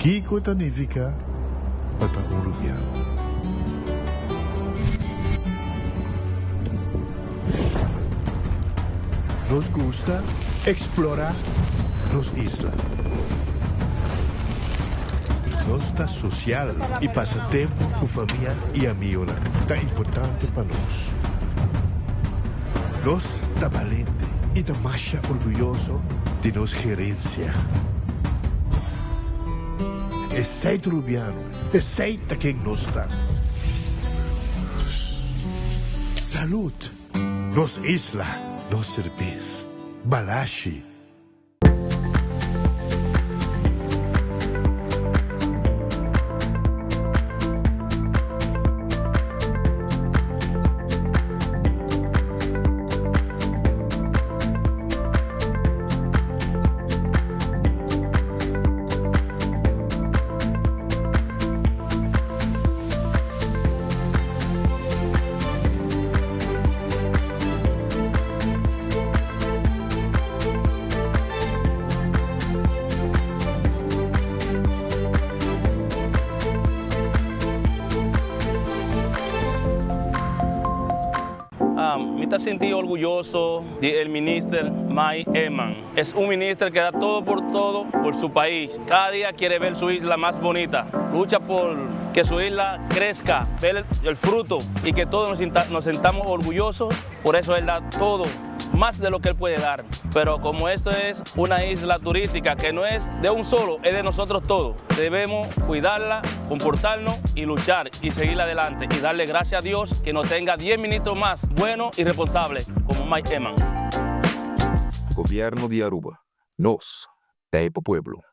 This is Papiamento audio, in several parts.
Kiko ta nifiká pa ta un rubiano? Nos gusta eksplorá nos isla. Nos ta sosial i pasa tempu ku famia i amionan ta importante pa nos. Nos ta balente i ta masha orguyoso di nos gerensia. Esei ta Rubiano, esei ta ken nos ta. Salud! Nos isla, nos serbes. Balashi. Mi ta sinti orguyoso di el minister Mike Eman. Es un minister que da todo por todo por su pais. Cada dia quiere ver su isla mas bonita. Lucha por que su isla crezca, ver el fruto y que todos nos sintamos orgullosos. Por eso él da todo, más de lo que él puede dar. Pero como esto es una isla turística que no es de un solo, es de nosotros todos. Debemos cuidarla, comportarnos y luchar y seguir adelante y darle gracias a Dios que nos tenga 10 ministros más buenos y responsables como Mike Eman. Gobierno di Aruba, nos ta pa pueblo.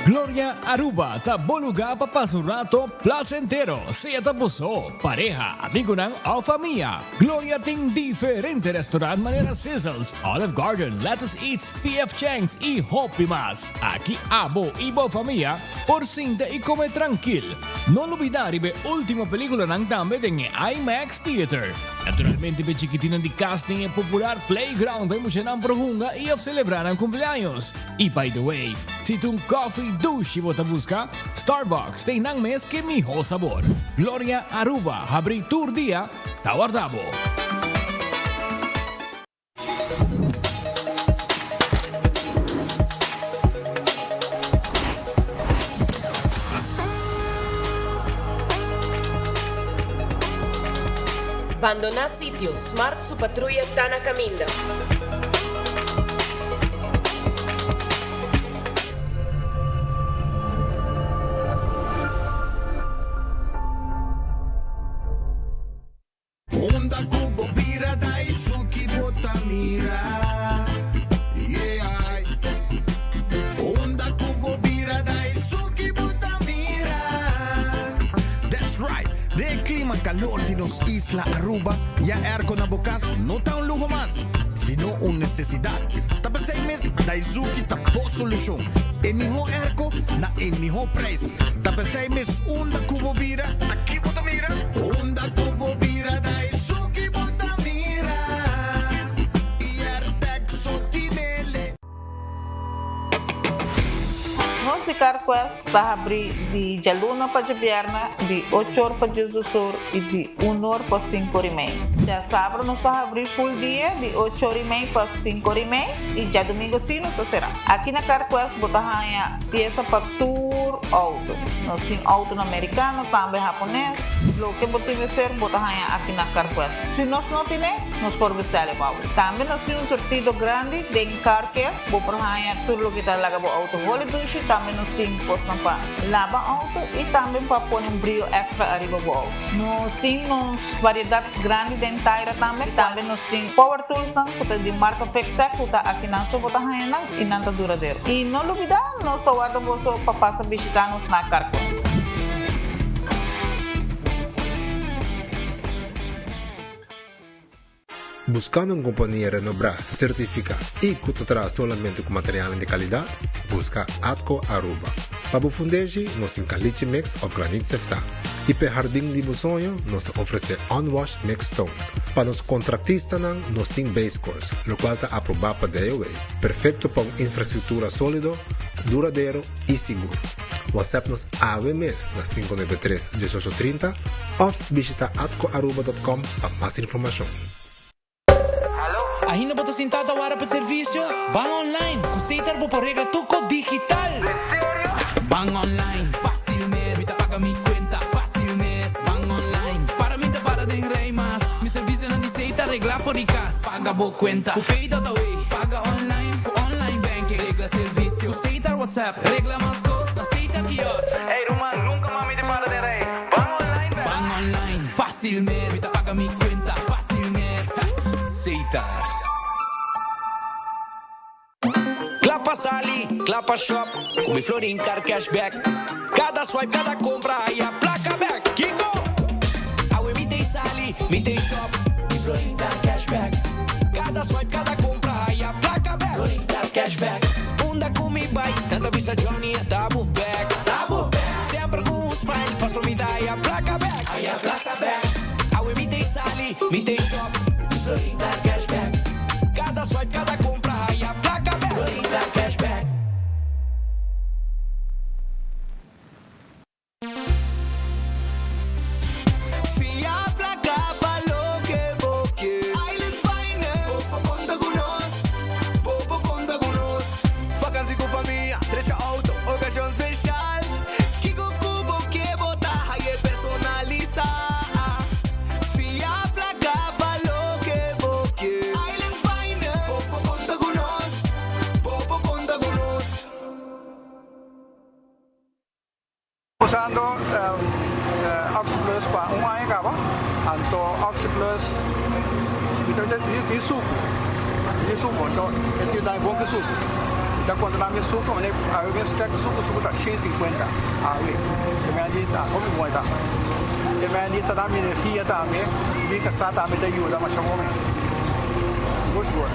Gloria Aruba ta bo lugar pa pasa un rato placentero, sea ta bo so, pareha, amigonan of famia. Gloria tin diferente restaurant manera Sizzles, Olive Garden, Lettuce Eats, PF Chang's y hopi mas. Aki abo y bo famia por sinta y come trankil. No lubida riba e ultimo peliculanan tambe den e IMAX Theater. Naturalmente p'e chikitinnan di cas tin e popular playground pa e muchanan por hunga y of celebra nan cumpleaños. Y by the way, si ta un coffee dushi bo ta busca, Starbucks ta einan mes ke miho sabor. Gloria Aruba habri tur dia, ta warda bo. Bandoná sitio, Smart su patruya ta na kaminda. Unda ku bo bira Daisuki bo ta mira Yeah Unda ku bo bira Daisuki bo ta mira That's right! Den e clima calor di nos isla Aruba, ya airco na bo cas no ta un luho mas, sino un necesidad. Ta p'esey mes Daizuki ta bo solucion. E miho airco na e miho prijs. Ta p'esey mes unda cu bo bira, Aki bo ta mira. Unda cu bo bira Daizuki bo ta mira. Y Airtec so tinele. Nos di CarQuest ta habri di djaluna pa djabièrnè di ocho or pa diesdos or i di un or pa sinku or i mei. Djasabra nos ta habri full dia di ocho or i mei pa sinku or i mei i djadumingu si nos ta será. Aki na CarQuest bo ta haña piesa pa tur outo. Nos tin outonan merikano, tambe hapones. Loke bo tin mester bo ta haña aki na CarQuest. Si nos no tine, nos por bestèl e pa bo. Tambe nos tin un surtido grandi den Car Care. Bo por haña tur loke ta laga bo outo holi dushi. Tambe nos tin kosnan pa laba outo i tambe pa pone un brio èkstra ariba bo outo. Nos tin nos variedat grandi den taira tambe. Tambe nos tin power toolsnan ku ta di marka Fixtech ku ta akinan so bo ta haña nan i nan ta duradero. I no lubidá, nos ta warda boso pa pasa bishitá nos na Carquest. Buscando un compania renobrá, certificá y cu ta traha solamente cu materialnan di calidad? Busca Atco Aruba. Pa bo fundeshi, nos tin caliche mix of granit seftá. Y p'e hardin di bo soño, nos ta ofrece unwashed mixed stone. Pa nos contractistanan, nos tin base course, locual ta aprobá pa DOW, perfecto pa un infrastructura solido, duradero y sigur. WhatsApp nos awe mes na 593 1830 of bishita atcoaruba.com pa mas informacion. Ainda bo ta sinta ta wara pa servicio? Ban online! Cu Setar bo por regla tur cos digital! Ban online, facil mes! Mi ta paga mi cuenta, facil mes! Ban online, para mi ta para den rij mas! Mi servicionan di Setar regla for di cas! Paga bo cuenta cu Pay.awe! Paga online cu online banking! Regla servicio cu Setar WhatsApp! Regla mas cos na Setar kiosk! Ey ruman, nunca mas mi ta para den rij! Ban online bek! Ban online, facil mes! Mi ta paga mi cuenta, facil mes! Setar. Kla pa sali, kla pa shop, ku mi Florin Card Cashback. Kada swipe, kada kompra, haya plaka bek. Kiko? Awe mi t'ei sali, mi t'ei shop, ku mi Florin Card Cashback. Kada swipe, kada kompra, haya plaka bek. Florin Card Cashback. Unda ku mi bai, nan ta bisa Johnny a ta bo bek. Ta bo bek. Semper ku un smile, paso mi ta haya plaka bek. Haya plaka bek. Awe mi t'ei sali, mi t'ei shop, ku mi Florin Card Cashback. Kada swipe, kada kompra, haya plaka bek. Florin Card Cashback. Fia plaka pa loke bo ke. Island Finance. Bo por konta ku nos. Bo por konta ku nos. Vakansi ku famia, drecha outo, okashon speshal. Kiko ku bo ke bo ta haye personalisá. Fia plaka pa loke bo ke. Island Finance. Bo por konta ku nos. Bo por konta ku nos. Usando OxyPlus pa un aña caba, anto OxyPlus mi ta di sucu, di sucu, anto e tin dai bon ki sucu. Mi ta controla mi sucu, mane awe mes check sucu, sucu ta shen sinkuenta awe, e mei di ta hopi bon e ta. E mei di ta da mi energia tambe, mi casa tambe ta yuda masha bon mes, sigur sigur.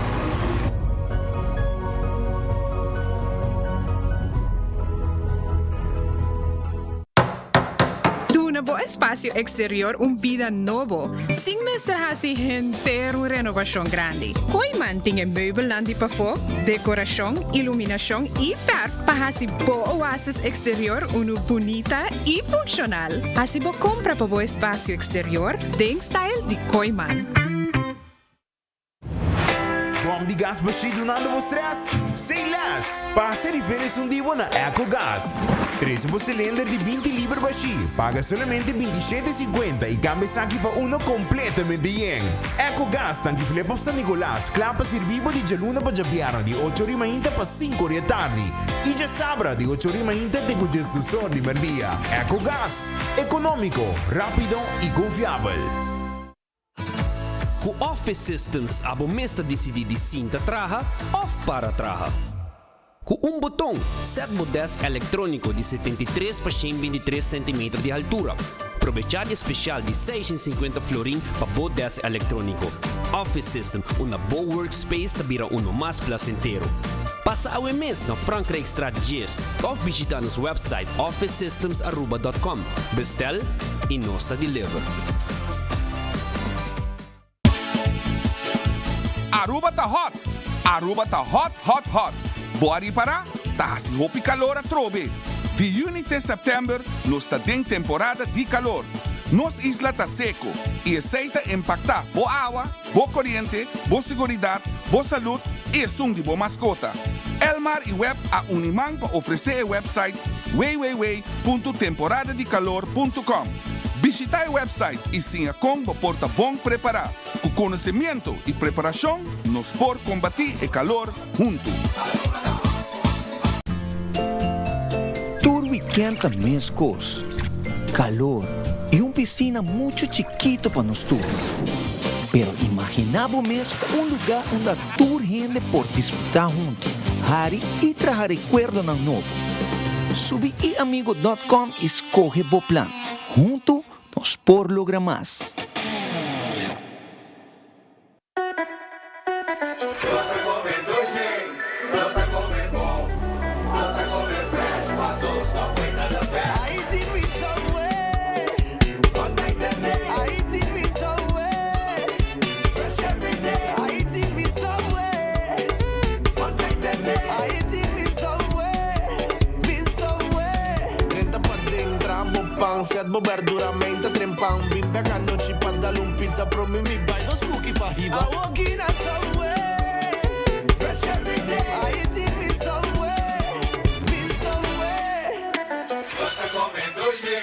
Duna bo espasio eksterior un bida nobo, sin mester hasi henter un renobashon grandi. Kooiman tin e meubelnan di pafó, dekorashon, iluminashon i fèrf pa hasi bo oasis eksterior unu bunita i funshonal. Hasi bo kompra pa bo espasio eksterior den style di Kooiman. Bom di gas bashí dunando bo stress? Say less! Pasa riba esun di bo na Ecogas. Trese bo silinder di 20 liber bashí, paga solamente 27 cincuenta y cambia esaki pa uno completamente yen. Ecogas tanki Flip of San Nicolas, kla pa sirbi bo di djaluna pa djabièrnè di ocho ori mainta pa sinku ori e tardi y djasabra di ocho ori mainta te ku djesdus or di merdia. Ecogas, economico, rapido y confiabel. Ku Office Systems abo mes ta disidí di sinta traha òf para traha. Ku un boton, sèt bo dèsk elektróniko di 73 pa 123 sentimeter di haltura. Probechá di e spesial di 650 florin pa bo dèsk elektróniko. Office System, unda bo workspace ta bira uno mas plasentero. Pasa awe mes na Frankrijkstraat 10 òf bishitá nos wèpsait officesystemsaruba.com. Bestel i nos ta deliver. Aruba ta hot! Aruba ta hot hot hot! Bo a ripará? Ta hasi hopi kalor atrobe. Di yüni te sèptèmber nos ta den temporada di kalor. Nos isla ta seko i esei ta impaktá bo awa, bo koriente, bo siguridat, bo salud i esun di bo maskota. Elmar i web a uni man pa ofresé e website www.temporadadikalor.com. Bishitá e website i siña kon bo por ta bon prepará. Ku konosemiento i preparashon nos por kombatí e kalor huntu. Tur weekend ta mescos, calor y un piscina mucho chikito pa nos tur. Pero imagina bo mes un lugar unda tur hende por disfruta hunto, hari y traha recuerdonan nobo. Subi iamigo dot com y scoge bo plan. Hunto nos por logra mas. Nos ta come dushi, nos ta come bon, nos ta come fresh, paso Subway ta the best. Ai tin mi Subway, all night and day. Ai tin mi Subway, fresh every day. Ai tin mi Subway, all night and day. Ai tin mi Subway, mi Subway. Drenta paden, traha bo pan, set bo berdura, meinta trempan. Bin bek anochi pa dal un pizza, promi mi bai dos cookie pa hiba. Awo gina Subway, fresh every day. Ai tin mi Subway, mi Subway. Nos ta come dushi,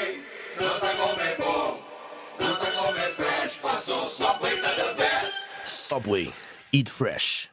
nos ta come bon, nos ta come fresh, paso Subway ta the best. Subway, eat fresh.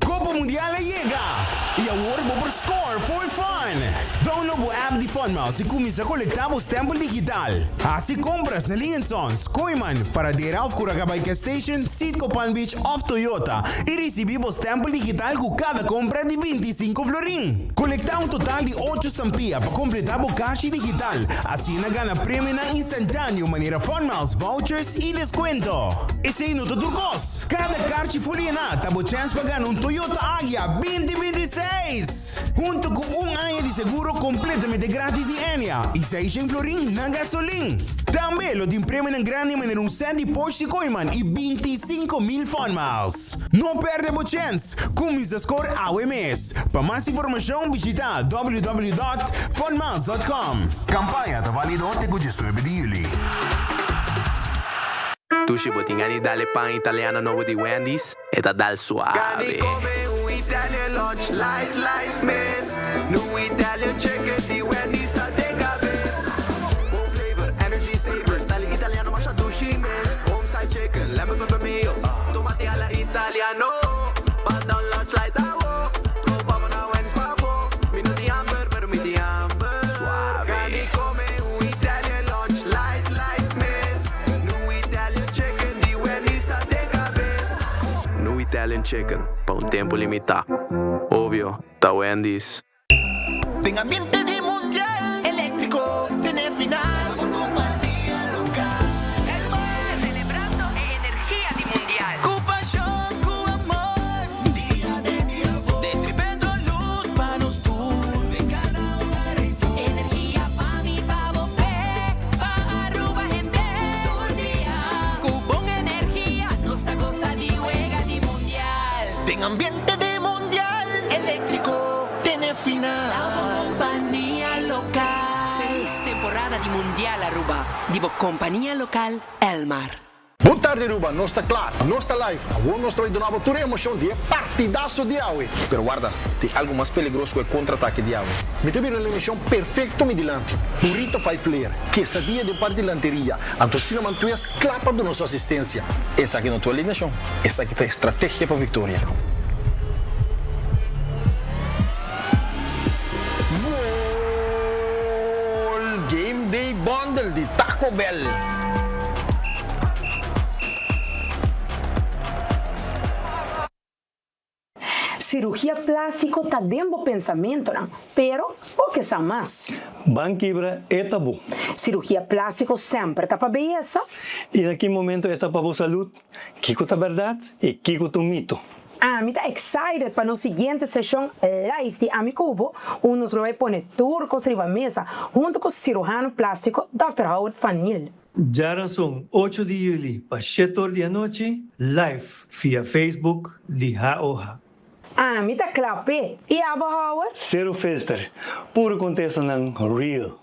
Copa Mundial a yega! Y awor bo por score for fun! Download bo app di Funmiles y cuminsa colecta bo stempel digital. Haci compras na Lee Sons, Kooyman, Paradera of Curacabay Gas Station, Citgo Palm Beach of Toyota y ricibi bo stempel digital cu cada compra di 25 florin. Colecta un total di ocho stampia pa completa bo cashi digital, asina gana premionan instantaneo manera Funmiles vouchers y descuento. Esey no ta tur cos! Kada karchi for yená ta bo chèns pa gana un Toyota Agya 2026! Hunto ku un aña di seguro kompletamente gratis di Enya i seishen florin na gasolin. Tambe lo tin premionan grandi manera un sèt di Porsche Kooiman i 25,000 Fun Miles. No pèrdè bo chèns! Kuminsá skor awe mes! Pa mas informashon bishitá www.funmiles.com. Kampaña ta válido te ku 19 di yüli. Dushi bo tin gana di dal e pan italiano nobo di Wendy's? E ta dal suave. Gana di come un Italian lunch light light mes. Nu Italian chicken di Wendy's ta den cabes. Bon flavor, energy saver, style italiano masha dushi mes. Home style chicken, lemon pepper mayo, tomate alla italiano. Pan down lunch light awo, topa bo na Wendy's pafo. Mi no tin hamber, pero mi tin hamber. Suave. Gana di come un Italian lunch light light mes. New Italian Chicken di Wendy's ta den kabes. New Italian Chicken pa un tempu limitá. Obvio, ta Wendy's. Den ambiente di mundial eléctrico tene final. Bo compania local Elmar. Celebrando e energia di mundial. Cu pasion, cu amor, dia den dia for. Distribendo luz pa nos tur den cada hogar ei for. Energia pa mi, pa bo fe, pa Aruba hende tur dia. Cu bon energia nos ta goza di wega di mundial. Den ambiente di mundial electrico tene final. Ta bo compania local. Feliz temporada di mundial Aruba di bo compania local Elmar. Bon tardi Aruba, nos ta kla, nos ta live, awor nos ta bai duna bo tur e emocion di e partidazo di awe. Pero warda, tin algo mas peligroso ku e kontra-atake di awe. Mi ta bira un alineacion perfecto mi dilanti, burrito five layer, quesadilla den parti dilanteria, anto cinnamon twist kla pa duna su asistencia. Esaki no ta un alineacion, esaki ta e strategia pa victoria. Gol! Game Day Bundle di Taco Bell! Cirugia plastico ta den bo pensamentonan, pero bo ke sa mas. Ban kibra e tabú. Cirugia plastico semper ta pa beyesa? I na ki momento e ta pa bo salud? Kiko ta berdad i kiko ta un mito? Ami ta excited pa nos siguiente seshon live di Ami Ku Bo, unda nos lo bai pone tur kos riba mesa hunto ku siruhano plástiko Dòkter Howard van Niel. Djarason ocho di juli pa shete or di anochi live via Facebook di HOH. Ami ta kla p'e. I abo Howard? Zero filter, puro contestanan real.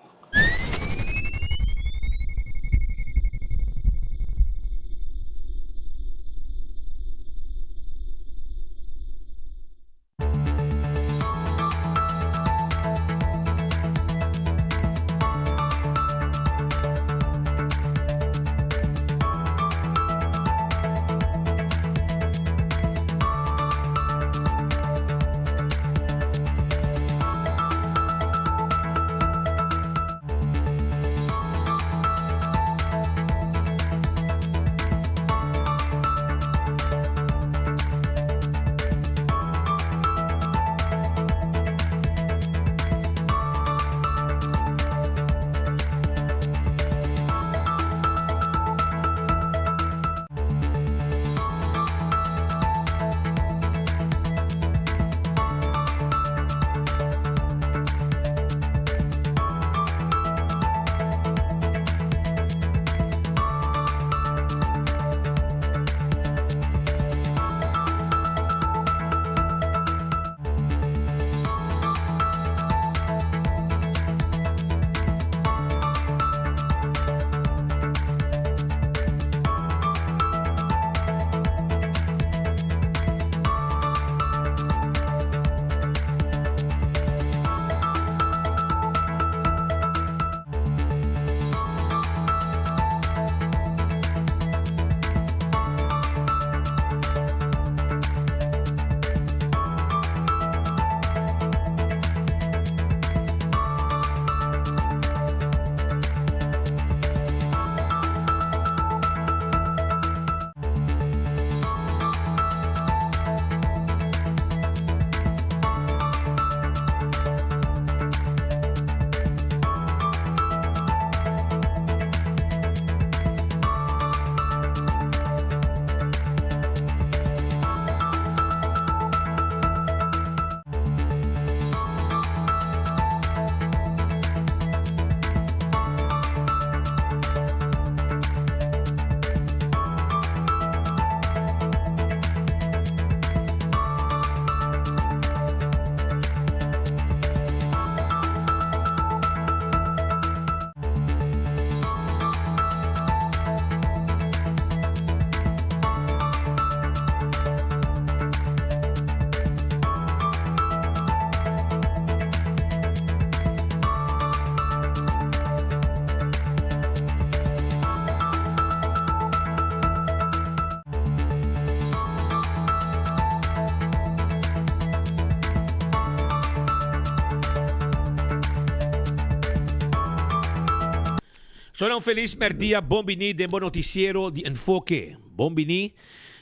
Shona un felis merdia, bon bini den bo noticiero di Enfoke. Bon bini.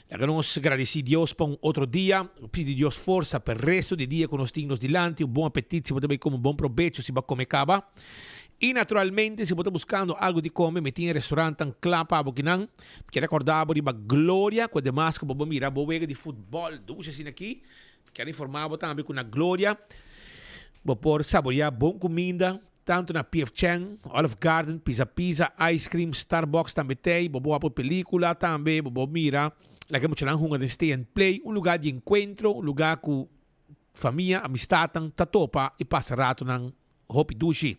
Laga nos gradeci Dios pa un otro dia. Pidi Dios forsa pa e resto di dia cu nos tin nos dilanti. Un bon apetit si bo ta bay come, un bon probecho si bo a come caba. Y naturalmente si bo ta buscando algo di come, mi tin e restaurantnan cla pa bo kinan. Mi kier recorda bo riba Gloria, cu ademas cu bo por mira bo wega di futbol dushi asina aki. Mi kier informa bo tambe cu na Gloria bo por saborea bon cuminda, tanto na PF Chang, Olive Garden, Pizza Pizza, Ice Cream, Starbucks tambe t'ey. Bo por wak por pelicula tambe, bo por mira laga e muchanan hunga den Stay and Play, un lugar di encuentro, un lugar cu famia, amistadnan ta topa y pasa ratonan Hopi dushi.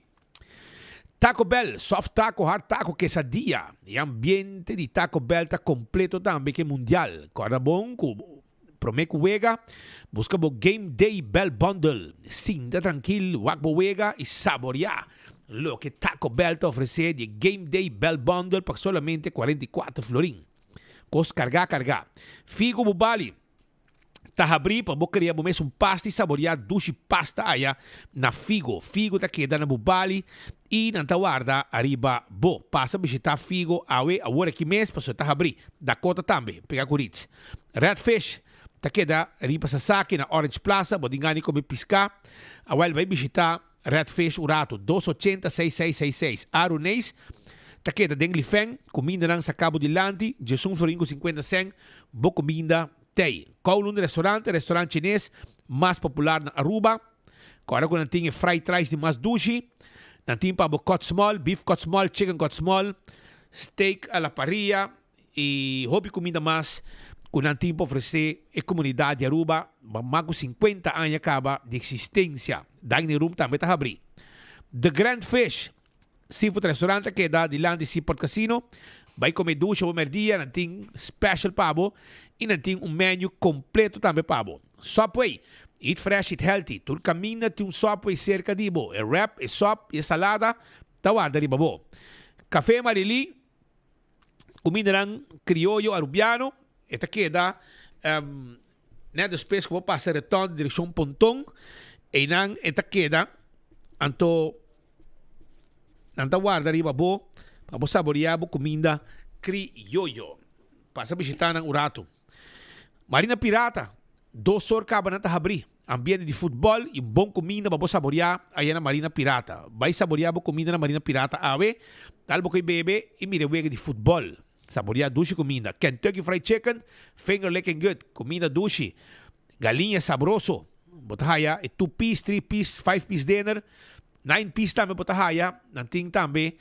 Taco Bell, soft taco, hard taco, quesadilla. E ambiente di Taco Bell ta completo tambe ke mundial. Corda bon cu prome cu wega, busca bo Game Day Bell Bundle. Sinta trankil, wak bo wega y saborea loke Taco Bell ta ofrece di e Game Day Bell Bundle pa solamente 44 florin. Cos carga carga. Figo bo bali. Ta habrí pa bo krea bo mes un pasta i saboriá dushi pasta aya na Figo. Figo ta keda na bo bali i nan ta warda ariba bo. Pasa bishitá Figo awe awor aki mes pasobra ta habrí. Dakota tambe, pega ku Ritz. Red Fish ta keda riba Sasaki na Orange Plaza. Bo tin gana di kome piská? Awel bai bishitá Red Fish un ratu. Dos ochenta seis seis seis seis. Aruneis ta keda den Lifen. Kumindanan saká bo dilanti, djesun florin ku sinkuenta sèn. Bo kuminda Tei. Kowloon Restaurant, e restaurant chines mas popular na Aruba. Kòrda ku nan tin e fried rice di mas dushi. Nan tin pa bo cut small, beef cut small, chicken cut small, steak a la parrilla i hopi kuminda mas. ku nan tin pa ofresé e komunidat di Aruba pa mas ku 50 aña kaba di eksistensia. Dining room tambe ta habrí. The Grand Fish Seafood Restaurant ta keda dilanti Seaport Casino. Bai kome dushi bo merdia, nan tin special pa bo i nan tin un menu kompleto tambe pa bo. Subway, Eat fresh, eat healthy. Tur kaminda tin un Subway serka di bo. E wrap, e sop i e salada ta warda riba bo. Café Marily, Kumindanan krioyo arubiano, e ta keda net despues ku bo pasa reton di direkshon Ponton, einan e ta keda, anto nan ta warda riba bo pa bo saborea bo kuminda krioyo. Pasa bishita nan un ratu. Marina Pirata, dos or kaba nan ta habri. Ambiente di futbol y un bon cuminda pa bo saborea aya na Marina Pirata. Bay saborea bo cuminda na Marina Pirata awe, dal bo koy bebe y mira e wega di futbol. Saborea dushi cuminda. Kentucky Fried Chicken, finger licking good, cuminda dushi. Galiña sabroso. Bo ta haya e two piece, three piece, five piece dinner. Nine piece tambe bo ta haya. Nan tin tambe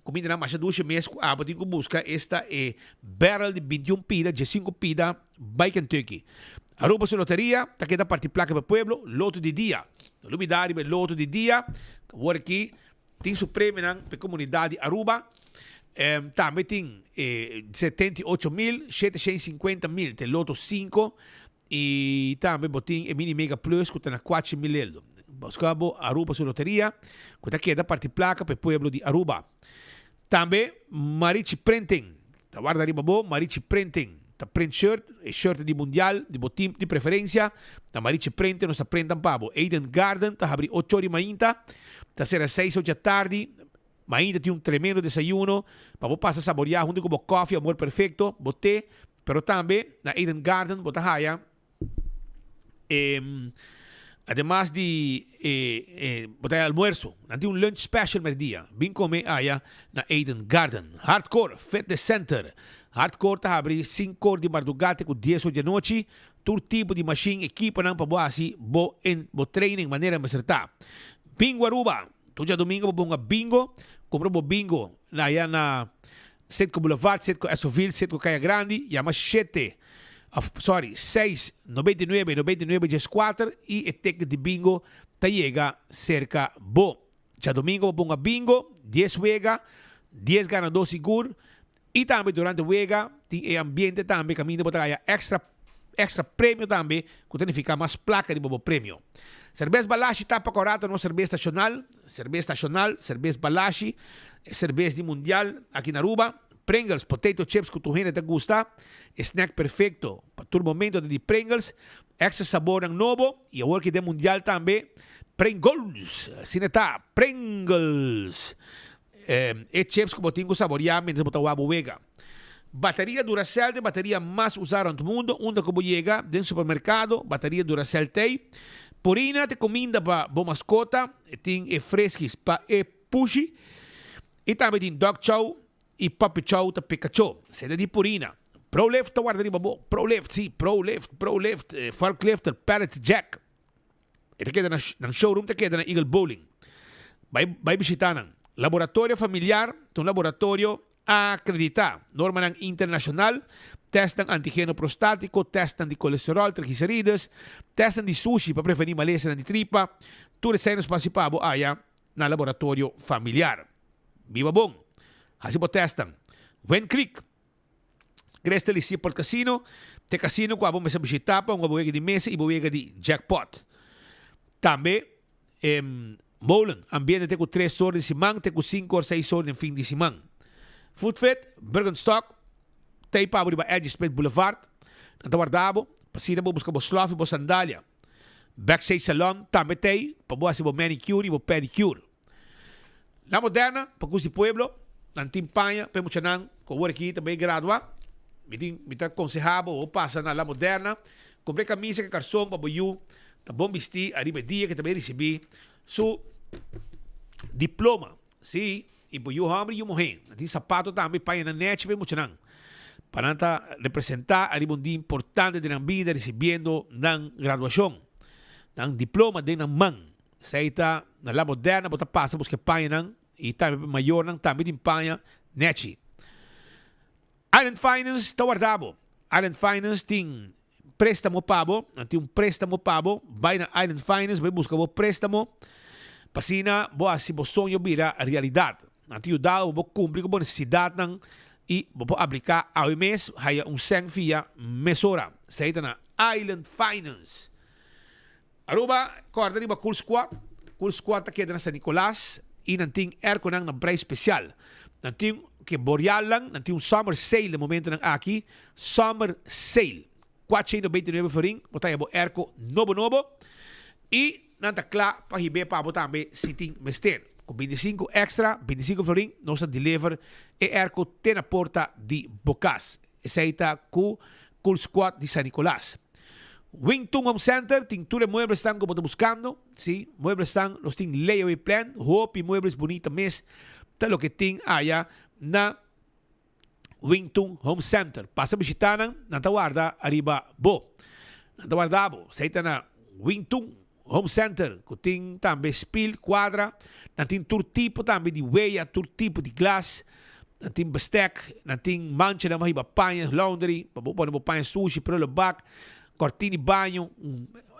cumindanan masha dushi mes cu abo tin cu busca. Esta e barrel di bintiun pida, diesinco pida bay Kentucky. Aruba su loteria ta keda parti placa pa pueblo, loto di dia. No lubida riba e loto di dia. Awor aki tin su premionan pa e comunidad di Aruba. Tambe tin e 78 mil, 750 mil te loto 5. Y tambe bo tin e Mini Mega Plus cu ta na cuachi mil eldo. Busca bo Aruba su loteria cu ta keda parti placa pa e pueblo di Aruba. Tambe Marichi Printing ta warda riba bo. Marichi Printing ta print shirt, e shirt di mundial di bo team di preferencia. Na Marichi Printing nos ta printan pa bo. Eden Garden ta habri ocho ora di mainta, ta cera seis ocho atardi. Mainta tin un tremendo desayuno pa bo pasa saborea hunto cu bo koffie Amor Perfecto, bo te, pero tambe na Eden Garden bo ta haya e ademas di e e bo ta haya almuerzo. Nan tin un lunch special merdia. Bin come aya na Eden Garden. Hardcore Fitness Center. Hardcore ta habri sinku or di marduga te cu dies or di anochi. Tur tipo di machine, ekiponan pa bo haci bo en bo training manera mester ta. Bingo Aruba. Tur djadomingo bo ponga bingo, kumpra bo bingo na aya na Citgo Boulevard, Citgo Esoville, Citgo Kaya Grandi, yama shete of sorry seis 99 99 dieskuater i e ticket di bingo ta yega serka bo. Djadomingo bo ponga bingo, dies wega, dies ganadó sigur i tambe durante wega tin e ambiente tambe kaminda bo ta haya extra extra premio tambe ku ta nifiká mas plaka riba bo premio. Serbes Balashi ta pa korata nos serbes nashonal, serbes nashonal, serbes Balashi, e serbes di mundial aki na Aruba. Pringles, potato chips ku tur hende ta gusta, e snack perfekto pa tur momento ta di Pringles, extra sabornan nobo i awor ki den mundial tambe Pringles, asina ta, Pringles. E chips ku bo tin ku saboriá mientras bo ta wak bo wega. Bateria Duracell ta e bateria mas usá rònt mundu. Unda ku bo yega den supermerkado, bateria Duracell t'ei. Purina ta e kuminda pa bo maskota. E tin e freskis pa e pushi. I tambe tin dog chow i puppy chow ta p'e kachó. Esei ta di Purina. Prolift ta warda riba bo. Prolift, sí, Prolift, Prolift, forklifter, pallet jack. E ta keda na nan showroom ta keda na Eagle Bowling. Bai bai bishita nan. Laboratorio Familiar ta un laboratorio akreditá. Normanan internashonal, tèstnan antigeno prostátiko, tèstnan di kolesteròl, trigliserides, tèstnan di sushi pa prevení malesanan di tripa, tur esei nos por hasi pa bo aya na Laboratorio Familiar. Biba bon. Hasi bo tèstnan. Wind Creek. Crystal y Seaport Casino ta e casino cu abo mester bishita pa hunga bo wega di mesa y bo wega di jackpot. Tambe e Molen, ambiente te cu tres or di siman te cu cinco or seis or den fin di siman. Food Fit, Bergenstock, ta ey pa abo riba Edgy Smith Boulevard. Nan ta warda abo pa asina bo busca bo slof y bo sandalia. Backstage Salon tambe ta ey pa bo haci bo manicure y bo pedicure. La Moderna, pa Cus di Pueblo, nan tin paña pa e muchanan cu awor aki ta bay gradua. Mi tin, mi ta conseha bo, bo pasa na La Moderna, cumpra e camisa cu e carson pa bo yu ta bon bisti ariba e dia cu e ta bay ricibi su diploma. Si, y bo yu homber y yu muher. Nan tin sapato tambe, pañanan nechi pa e muchanan, pa nan ta representa ariba un dia importante den nan bida ricibiendo nan graduacion, nan diploma den nan man. Esei ta na La Moderna bo ta pasa buska e pañanan y tambe pa mayornan tambe tin paña nechi. Island Finance ta warda bo. Island Finance tin préstamo pa bo, nan tin un préstamo pa bo, bai na Island Finance bai buska bo préstamo, pa asina bo hasi bo soño bira realidat. Nan ta yuda bo bo kumpli ku bo nesesidatnan i bo por apliká awe mes haya un sèn fia mesora. Esei ta na Island Finance. Aruba, kòrda riba Cool Squad. Cool Squad ta keda na San Nicolas i nan tin airconan na prijs spesial. Nan tin ke borealnan, nan tin un summer sale den momentonan aki, summer sale. 499 florin bo ta haya bo airco nobo nobo i nan ta kla pa hib'é pa bo tambe si tin mester. Ku 25 extra, 25 florin, nos ta deliver e airco te na porta di bo kas. Esei ta ku Cool Squad di San Nicolas. Wing Tung Home Center tin tur e mueblesnan ku bo ta buskando. Sí, mueblesnan, nos tin layaway plan, hopi muebles bunita mes ta loke tin aya na Wing Tung Home Center. Pasa bishita nan, nan ta warda ariba bo. Nan ta warda bo. Esei ta na Wing Tung Home Center ku tin tambe spil, kuadra, nan tin tur tipo tambe di weya, tur tipo di glas, nan tin bestek, nan tin manchanan pa hiba paña, laundry, pa bo pone bo paña sushi, prullenbak, kortin di baño,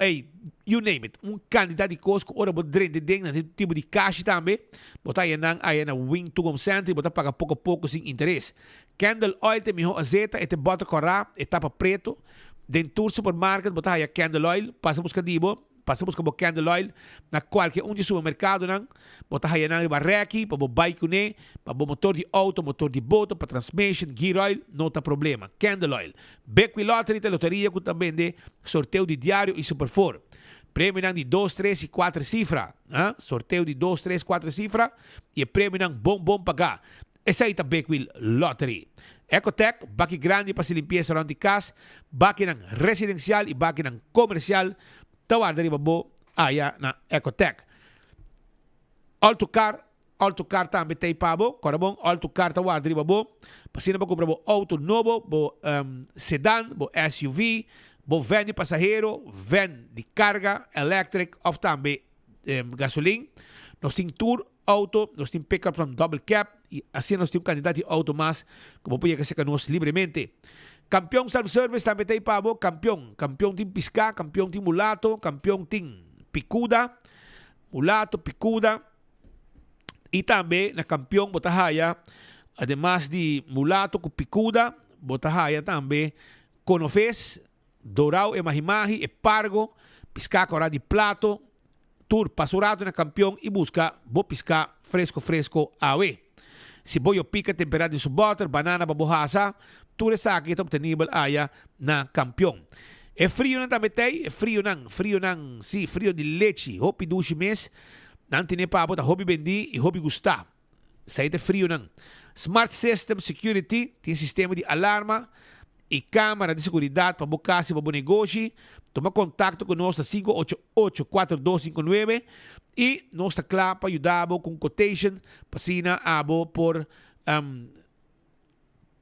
ey, you name it, un kantidat di kos ku ora bo drenta den, nan tin tur tipo di kashi tambe, bo ta haya nan aya na Wing Tung Home Center i bo ta paga poko poko sin interes. Candle oil ta e miho azeta, e ta e bòter kòrá, e tapa preto. Den tur supermarket bo ta haya candle oil, pasa buska di bo, pasa buska bo candle oil na kualke un di e supermerkadonan, bo ta haya nan riba rèki pa bo bai kuné, pa bo motor di outo, motor di boto, pa transmission, gear oil, no ta problema. Candle oil. Bekwee Lottery ta e loteria ku ta bende sorteo di diario i superfor. Premionan di dos, tres i kuater sifra, ha, sorteo di dos, tres, kuater sifra i e premionan bon bon pagá. Esei ta Big Wheel Lottery. Ecotec, baki grandi pa hasi limpiesa rond di kas, bakinan residensial i bakinan komersial ta warda riba bo aya na Ecotec. Alto Car, Alto Car tambe ta ei pa bo. Kòrda bon, Alto Car ta warda riba bo pa asina bo kumpra bo outo nobo, bo sedan, bo SUV, bo van di pasahero, van di karga, electric òf tambe gasolin. Nos tin tur Auto, nos tin pickup from double cab y asina nos tin un cantidad di auto mas cu bo por yega cerca nos libremente. Campeon Self Service tambe ta ey pa bo, Campeon, Campeon tin pisca, Campeon tin mulato, Campeon tin picuda, mulato, picuda y tambe na Campeon bo ta haya ademas di mulato cu picuda bo ta haya tambe conoves, Dorao e mahimahi, e pargo, piská kòrá di plato, tur pasa un rato na Kampion i buska bo piská fresko fresko awe. Si bo yo pika temperá den su bòter, banana pa bo hasa, tur esaki ta optenibel aya na Kampion. E frionan tambe t'ei, e frionan, frionan, si, frio di lechi, hopi dushi mes, nan tene pa bo ta hopi bendí i hopi gustá. Esei ta e frionan. Smart System Security tin sistema di alarma i camera di seguridad pa bo cas i pa bo negoshi. Tuma contacto cu nos na 588 4259 i nos ta cla pa yuda bo cu un quotation pa asina abo por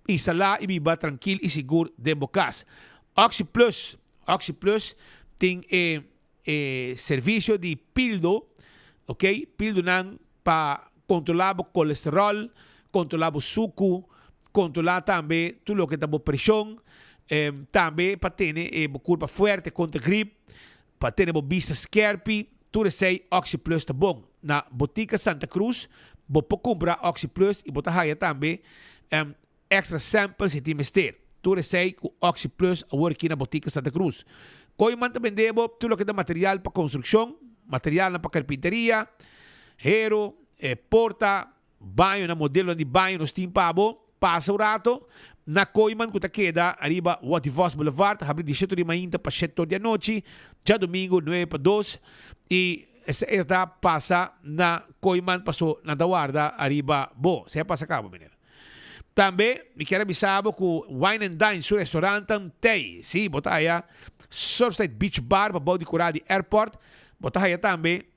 instalá i biba trankil i sigur den bo kas. Oxi Plus, Oxi Plus tin e e servisio di pildo, ok, pildonan pa kontrolá bo kolesteròl, kontrolá bo suku, kontrolá tambe tur loke ta bo preshon, tambe pa tene e bo kurpa fuerte kontra grip, pa tene bo bista skerpi, tur esei Oxi Plus ta bon. Na Botica Santa Cruz bo por kumpra Oxi Plus i bo ta haya tambe extra sample si tin mester. Tur esei ku Oxi Plus awor aki na Botica Santa Cruz. Kooiman ta bende bo tur loke ta material pa konstrukshon, materialnan pa karpinteria, hero, porta, Bañonan, modelonan di baño nos tin pa bo. Pasa un rato na Kooiman ku ta keda ariba Watty Vos Boulevard, habri di sheto di mainta pa sheto di anochi, djadumingu nuebe pa dos, i esei ta pasa na Kooiman paso nan ta warda ariba bo. Esei a pasa kaba, meneer. Tambe mi kier a bisa bo ku Wine and Dine su restaurantan t'ei. Sí, bo ta haya Surfside Beach Bar pa bou di kura di airport. Bo ta haya tambe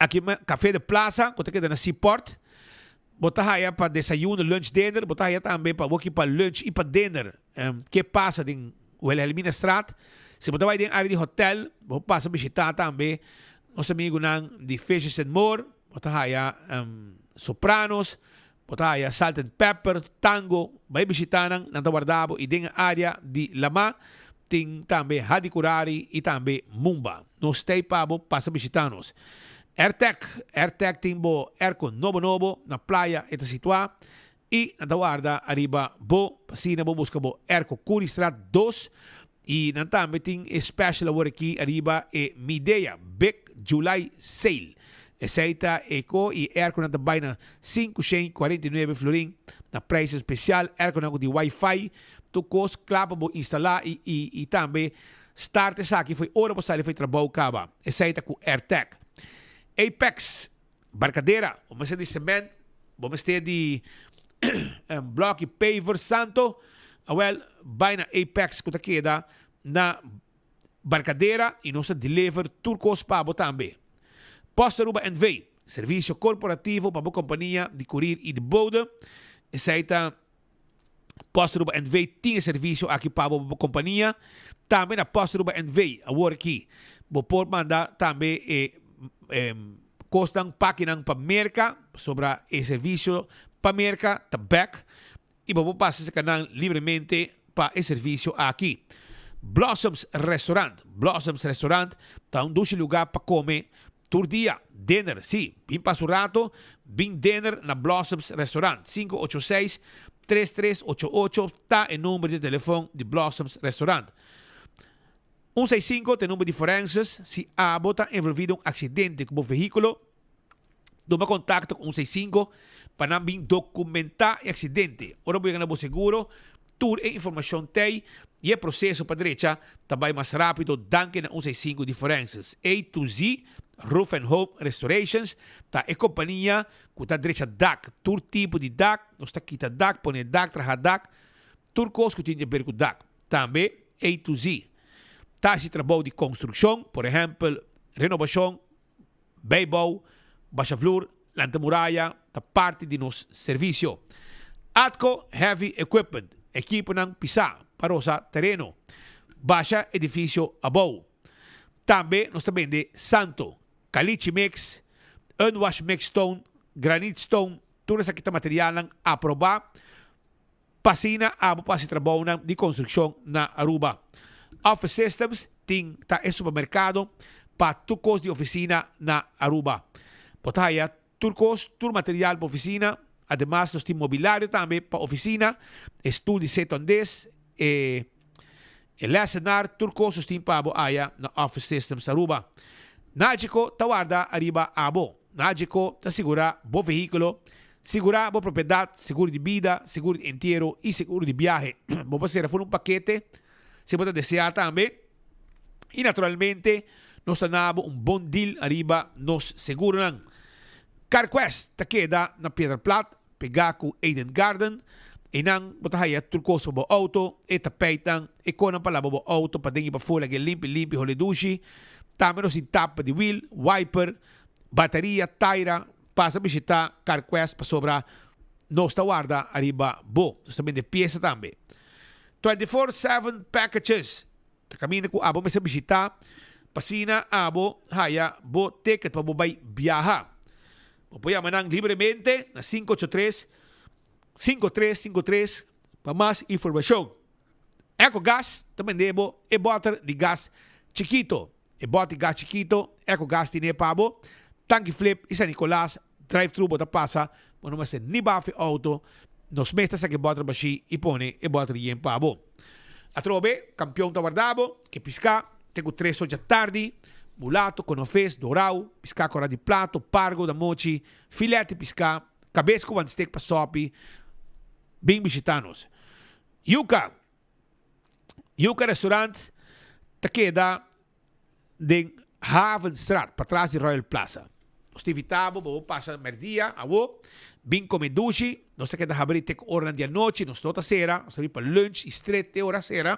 Aki Café de Plaza ku ta keda na Seaport. Bo ta haya pa desayuno, lunch, dinner. Bo ta haya tambe pa woki pa lunch i pa dinner. Ke pasa den Wilhelminastraat. Si bo ta bai den área di hotel, bo pasa bishitá tambe nos amigunan di Fishes and More. Bo ta haya Sopranos. Bo ta haya Salt and Pepper, Tango, bai bishita nan, nan ta warda bo y den e area di Lama tin tambe Hadicurari y tambe Mumba. Nos stay pa bo pasa bishita nos. Airtec, Airtec tin bo airco nobo nobo na playa e ta situa y nan ta warda ariba bo pa asina bo busca bo airco Curiestraat dos y nan tambe tin e special awor aki ariba e Midea Big July Sale. Esei ta e ko y e airconan ta bai na 549 florin na prijs especial. Airconan cu tin wifi, tur cos cla pa bo instala y y tambe start esaki fo'i ora bo sali fo'i trabou caba. Esei ta cu Airtec. Apex, Barcadera, bo mester di cement, bo mester di bloki paver santo, awel bai na Apex cu ta keda na Barcadera y nos ta deliver tur cos pa bo tambe. Post Aruba NV, servicio corporativo pa bo compania di courier y di bode. Esey ta Post Aruba NV tin e servicio aki pa bo pa bo compania. Tambe na Post Aruba NV awor aki bo por manda tambe e cosnan, pakinan pa Merca, pasobra e servicio pa Merca ta bek. I bo por pasa esaki nan libremente pa e servisio aki. Blossoms Restaurant Blossoms Restaurant ta un dushi lugá pa kome tur dia. Dinner, sí, bin pasa un rato, bin dinner na Blossoms Restaurant. 586 3388 ta e number di telefon di Blossoms Restaurant. 165 ta e number di forenses si abo ta envolví den un aksidente ku bo vehíkulo. Tuma kontakto ku un seis sinku pa nan bin dokumentá e aksidente. Ora bo yega na bo seguro, tur e informashon t'ei i e proseso pa drecha ta bai mas rápido danki na un seis sinku di Forensics. A to Z Roof and Home Restorations ta e kompania ku ta drecha dak, tur tipo di dak, nos ta kita dak, pone dak, traha dak, tur kos ku tin di aber ku dak. Tambe A to Z ta hasi trabou di konstrukshon, por ehèmpel renobashon, Bijbouw, basha vloer, lanta muraya ta parti di nos servisio. Atco Heavy Equipment, ekiponan pisá pa rosa tereno, basha edifisio abou. Tambe nos ta bende santo, caliche mix, unwash mix stone, granite stone, tur esaki ta materialnan aprobá Pa asina abo por hasi trabounan di konstrukshon na Aruba. Office Systems tin ta e supermerkado pa tur kos di ofisina na Aruba. Bo ta haya tur kos, tur material pa ofisina. Ademas nos tin mobilario tambe pa ofisina, e stul di setondes, e e lessenaar, tur kos nos tin pa bo haya na Office Systems Aruba. Nagico ta warda ariba abo. Nagico ta sigura bo vehíkulo Sigurá bo propiedat, seguro di bida, seguro di entiero i seguro di biahe. Bo por sera for un pakete si bo ta deseá tambe. I naturalmente nos ta na bo un bon deal ariba nos seguronan. CarQuest ta keda na Piedra Plat, pegá ku Eden Garden. Einan bo ta haya tur kos pa bo outo, e tapijtnan, e konan pa laba bo outo paden i pafó lag'é limpi limpi hole dushi. Tambe nos tin tapa di wiel, wiper, bateria, taira. Pasa bishita CarQuest pasobra nos ta warda ariba bo. Nos ta bende piesa tambe. 24/7 Packages ta kaminda ku abo mester bishita pa asina abo haya bo ticket pa bo bai biaha. Bo por yama nan libremente na 583 5353 pa mas informashon. Ecogas ta bende bo e bòter di gas chikito. E bòt di gas chikito, Ecogas tine pa bo. Tanki Flip i San Nicolas, drive thru bo ta pasa, bo no mester ni bafa e auto, nos mes ta saka e bòter bashí i pone e bòter yen pa bo. Atrobe, kampion ta warda bo, ke piská, te ku tres ocha tardi, mulato, konofes, dorau, piská kòrá di plato, pargo, damochi, filet di piská, kabes ku wanstek pa sòpi, bin bishitá nos. Yuka. Yuka Restaurant ta keda den Havenstraat, patras di Royal Plaza. Nos ta invita bo pa bo pasa merdia awo, bin come dushi. Nos ta keda habri te ku oranan di anochi, nos no ta sera, nos ta habri pa lunch i stret te ora sera,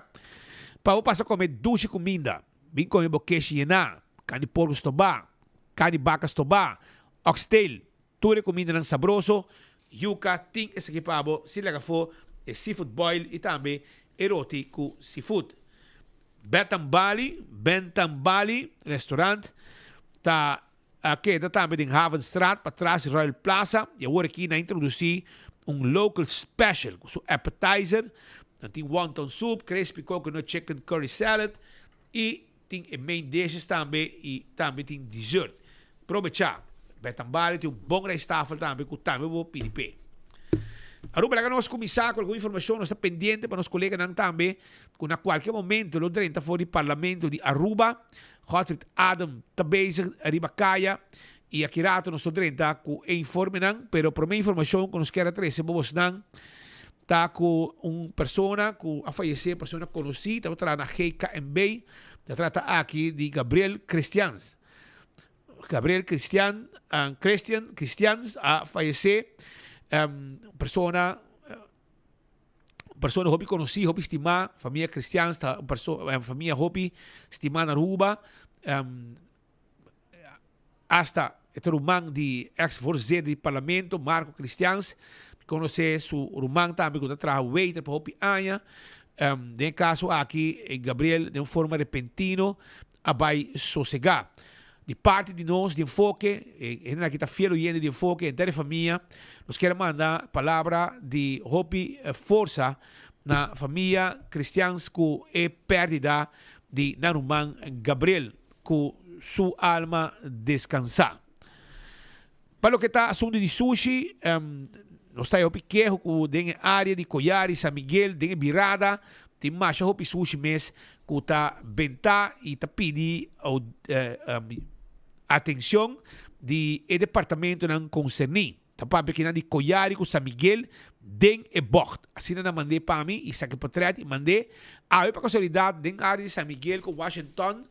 pa bo pasa come dushi kuminda. Bin come bo keshi yená, kani porko stobá, kani baka stobá, oxtail, Tur e kumindanan sabroso, yuka, tin esaki pa bo, si laga afó e seafood boil i tambe e roti ku seafood. Betan Bali, Bentan Bali Restaurant ta a keda tambe den Havenstraat patras di Royal Plaza y awor aki nan a introduci un local special cu su appetizer. Nan tin wonton soup, crispy coconut chicken curry salad y tin e main dishes tambe y tambe tin dessert. Probecha! Betambari tin un bon rijsttafel tambe cu tambe bo pidi p'e. Aruba laga nos cuminsa cu algun informacion, nos ta pendiente pa nos coleganan tambe cu na cualkier momento lo drenta for di Parlamento di Aruba. Godfried Adam ta bezig riba caya y aki rato nos lo drenta cu e informenan, pero prome informacion cu nos kier a trece bo bosnan ta cu un persona cu a fayece, persona conoci, tabata traha na GKMB, ta trata aki di Gabriel Christians. Gabriel Christian, Christian, Christians a fayece, un persona Un persona hopi conoci, hopi stima, famia Christians ta un perso un famia hopi stima na Aruba. Um, hasta e ta ruman di ex voorzitter di parlamento, Marco Christians. Mi conoce su ruman tambe cu ta traha waiter pa hopi aña. Um, den e caso aki, Gabriel den un forma repentino a bay sosega. Di parti di nos di Enfoke, e hendenan aki ta fiel oyente di Enfoke, henter e famia, nos kier a manda palabra di hopi forsa na famia Christians ku e pèrdida di nan ruman Gabriel, ku su alma deskansa. Pa loke ta asuntu di sushi, nos ta e hopi keho ku den e área di Koyari, San Miguel, den e birada, tin masha hopi sushi mes ku ta bentá i ta pidi atenshon di e departamentonan konserní. Ta papia kinan di Koyari ku San Miguel den e bògt. Asina nan mand'é pa mi i saka e potrèt i mand'é. Awe pa kasualidat den área di San Miguel ku Washington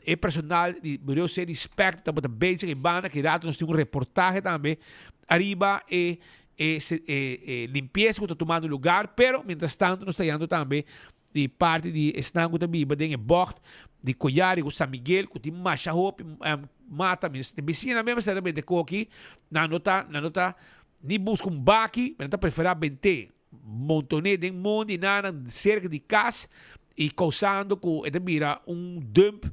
e personal di Bureo City Inspector tabata bezig e banda ki rato nos tin un reportahe tambe ariba e e e limpiesa ku ta tumando lugar pero mientras tanto nos ta yando tambe di parti di esnan ku ta biba den e bògt di Koyari ku San Miguel ku tin masha hopi mata mi e bisiñanan mes mester a bende koki nan no ta nan no ta ni buska un baki pero nan ta prefera bent'é montoné den mondi nan serka di kas i kousando ku e ta bira un dump.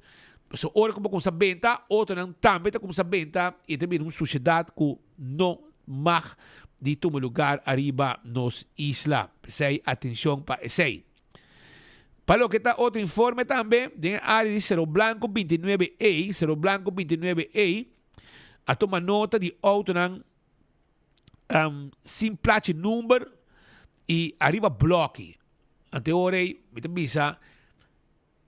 Pasobra ora ku bo kuminsá benta, otronan tambe ta kuminsá benta i e ta bira un sushedat ku no mag di tuma lugar ariba nos isla. P'esei atenshon pa esei. Pa loke ta otro informe tambe, den e área di Sero Blanco 29 A, Sero Blanco 29 A, a tuma nota di outonan sin plachi number y ariba bloki. Ante ora ey mi ta bisa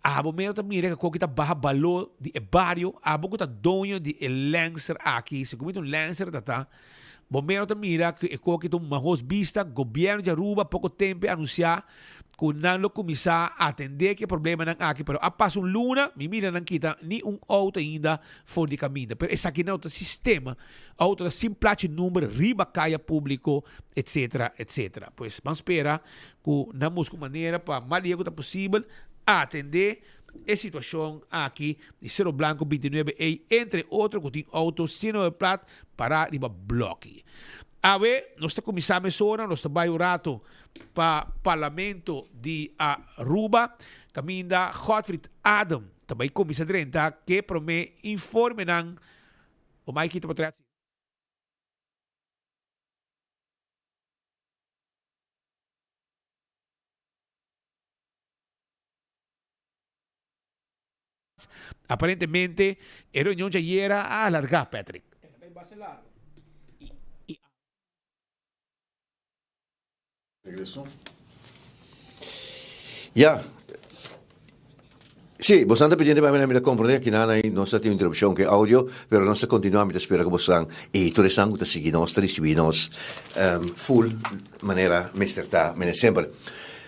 abo mero ta mira cu ta baha balor di e bario, abo cu ta doño di e Lancer aki, si cu mi ta un Lancer ta ta, bo mero ta mira cu e koki ta un mahos bista, gobierno di Aruba poco tempo a anuncia cu nan lo cuminsa atende cu e problemanan aki, pero a pasa un luna mi mira nan kita ni un auto ainda for di caminda, pero esaki no ta sistema, auto ta sin plachi number riba caya publico etc etc. Pues ban spera cu nan busca un manera pa mas lihe cu ta posibel atende e situacion aki di Cerro Blanco 29 A entre otro cu tin auto sin number plat para riba bloki. Awe nos ta cuminsa mesora, nos ta bay un rato pa Parlamento di Aruba caminda Godfried Adam ta bay cuminsa drenta ke prome informenan o Mike ta por Aparentemente e reunion djayera a alarga, Patrick. Ya. Sí, bosan ta pidiendo pa mi ta comprende aki nan ahí nos ta tin interrupcion cu e audio, pero nos ta continua, mi ta spera cu bosan y tur esnan cu ta sigui nos ta ricibi nos full manera mester ta mene semper.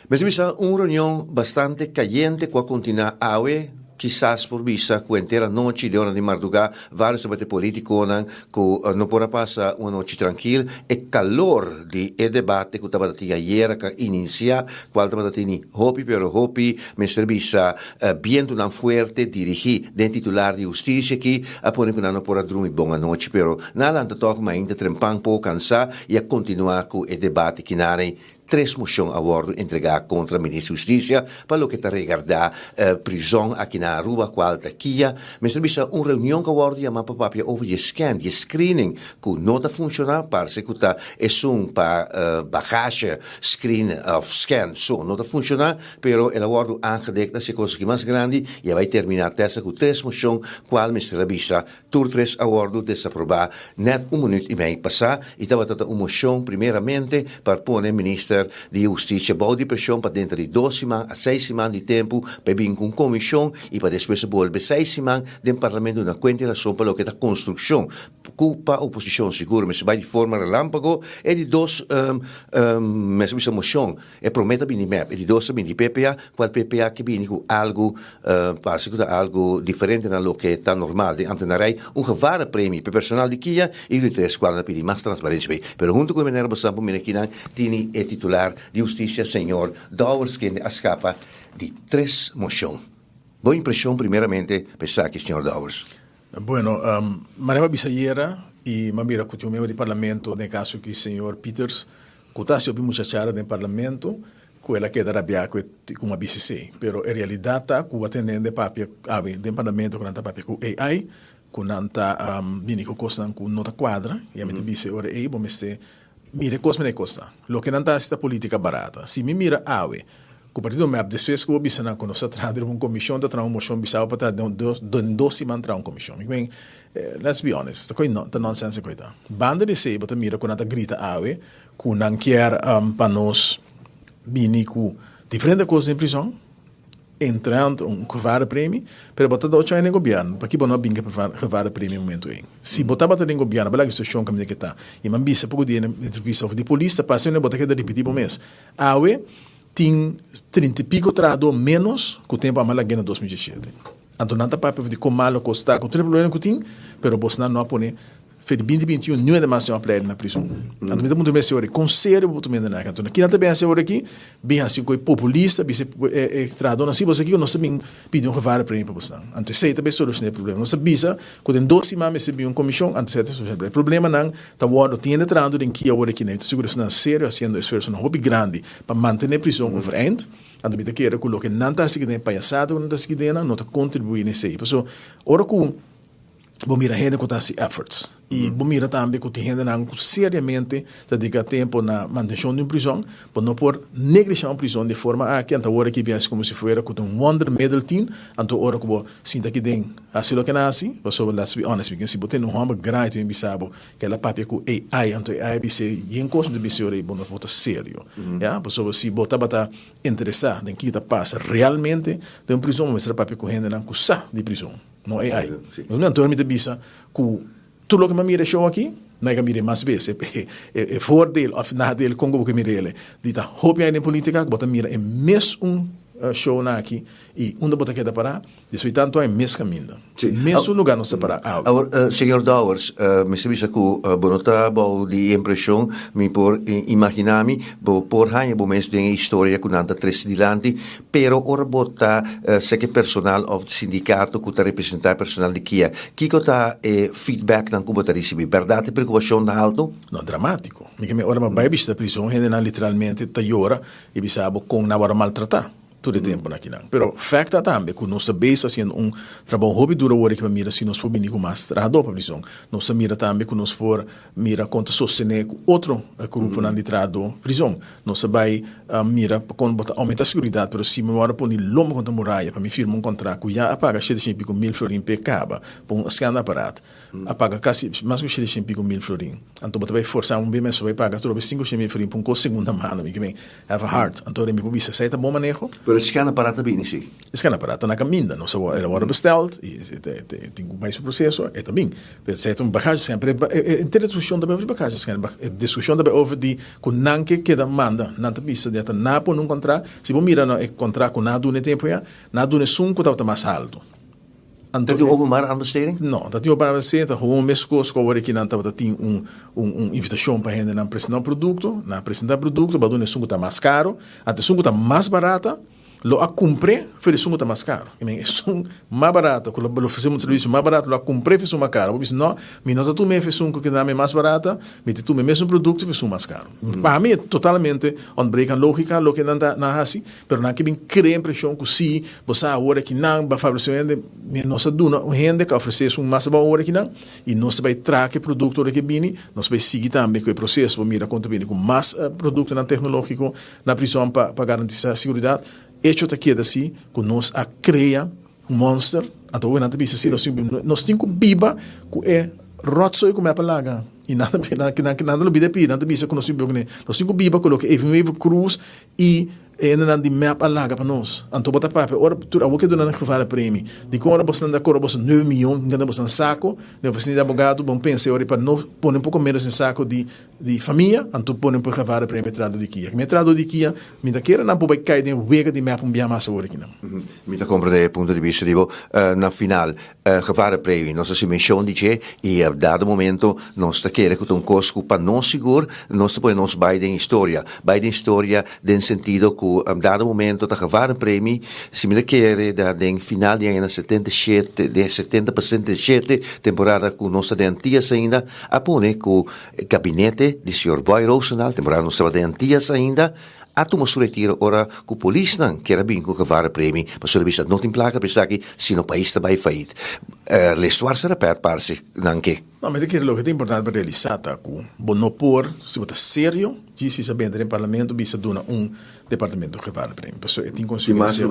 Mester bisa un reunion bastante cayente cu a continua awe, Kisas por bisa ku henter anochi den ora di mardugá vários tabata e polítikonan ku no por a pasa un anochi trankil. E kalor di e debate ku tabata tin ayera ku a inisiá, kual tabata tini hopi pero hopi mester bisa bientunan fuerte dirigí den titular di hustisia aki a pone ku nan no por a drumi bon anochi pero nan a lanta tòg mainta trempan poko kansá i a kontinuá ku e debate kinanei. Tres mocion a wordo entrega contra Minister di Husticia pa loke ta regarda prizon aki na Aruba cual ta kia. Mester bisa un reunion cu a wordo yama pa papia over di e scan, di e screening cu no ta funciona, parce cu ta esun pa bagage screen of scan so no ta funciona, pero el a wordo aangedekt na si cos aki mas grandi y a bay termina testa cu tres mocion cual mester a bisa Tur tres a wòrdu desaprobá nèt un minüt i mei pasá i tabata ta un moshon primeramente pa pone minister di hustisia bou di preshon pa denter di dos siman a seis siman di tempu pa e bin ku un komishon i pa despues e bolbe seis siman den parlamento duna kuenta i rason pa loke ta konstrukshon ku pa oposishon sigur mester bai di forma relámpago. E di dos mester bisa moshon. E promé ta bini mep, e di dos ta bini di PPA, cual PPA ke bini cu algo, parce cu ta algo diferente na loke ta normal den ambtenarij, un gevarenpremie p'e personal di kia y di tres cual nan a pidi mas transparencia p'e. Pero hunto cu e meneer Bossan por mira kinan tini e titular di husticia señor Dowers kende a scapa di tres mocion. Bo impresion primeramente p'e esaki señor Dowers? Bueno, manera mi a bisa ayera y mi a mira cu tin un miembro di parlamento, den e caso aki señor Pieters, Cu ta haci hopi muchachada den parlamento cu el a keda rabia cu e cu a bisa esey. Pero e realidad ta cu a tende hende papia awe den parlamento cu nan ta papia cu AI, cu nan ta bini cu cosnan cu no ta cuadra. Y ami ta bisa e ora ey bo mester mira e cos mira e cos ta. Loke nan ta haci ta politica barata. Si mi mira awe cu partido mep despues cu bo bisa nan cu nos ta traha den un comision ta traha un mocion bisa bo pa traha den dos siman traha un comision. Mi meen Let's be honest, ta koe ta nonsense koe ta. Banda di esei bo ta mira ku nan ta grita awe ku nan kier pa nos bini ku diferente kos den prison, entrant un gevarenpremie, pero bo ta da ocho aña den gobierno, paki bo no a bin ku e gevarenpremie e momento ei? Si bo tabata den gobierno, bo laga e situacion kaminda ke ta. I mi a bisa poko dia den entrevista of di polis ta pasa bo ta keda ripiti bo mes. Awe tin trinta i piko trahador menos ku tempo a malag'e na 2017. Anto nan ta papia di kon malo kos ta ku tur e problema ku tin, pero bosnan no a pone fe di binti binti un niun hende mas den opleiding na prison. Anto mi ta puntra mi señor, kon serio bo por tuma hende nan aki? Anto kinan ta bin hasi awor aki? Bin hasi un koi populista, bisa e trahadornan, si boso aki nos ta bin pidi un gevarenpremie pa bosnan. Anto esei ta bay soluciona e problema. Nos ta bisa ku den dos siman mester bin un komishon, anto esei ta soluciona e problema. E problemanan ta wòrdu tin hende trahando den kia awor aki, mi ta sigur esnan serio hasiendo esfuersonan hopi grandi pa mantene prison overeind. Anto mi ta kere ku loke nan ta hasi den e payasada ku nan ta hasi den nan no ta kontribuí na esei. Pasobra ora ku bo mira hende ku ta hasi efforts i bo mira tambe ku tin hendenan ku seriamente ta dediká tempu na mantenshon di un prizòn, bo no por neglishá un prizòn di e forma aki. Anto awor aki bin hasi komo si fuera ku ta un wondermiddel tin. Anto ora ku bo sinta aki den hasi loke nan hasi, pasobra let's be honest, si bo tene un hòmber grandi ta bin bisa bo ku el a papia ku AI, anto AI a bis'é yen kos ku ta bis'é ora ei bo no por ta serio. Ya, pasobra si bo tabata interesá den kiko ta pasa realmente den un prizon, bo mester a papia ku hendenan ku sa di prizon, no AI. Anto mi ta bisa ku tur loke mi a mira e show aki, no a mira e mas bes. E voordeel òf nadeel kon ku bo ke mira el, di ta hopi aña den politika ku bo ta mira e mesun shownan aki i unda bo ta keda pará. Despues di tantu aña mes kaminda. Mesun lugar nos ta para awe. Awor, señor Dowers, mester bisa ku bo no ta bou di impreshon, mi por imagina mi, bo por haña bo mes den e historia ku nan ta trese dilanti, pero ora bo ta seke personal òf sindikato ku ta representá e personal di kia, kiko ta e feedbacknan ku bo ta risibí? Bèrdat e preokupashon ta haltu? No, dramátiko. Mi ke mi ora mi a bai bishita prison, hendenan literalmente ta yora i bisa bo kon nan wòrdu maltratá. Tur e tempunan akinan. Pero fèkt ta tambe ku nos ta bezig hasiendo un trabou hopi duru awor aki pa mira si nos por bini ku mas trahadó pa prizon. Nos ta mira tambe ku nos por mira kon ta sostené ku otro gruponan di trahadó prizon. Nos ta bai mira kon bo ta oumentá seguridat, pero si mi wòrdu poni lomba kontra muraya pa mi firma un kontrakt ku ya a paga shete shen i piko mil florin p'e kaba pa un skanapparaat, a paga kasi mas ku shete shen i piko mil florin. Anto bo ta bai forsá un bes mes pa bai paga atrobe sinku shen mil florin pa un kos segunda mano. Mi ke men have a heart. Anto mi por bisa esei ta bon maneho. Pero e skanapparaat ta bini si? E skanapparaat ta na kaminda. Nos a el a wòrdu bestèld i e tin ku bai su proseso, e ta bin. Pero esei ta un bagagescan. Pero e henter diskushon ta bai over di bagagescan. E diskushon ta bai over di ku nan ke keda manda. Nan ta bisa di ata nan a pone un kontrakt. Si bo mira na e kontrakt ku nan a duna e tempu ya, nan a duna esun ku tabata mas haltu. Anto, Ta tin openbare aanbesteding? No, ta tin openbare aanbesteding, ta gewoon meskos ku awor aki nan tabata tin un un invitashon pa hendenan presentá un produkto, nan a presentá e produkto, bo a duna esun ku ta mas karo, anto esun ku ta mas barata. Lo a kumpr'é for di esun ku ta mas karu. I men, esun mas barato, ku lo ofresé un servisio mas barato, lo a kumpr'é for esun mas karu. Bo bisa, No, mi no ta tuma e for esun ku keda mi mas barata, mi ta tuma e mesun produkto for esun mas karu. Pa mi e totalmente ontbreek aan lógika loke nan ta nan hasi, pero nan ke bin krea impreshon ku si bo sa awor aki nan ba fabrisé un hende, mi nos a duna un hende ku a ofresé esun mas abou awor aki nan, i nos ta bai traka e produkto ora ke bini, nos bai sigui tambe ku e proseso pa mira kon ta bini ku mas produktonan teknológiko Na prizon pa pa garantisa seguridad. Hecho ta keda si cu nos a crea un monster, anto hopi nan ta bisa si nos tin nos tin cu biba cu e rotzooi cu mep a laga y nan nan nan ta lubida pidi nan ta bisa cu nos tin cu biba cune. Nos tin cu biba cu loke Evelyn Wever Croes y e hendenan di mep a laga pa nos. Anto bo ta papia ora tur awor ke duna nan gevare premie. Dicon ora bosnan ta cobra boso nuebe miyon hinca den boso saco den oficina di abogado bon pensa e ora pa no pone un poco menos den saco di Di famia, anto pone un por gavare preme trado di kia. Mi trado di kia, mi ta kere nan por bai kai den wega di mep un bia mas awor aki nan. Mi ta comprende e punto di bista di bo. Na final, gevare premie, nos a haci mencion di dje y a dado momento nos ta kere cu ta un cos cu pa nos sigur nos ta pone nos bai den historia. Bai den historia den sentido cu dado momento ta gevare premie, si mi ta kere da den final di añanan 77, den 70 pa 77 temporada cu nos ta den Antillas ainda, a pone cu E gabinete di señor Boy Roosendaal, temporada nos tabata den Antillas ainda, a tuma su retiro ora cu polisnan kier a bin cu gevare premi, pasobra bisa no tin placa pa esaki sino pais ta bay faid. L'histoire se repet parce nan ke. No, mi ta kere loke ta importante pa realisa ta cu bo no por, si bo ta serio, djis si sa benta den parlamento bisa duna un departamento gevare premi, pasobra e tin consecuencia.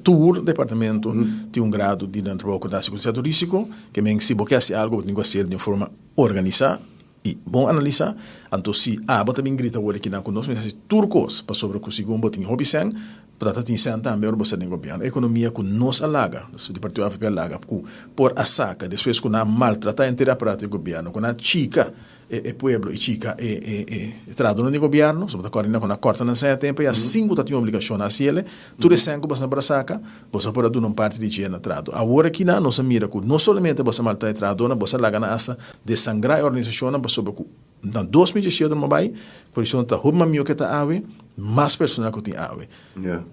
Tur departamento tin un grado di nan trabou cu ta haci cu cierto risico, ke men si bo ke haci algo bo tin cu haciel di un forma Organisá i bon analisá, anto si abo ta bin grita worde kinan ku nos mester hasi tur kos pasobra ku segun bo tin hopi sèn, bo ta tin sèn tambe ora bo sta den gobièrnu. Ekonomia ku nos a laga, di partido avp a laga, ku por a saka despues ku nan a maltratá henter e aparato di gobièrnu, ku nan a chika e pueblo i chika e trahadónan di gobièrnu, pasobra bo ta kòrda ku nan a kòrta nan sèn a tempu i a sinku ta tin obligashon na hasi ele, tur e sèn ku boso a por a saka, Boso a por a duna un parti di dje na trahadó. Awor aki nan nos a mira ku no solamente boso a maltrá e trahadónan, boso a laga nan asta desangrá e organisashonnan pasobra ku na 2018 nan bai, kondishon ta hopi mas mihó ke ta awe, mas personal ku tin awe.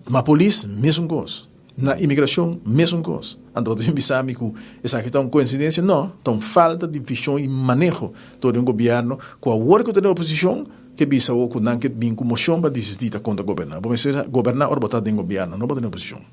Ma polis, mesun kos. Na imigrashon, mesun kos. Anto bo ta bin bisa mi ku esaki ta un koinsidensia? No, ta un falta di vishon i maneho dor di un gobièrnu ku awor ku ta den oposishon, Ke bisa bo ku nan ke bin ku mocion pa disistí ta kontra goberná. Bo mester goberná ora bo ta den gobièrnu, no bo ta den oposishon.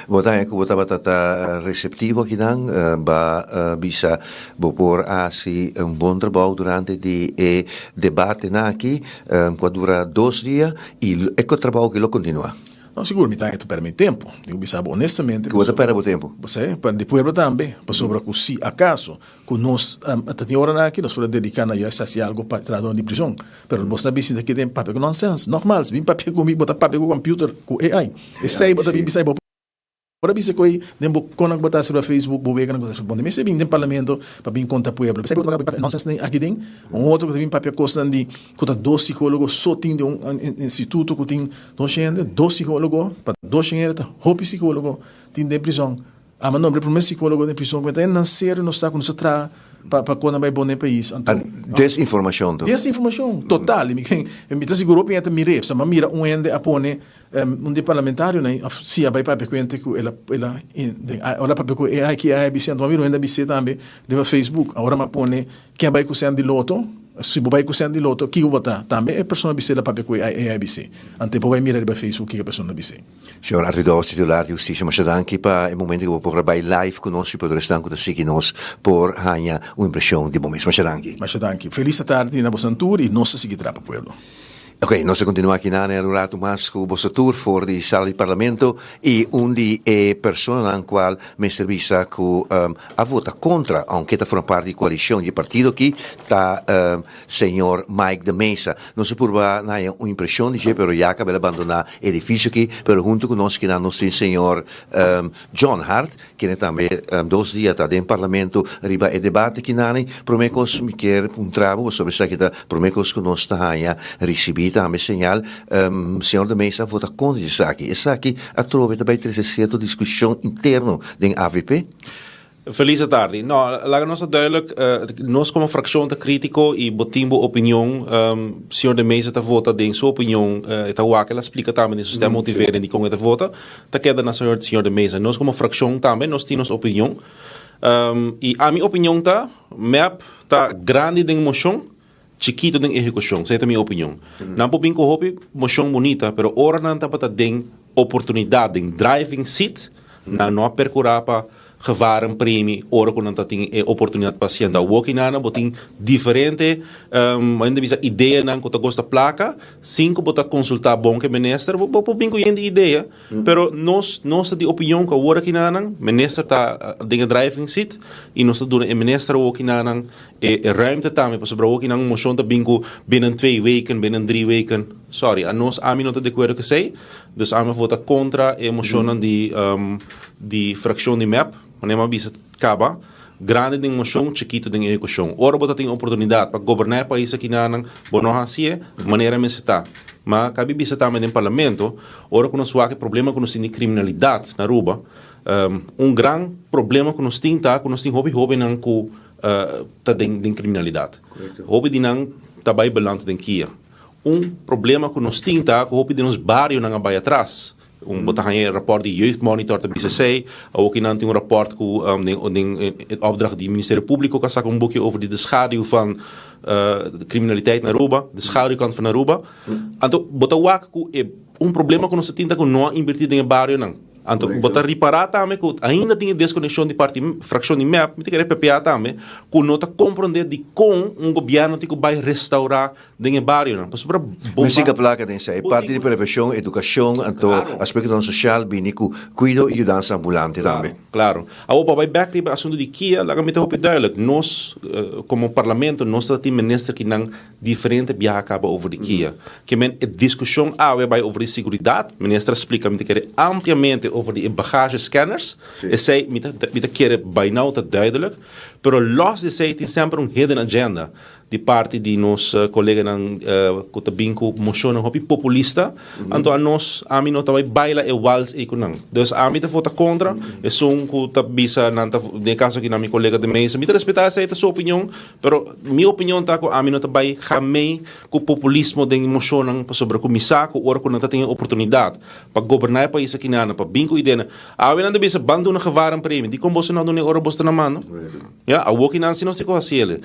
Bo ta haña ku bo tabata ta reseptivo akinan? Ba bisa bo por hasi un bon trabou durante di e debatenan aki ku a dura dos dia i e trabou aki lo kontinuá? No, sigur mi ta haña ta pèrdè mi tempu. Digo bisa bo honestamente. Ku bo ta pèrdè bo tempu? Bo sa, pa di pueblo tambe, pasobra ku si akaso Ku nos ta tin oranan aki nos por a dediká na juist hasi algu pa trahadónan di prison. Pero bos ta bin sinta aki den papia ku nonsens. Nogmaals, bin papia ku mi, bo ta papia ku computer, ku AI. Esei bo ta bin bisa, bo por a bisa ku ei den bo konan ku bo ta hasi riba Facebook, bo weganan ku bo ta hasi. Bo no mester bin den parlamento pa bin konta pueblo. Esei bo ta papia nonsens den aki den. Un otro ku ta bin papia kosnan di ku ta dos sikólogo so tin den un instituto ku tin dos hende, dos sikólogo pa dos hende ta hopi sikólogo tin den prison. Ama nombre prome psicologo den prison cu ta nan serio nos ta cu nos ta traha pa pa con nan bay bon den pais anto Desinformacion to. Desinformacion total y mi ken mi ta sigur hopi hende ta mira epsa ma mira un hende a pone un di parlamentarionan of si a bay papia cu hende cu el a el a den ora a papia cu e ai ki ai a bis'e anto ma mira un hende a bis'e tambe riba Facebook awor a pone ken a bay cu cen di loto si bo bay cu cen di loto kico bo ta tambe e persona a bis'e el a papia cu e ai e ai a bis'e anto bo bay mira riba Facebook kico e persona a bis'e. Señor Arthur Dowers, titular di Husticia, masha danki pa e momento ku bo por a bai live ku nos i pa tur esnan ku ta sigui nos por haña un impreshon di bo mes. Masha danki. Masha danki. Felis atardi na bosan tur i nos ta sigui traha pa pueblo. Ok, nos ta kontinuá aki nan un ratu mas ku boso tur for di sala di Parlamento i un di e personanan kual mester bisa ku a vota kontra, ounke ta forma parti di koalishon di e partido aki, ta Señor Mike de Meza. Nos a purba na haña un impreshon di dje, pero ya caba el a bandoná e edificio aki. Pero hunto cu nos kinan nos tin señor John Hart, kende tambe dos dia ta den Parlamento riba e debate kinani. Prome cos mi kier puntra bo pasobra esaki ta prome cos cu nos ta haña ricibi tambe señal. Señor de Meza a vota contra di esaki. Esaki atrobe ta bay trece cierto discusion interno den avp? Felis atardi. No, laga nos ta duidelijk, nos como fraccion ta critico y bo tin bo opinion, señor De Meza ta vota den su opinion, e ta wak, el a splica tambe den su stem motivering dicon e ta vota, ta keda na señor señor De Meza. Nos como fraccion tambe nos tin nos opinion, y ami opinion ta, mep ta grandi den mocion, chikito den ehekushon, esei ta mi opinion. Nan por bin ku hopi moshon bunita, pero ora nan tabata den oportunidat, den driving seat, nan no a perkurá pa gevarenpremie ora ku nan ta tin e oportunidat pa hasiendo. Awor ki nan bo tin diferente, bo bisa ideanan ku ta kosta plaka, sin ku bo ta konsultá bon ku e minister, bo por bin ku yen di idea, pero nos nos ta di opinion ku awor aki nan minister ta den e driving seat i nos ta duna e minister awor ki nan E ruimte tambe, pasobra awor ki nan mocion ta bin cu binnen twee weken, binnen drie weken. Sorry, anos, ami no ta de acuerdo cu esey, dus ami a vota contra e mocionnan di di fraccion di mep, manera mi a bisa caba, grandi den mocion, chikito den ehecucion. Ora bo ta tin oportunidad pa goberna e pais aki nanan, bo no haci'e manera mester ta. Ma cabi bisa tambe den parlamento, ora cu nos wak e problema cu nos tin di criminalidad na Aruba, un gran problema cu nos tin ta cu nos tin hopi hobennan cu ta den den kriminalidat. Hopi di nan ta bai beland den kia. Un problema ku nos tin ta ku hopi di nos barionan a bai atras. Un bo ta haña e rapòrt di Jeugdmonitor ta bisa esei. Awoki nan tin un rapòrt ku den den e opdracht di Ministerio Públiko ku a saka un buki over di de schaduw van kriminaliteit na Aruba, de schaduwkant van Aruba. Anto bo ta wak ku e un problema ku nos ta tin ta ku no a invertí den e barionan. Anto bo ta ripará tambe ku ainda tin e deskonekshon di parti frakshon di mep, mi ta kere PPA tambe, ku no ta komprondé dikon un gobièrnu tin ku bai restourá den e barionan. Pasobra bo No sika plaka den esei. Parti di prevenshon, edukashon, anto aspektonan sosial bini ku kuido i yudansa ambulante tambe. Klaro. Awor pa bai bèk riba e asuntu di kia, laga mi ta hopi duidelijk. Nos komo parlamento nos ta tin minister ki nan Diferente biaha kaba over di kia. Ke men e diskushon awe bai over di seguridat. Minister a splika mi ta kere ampliamente over di e bagage scanners. Esei mi ta mi ta kere by now ta duidelijk. Pero los di esei tin semper un hidden agenda di parti di nos koleganan ku ta bin ku moshonnan hopi populista. Anto anos ami no ta bai baila e wals ei ku nan. Dus ami ta vota kontra esun ku ta bisa nan ta den e kaso aki nan mi kolega de mesa. Mi ta respeta esei ta su opinion. Pero mi opinion ta ku ami no ta bai gamei ku populismo den moshonnan pasobra ku mi sa ku ora ku nan ta tin e oportunidat pa goberná e pais aki nan pa bin ku ideanan. Awe nan ta bisa ban duna gevarenpremie. Dikon boso no a duna e ora boso ta na mando? Ya, awor ki nan si nos tin ku hasi el.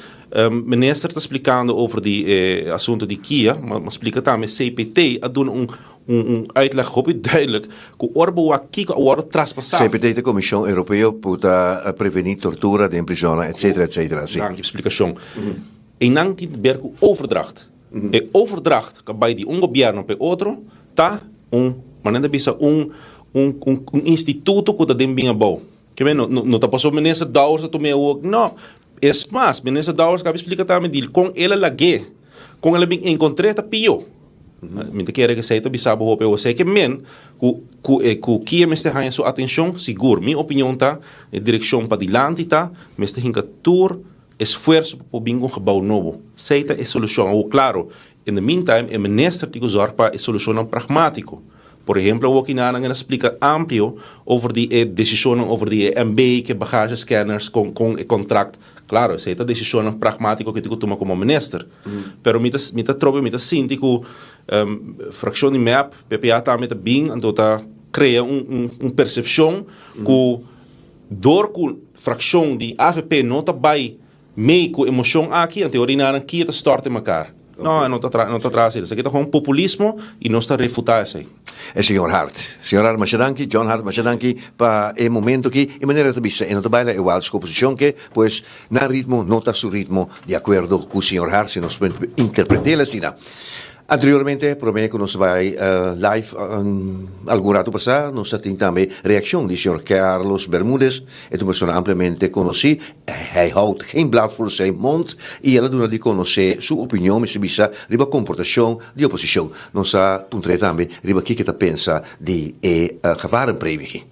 Minister ta splikando over di e asuntu di kia, ma splika tambe CPT a duna un Un uitleg hopi duidelijk ku ora bo wak kiko a wòrdu traspasá. CPT ta Komishon Europeo ku ta prevení tortura den prisonnan etcetera etcetera si. Danki pa splikashon. Einan tin te ber ku overdracht. E overdracht ku a bai di un gobièrnu pa e otro ta un, manera ta bisa, un un un instituto ku ta den bin abou. Ke men no ta pasobra minister Dowers a tuma e awor, no. Es mas, minister Dowers kabi splika tambe di kon el a lag'é, kon el a bin enkontr'é ta pió. Mi ta kere ku esei ta bisa bo hopi awor. Esei ke men ku ku e ku kia mester haña su atenshon sigur. Mi opinion ta e direkshon padilanti ta mester hinka tur esfuerso pa por bin ku un gebou nobo. Esei ta e solushon. Awor klaro, in the meantime e minister tin ku zòrg pa e solushonnan pragmátiko. Por ehemplo awor kinanan el a splika amplio over di e desishonnan over di e MB ku e bagage scanners kon kon e kontrakt. Claro, esei ta decisionnan pragmatico cu tin cu tuma como minister. Pero mi ta, mi ta trobe, mi ta sinti cu fraccion di mep, PPA tambe ta bin, anto ta crea un, un, un percepcion cu door cu fraccion di avp no ta bay mee cu e mocion aki, anto e orinanan kia ta stort den mekaar. No, no ta tra, no ta traha asina. Esaki ta gewoon populismo y nos ta refuta esey. E señor Hart. Señor Hart masha danki, John Hart masha danki pa e momento aki y manera ta bisa e no ta baila e wals cu oposicion ke, pues nan ritmo no ta su ritmo di acuerdo cu señor Hart si nos por interpretel asina. Anteriormente prome cu nos bai live algun rato pasa nos a tin tambe reaccion di señor Carlos Bermudez, E ta un persona ampliamente konosí, hij houdt geen blad voor zijn mond i el a duna di konosé su opinion mester bisa riba komportashon di oposishon. Nos a puntr'é tambe riba kiko e ta pensa di e gevarenpremie.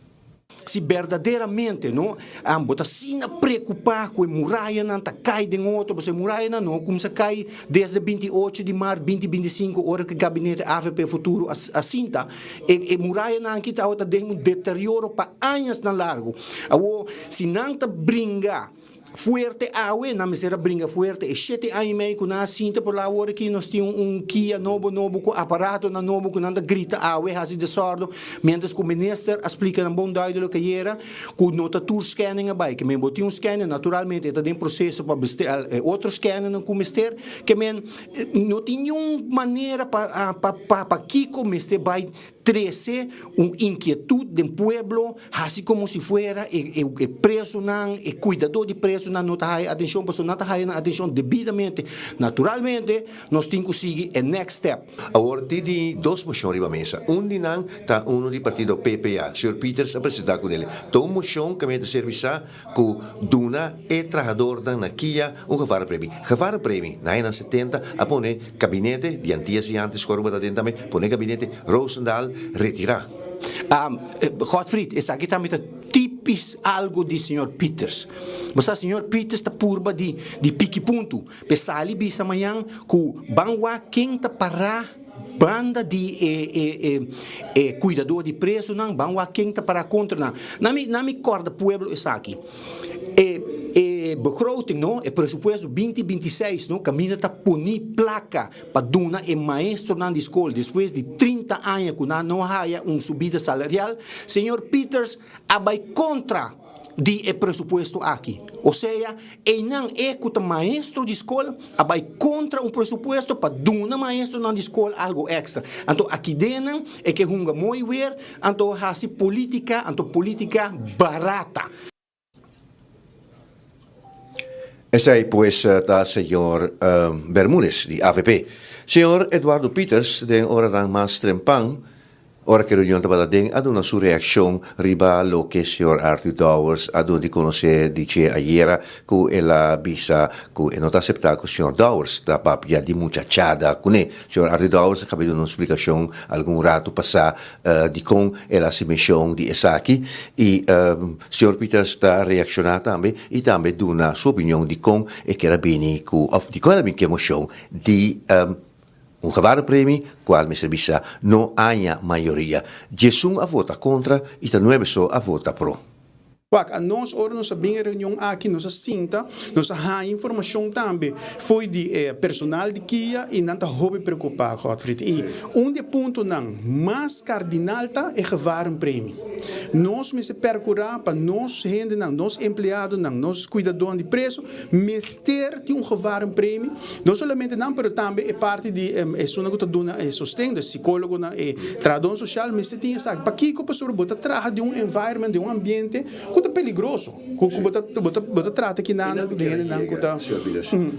Si berdaderamente no bo ta asina preocupa cu e murayanan ta cay den otro, pasobra e murayanan no cuminsa cay desde 28 di maart 2025 ora cu e gabinete avp Futuro a sinta, e murayanan aki tabata den un deterioro pa añasnan largo. Awor si nan ta bringa Fuerte awe, nan mester a bringa fuerte e shete aña i mei ku nan a sinta por la awor aki nos tin un kia nobo nobo ku aparatonan nobo ku nan ta grita awe hasi desordo mientras ku minister a splika nan bon duidelijk ayera ku no ta tur scanning a bai ke men bo tin un scanner naturalmente e ta den proseso pa bestel e otro scannernan ku mester ke men no tin niun manera pa pa pa kiko mester bai Trece un inquietud den pueblo, haci como si fuera e e presonan, e cuidador di presonan no ta haya atencion, pasobra nan ta haya nan atencion debidamente. Naturalmente, nos tin cu sigui e next step. Awor tin di dos mocion riba mesa. Un di nan ta uno di partido PPA. Señor Pieters a presenta cu nele. Ta un mocion cu mi ta ser bisa cu duna e trahadornan na kia un gevarenpremie. Gevarenpremie, na añanan setenta a pone Gabinete di Antias i antes cu Aruba ta den tambe, pone gabinete Rosendaal retira. Godfried, esaki tambe ta tipis algo di señor Pieters. Bo sa señor Pieters ta purba di di piki punto pe sali bisa mañan cu ban wak ken ta para banda di e e e e cuidador di presonan, ban wak ken ta para contra nan. Na mi na mi corda pueblo esaki. E e begroting no, e presupuesto binti 26 no, kaminda ta poni plaka pa duna e maestronan di skol despues di 30 aña ku nan no haya un subida salarial, señor Pieters a bai kontra di e presupuesto aki. Osea, einan e ku ta maestro di skol a bai kontra un presupuesto pa duna maestronan di skol algo èkstra. Anto akidenan e ke hunga mooi weer, anto hasi politika, anto politika barata. Esei pues ta señor Bermudez di avp. Señor Eduardo Pieters den oranan mas trempan ora ku e reunion tabata den a duna su reakshon riba loke señor Arthur Dowers a duna di konosé di dje ayera ku el a bisa ku e no ta aseptá ku señor Dowers ta papia di muchachada kuné. Señor Arthur Dowers a kaba di duna un splikashon algun ratu pasá Dikon el hasi menshon di esaki? I señor Pieters ta reakshoná tambe i tambe duna su opinion dikon e kier a bini ku òf dikon el a bini ku e moshon di un gevarenpremie kual mester bisa no haña mayoria. Diesun a vota kontra i ta nuebe so a vota pro. Wak, anos ora nos a bin e reunion aki nos a sinta, nos a haña informashon tambe fo'i di e personal di kia i nan ta hopi preokupá, Godfried. I un di e puntonan mas kardinal ta e gevarenpremie. Nos mester perkurá pa nos hendenan, nos empleadonan, nos kuidadónan di preso mester tin un gevarenpremie, no solamente nan pero tambe e parti di esunnan ku ta duna e sosten, dus sikólogonan, e trahadónan sosial mester tin esaki. Pakiko? Pasobra bo ta traha den un environment, den un ambiente ku ta peligroso, ku bo ta bo ta bo ta trata kinan ku den hendenan ku ta.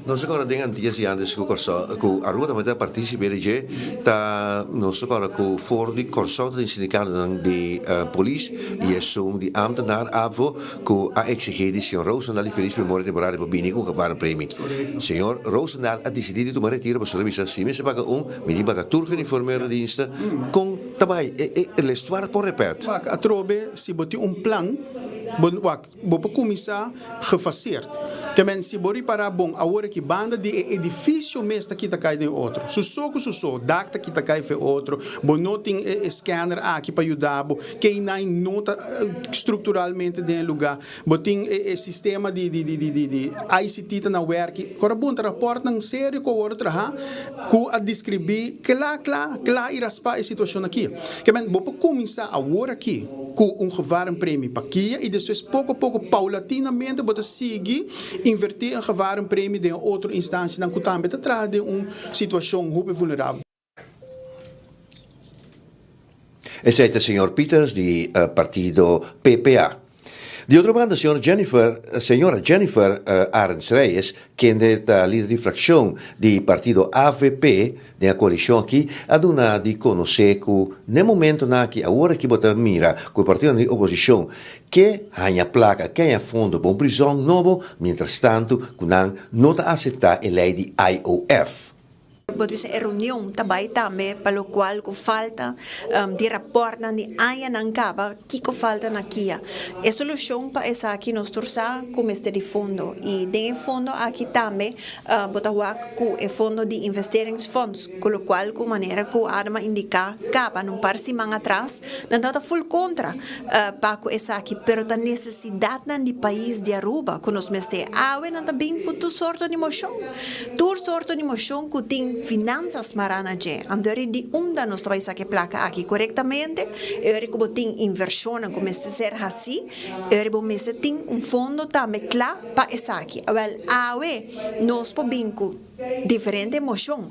Nos ta kòrda den Antias di antes ku Kòrsou ku Aruba tabata partísipe di dje ta nos ta kòrda ku for di Kòrsou ta tin sindikatonan di polis i esun di ámtenar ABVO ku a eksigí di señor Rosendaal di felis memoria temporario pa bini ku gevarenpremie. Señor Rosendaal a disidí di tuma retiro pasobra el a bisa si mi mester paga un mi tin paga tur geuniformeerde diensten kon Ta bai, e e lestuar por repet. Wak, atrobe si bo tin un plan, bo wak, bo por kuminsá gefaseerd. Te men si bo ripará bon, awor aki banda di e edifisio mes ta kita kai den otro. Su so ku su so, dak ta kita kai fe otro, bo no tin e e scanner aki pa yuda bo, K-nine no ta strukturalmente den e lugá, bo tin e e sistema di di di di di di ICT ta na wèrki. Kor a bon ta rapòrtnan serio ku a wòrdu trahá ku a deskribí kla kla kla i raspá e situashon aki. Ke men bo por kuminsá awor aki ku un gevarenpremie pa kia i despues poko poko paulatinamente bo ta sigui invertí e gevarenpremie den otro instansianan ku tambe ta traha den un situashon hopi vulnerabel. Esei ta señor Pieters di partido PPA. Di otro banda señor Jennifer, señora Jennifer Arends Reyes, kende ta lider di fraccion di partido avp den e coalicion aki, a duna di conoce cu n'e momentonan aki, awor aki bo ta mira cu e partidonan di oposicion ke haña placa, ke haña fondo pa un prison nobo, mientrastanto cu nan no ta acepta e ley di IOF. Bo ta bisa e reunion ta bai tambe pa locual cu falta di raportnan di añanan caba kico falta na kia. E solucion pa esaki nos tur sa cu mester di fondo y den e fondo aki tambe bo ta wak cu e fondo di investeringsfonds cu locual cu manera cu Adam a indica caba un par siman atras nan tabata full contra pa cu esaki pero ta necesidadnan di pais di Aruba cu nos mester awe nan ta bin cu tur sorto di mocion. Tur sorto di mocion cu tin finanzas mará na dje. Anto eri di unda nos ta bay saca e placa aki corectamente? Eri cu bo tin inversionnan cu mester ser haci, eri bo mester tin un fondo tambe cla pa esaki. Awel, awe nos por bin cu diferente mocion,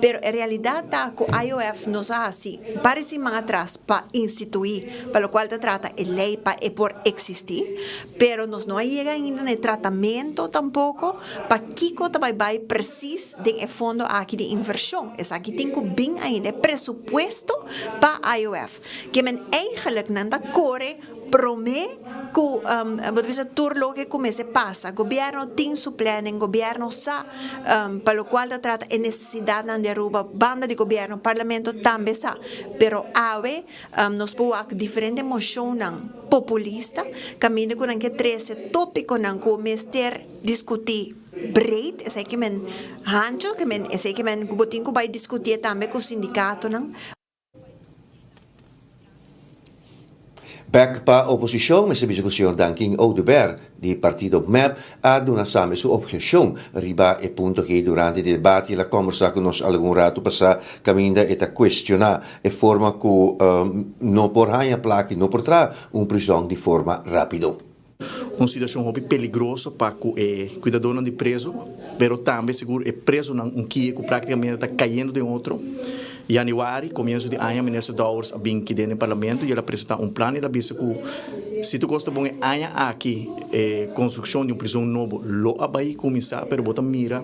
pero e realidad ta cu IOF nos a haci un par di siman atras pa institui pa locual ta trata e ley pa e por existi, pero nos no a yega ainda na e tratamento tampoco. Pakiko ta bai bai precies den e fondo aki di inversion? Esaki tin ku bin ainda e presupuesto pa IOF. Ke men eigenlijk nan ta kore prome ku bo ta bisa tur loke ku mester pasa. Gobierno tin su planning, gobierno sa pa lokual ta trata e nesesidatnan di Aruba, banda di gobierno, parlamento tambe sa. Pero awe nos por wak diferente moshonnan populista kaminda ku nan ke trese topikonan ku mester Diskutí breed, esei ke men hancho, ke men esei ke men ku bo tin ku bai diskutié tambe ku sindikatonan. Bek pa oposishon, mester bisa ku señor Dankin Oduber di partido mep a duna same su obheshon riba e punto aki durante di debate. El a kombersá ku nos algun ratu pasá kaminda e ta kuestioná e forma ku no por haña plaka i no por traha un prizòn di forma rápido. Un situacion hopi peligroso pa cu e cuidadornan di preso, pero tambe sigur e presonan un kie cu practicamente ta cayendo den otro. Januari, comienzo di aña, Minister Dowers a bin ki den den Parlamento y el a presenta un plan y el a bisa cu si tur cos ta bon e aña aki e construccion di un prison nobo lo a bay cuminsa, pero bo ta mira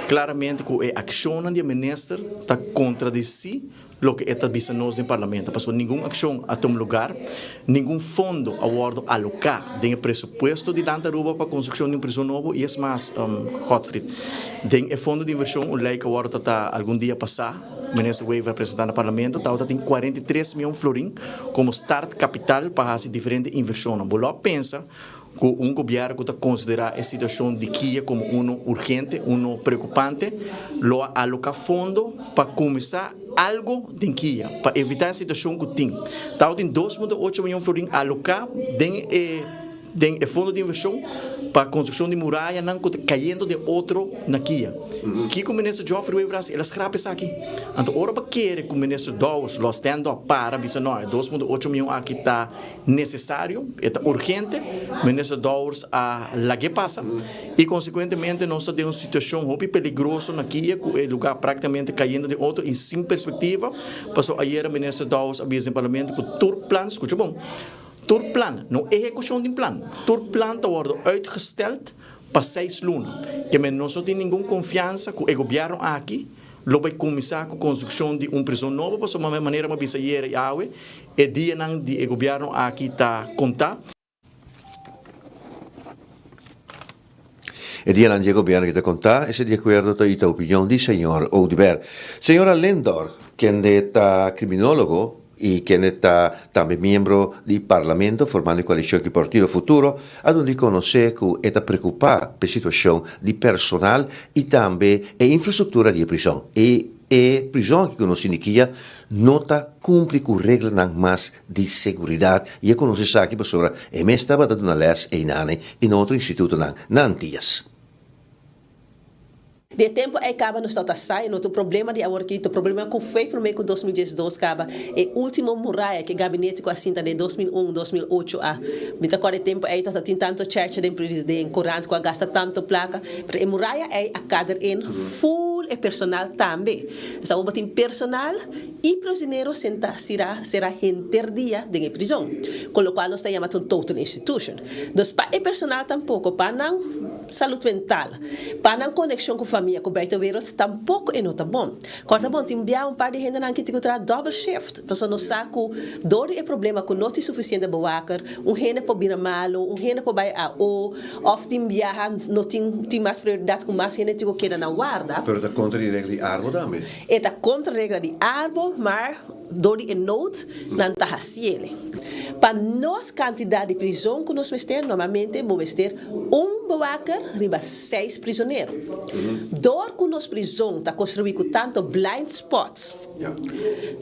claramente cu e accionnan di e Minister ta contradeci Loke e ta bisa nos den Parlamento, pasobra ningun accion a tuma lugar, ningun fondo a wordo aloca den e presupuesto di Land Aruba pa construccion di un prison nobo y es mas, Godfried, den e fondo di inversion, un ley cu a wordo trata algun dia pasa, Minister Wever a presenta na Parlamento, tabata tin 43 miyon florin como start capital pa haci diferente inversionnan. Bo lo a pensa Ku un gobièrnu ku ta konsiderá e situashon di kia komo unu urgente, unu preokupante, lo a aloká fondo pa kuminsá algu den kia pa evitá e situashon ku tin. Tabatin 2.8 mion florin aloká den e den e fondo di invershon pa konstrukshon di murayanan ku ta kayendo den otro na kia. Kiko Minister Geoffrey Wever a hasi? El a skrap esaki. Anto ora bo kere ku Minister Dowers lo a stand up para bisa no e 2.8 mion aki ta Necesario, e ta urgente, Minister Dowers a lag'é pasa y consecuentemente nos ta den un situacion hopi peligroso na Kia cu e lugar practicamente cayendo den otro y sin perspectiva, pasobra ayera Minister Dowers a bisa den Parlamento cu tur plan, scucha bon, tur plan, no ehecucion di plan, tur plan ta wordo uitgesteld pa seis luna, ke men nos no tin ningun confiansa cu e gobierno aki lo bay cuminsa cu construccion di un prison nobo pasobra manera mi a bisa ayera y awe, E dianan di e gobierno aki ta contá. E dianan di e gobierno aki ta contá, esei di acuerdo ta y ta opinion di señor Oduber. Señora Lindor, kende ta criminólogo y kende ta tambe miembro di parlamento formando e coalicion cu Partido Futuro, a duna di conoce cu e ta preocupa p'e situacion di personal y tambe e infrastructura di e prison. E E prizòn aki ku nos tin di kia no ta kumpli ku reglanan mas di seguridat i e konosé esaki pasobra e mes tabata duna lès einane i na otro institutonan na Antias. Di e tempu ei kaba nos tabata sa e no ta un problema di aworaki, ta un problema ku fei promé ku 2012 kaba. E último muraya ku e gabinete ku a sinta den 2001, 2008 a mi ta kòrda e tempu ei tabata tin tantu chèrchè den den korant ku a gasta tantu plaka. Pero e muraya ei a kader in full e personal tambe. Esa bo tin personal y prisionero senta sira sera henter dia den e prizon. Con lo cual nos ta yama ta un total institution. Dus pa e personal tampoco, pa nan salud mental, pa nan conexion cu familia. famia ku buitenwereld tampoko e no ta bon. Kòrta bon tin bia un par di hendenan ki tin ku traha double shift pasobra nos sa ku dor di e problema ku no tin sufisiente bewaker un hende por bira malu, un hende por bai AO òf tin biaha no tin tin mas prioridat ku mas hende tin ku keda na warda. Pero ta kontra di regla di Arbo tambe. E ta kontra regla di Arbo mar dor di e nood nan ta hasiele. Pa nos kantidat di prizon ku nos mester normalmente bo mester un bewaker riba seis prizonero. Dor ku nos prizon ta konstruí ku tanto blind spots,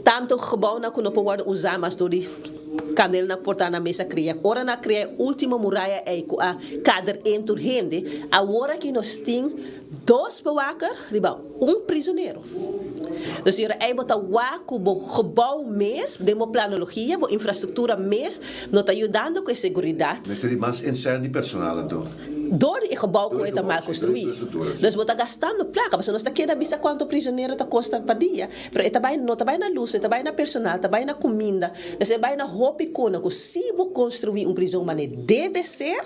tanto gebouwnan ku no por wòrdu usá mas dor di kandelnan ku por ta na mesa kria. Ora nan a kria e último muraya ei ku a kader en tur hende, awor aki nos tin dos bewaker riba un prizonero. Dus ora ei bo ta wak ku bo gebouw mes, den bo planologia, bo infrastruktura mes, no ta yudando ku e seguridat. Mester di mas inzet di personal anto. Dor di e gebouw ku e ta mal konstruí. Dus bo ta gastando plaka, pasobra nos ta keda bisa kuantu prizonero ta kosta pa dia, pero e ta bai, no ta bai na lus, e ta bai na personal, ta bai na kuminda, dus e bai na hopi kona ku si bo konstruí un prizon manera debe ser,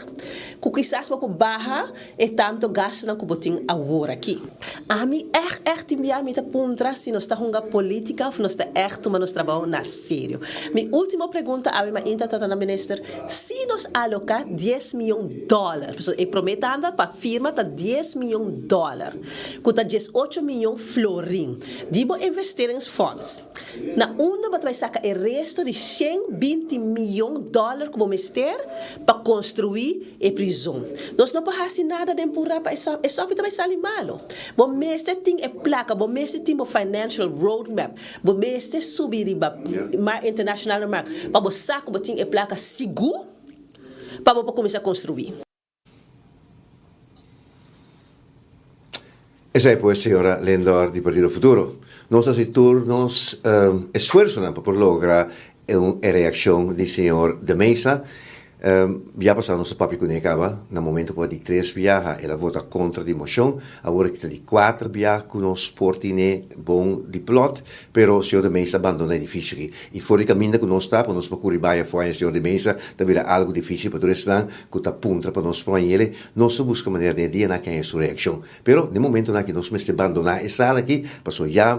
ku kisas bo por baha E tanto gastunan ku bo tin awor aki. Ami ègt ègt tin bia mi ta puntra si nos ta hunga politica of nos ta ègt tuma nos trabou na serio. Mi ultimo pregunta awe mainta ta na minister, si nos aloka dies miyon dòler, pasobra e prome tanda pa firma ta dies miyon dòler, ku ta diesocho miyon florin, di bo investeringsfonds, na unda bo ta bai saka e resto di 120 miyon dòler ku bo mester pa konstruí E prizon. Nos no por hasi nada den purá pa e sòfi. E sòfi ta bai sali malo. Bo mester tin e plaka, bo mester tin bo financial road map, bo mester subi riba mar internationale markt pa bo sa ku bo tin e plaka sigur pa bo por kuminsá konstruí. Esei pues señora Lindor di Partido Futuro. Nos hasi tur nos esfuersonan pa por logra un e reaccion di señor De Meza. Bia pasá nos a papia kuné kaba na momento ku a di tres biaha el a vota kontra di mocion. Awor aki ta di kuater biaha ku nos por tine bon di plot, pero señor De Meza a bandona edificio aki. I for di kaminda ku nos ta pa nos por kuri bai afó aña señor De Meza ta bira algu dificil pa tur esnan ku ta puntra pa nos por hañ'el. Nos ta buska manera den e dianan aki haña su reakshon. Pero den momentonan aki nos mester bandoná e sala aki, pasobra ya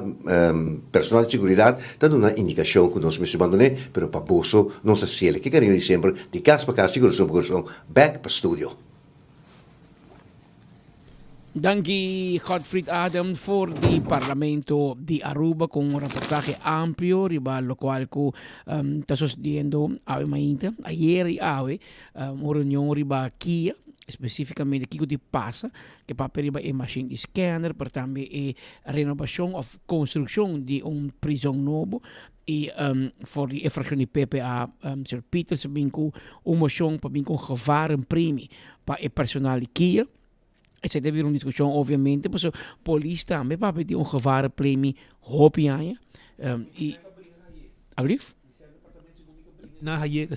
personal di seguridat ta duna indikashon ku nos mester bandon'é, pero pa boso nos ta hasiel. Ke kariño di semper, di kas pa kas, di kurason pa kurason, bèk pa studio. Danki Godfried Adam for di Parlamento di Aruba con un reportahe amplio riba locual cu ta sucediendo awe mainta, ayer y awe, un reunion riba kia, especificamente kico di pasa, ke papia riba e machine di scanner, pero tambe e renovacion of construccion di un prison nobo y for di e fraccion di PPA, señor Pieters a bin cu un mocion pa bin cu un gevarenpremie pa e personal di kia. Esei ta bira un diskushon obviamente pasobra polis tambe papia di un gevarenpremie hopi aña. Y alblief? Na haye,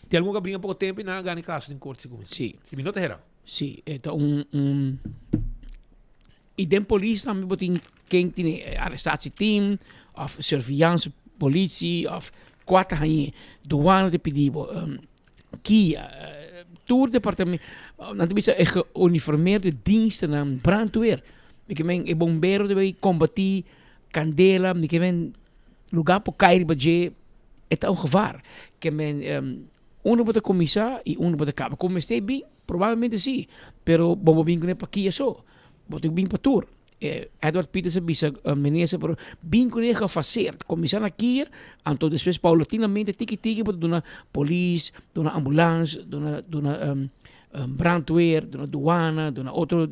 tin algun ka bringa poko tempo y nan a gana e kaso den korte segun mi. Si. Si mi no ta hera. Si, e ta un un y den polis tambe bo tin ken tin e arrestatieteam of surveillance politie of kua ta hañ'e. Douane ta pidi bo. Kia, tur departamento, nan ta bisa e geuniformeerde dienstennan, brandweer. Mi ke men e bombero ta bay combati candela, mi ke men lugar por cay riba dje, e ta un gevaar. Ke men uno bo ta cuminsa y uno bo ta caba. Cu mester bin? Probablemente si, pero bo bo bin cune pa kia so, bo tin bin pa tur. Edward Peters a bisa minister pero bin cu e gefaseerd cuminsa na kia anto despues paulatinamente tiki tiki bo ta duna polis duna ambulans duna duna brandweer duna douane duna otro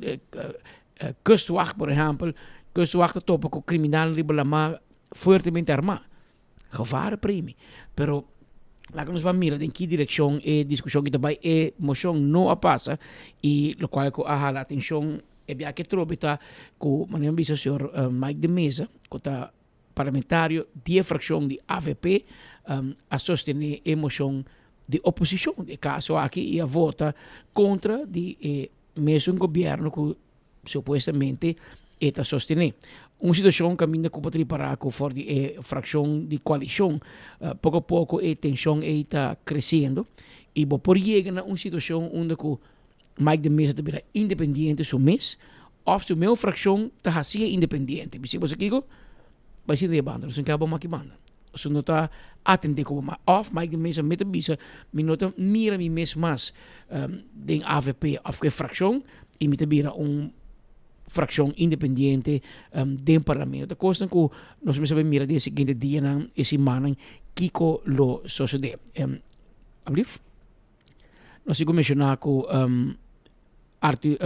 kustwacht por ehempel kustwacht ta topa cu criminal riba lama fuertemente arma Gevaar primi. Pero laga nos ban mira den ki direccion e discusion aki ta bay. E mocion no a pasa y locual cu a hala atencion e biaha atrobe ta cu manera mi bisa señor Mike de Meza cu ta parlamentario di e fraccion di avp a sostene e mocion di oposicion di e caso aki y a vota contra di e mesun gobierno cu Supuestamente e ta sostené. Un situashon kaminda ku por ripará ku for di e frakshon di koalishon poko poko e tenshon ei ta kresiendo i bo por yega na un situashon unda ku Mike de Meza ta bira independiente su mes. Òf si meu frakshon ta hasié independiente. Bisa boso kiko? Bai sinta di e banda, nos no keda bo maki banda. Nos no ta atendé ku bo mas. Òf Mike de Meza mester bisa, mi no ta mira mi mes mas den avp òf ku e frakshon i mi ta bira un frakshon independiente den parlamento. Ta kosnan ku nos mester bai mira den e siguiente dianan, e simannan kiko lo sosodé. Ablief? Nos sigu menshoná ku Arthur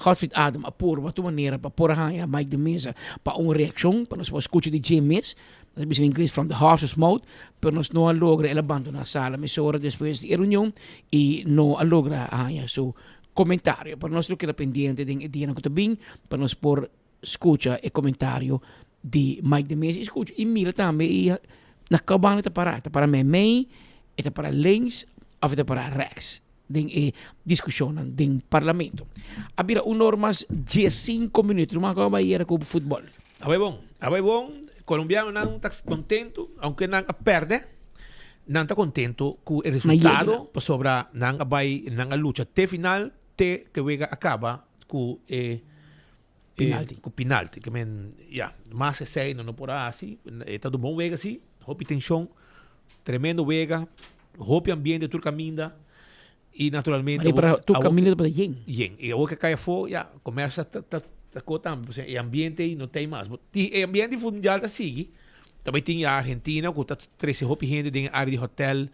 Godfried Adam a purba tur manera pa por a haña Mike de Meza pa un reakshon, pa nos por skucha di dje mes. Nos a bisa na ingles from the horse's mouth, pero nos no a logra. El a bandoná sala mesora despues di e reunion i no a logra haña su komentario. Pero nos lo keda pendiente den e dianan ku ta bin pa nos por skucha e komentario di Mike de Meza i skucha i mira tambe i na kua banda e ta pará. E ta pará meimei, e ta pará links òf e ta pará rèks den e diskushonnan den parlamento. A bira un or mas diesinko minüt. Ruman kòm a yera ku futbòl? A bai bon, a bai bon. Kolombianonan ta kontentu, aunke nan a pèrdè, nan ta kontentu ku e resultado pasobra nan a bai, nan a lucha te final, te ke wega a kaba ku e Penalti. Ku penalti. Ke men, ya, mas esei no no por a hasi. E ta un bon wega si, hopi tenshon, tremendo wega, hopi ambiente tur kaminda i naturalmente Mari para tur kaminda tabata yen. Yen. I awor ke kai afó, ya, komersa ta ta ta ko tambe, pasobra e ambiente ei no ta ei mas. Bo tin e ambiente di mundial ta sigui, ta bai tin ya Argentina ku ta trese hopi hende den e área di hotel,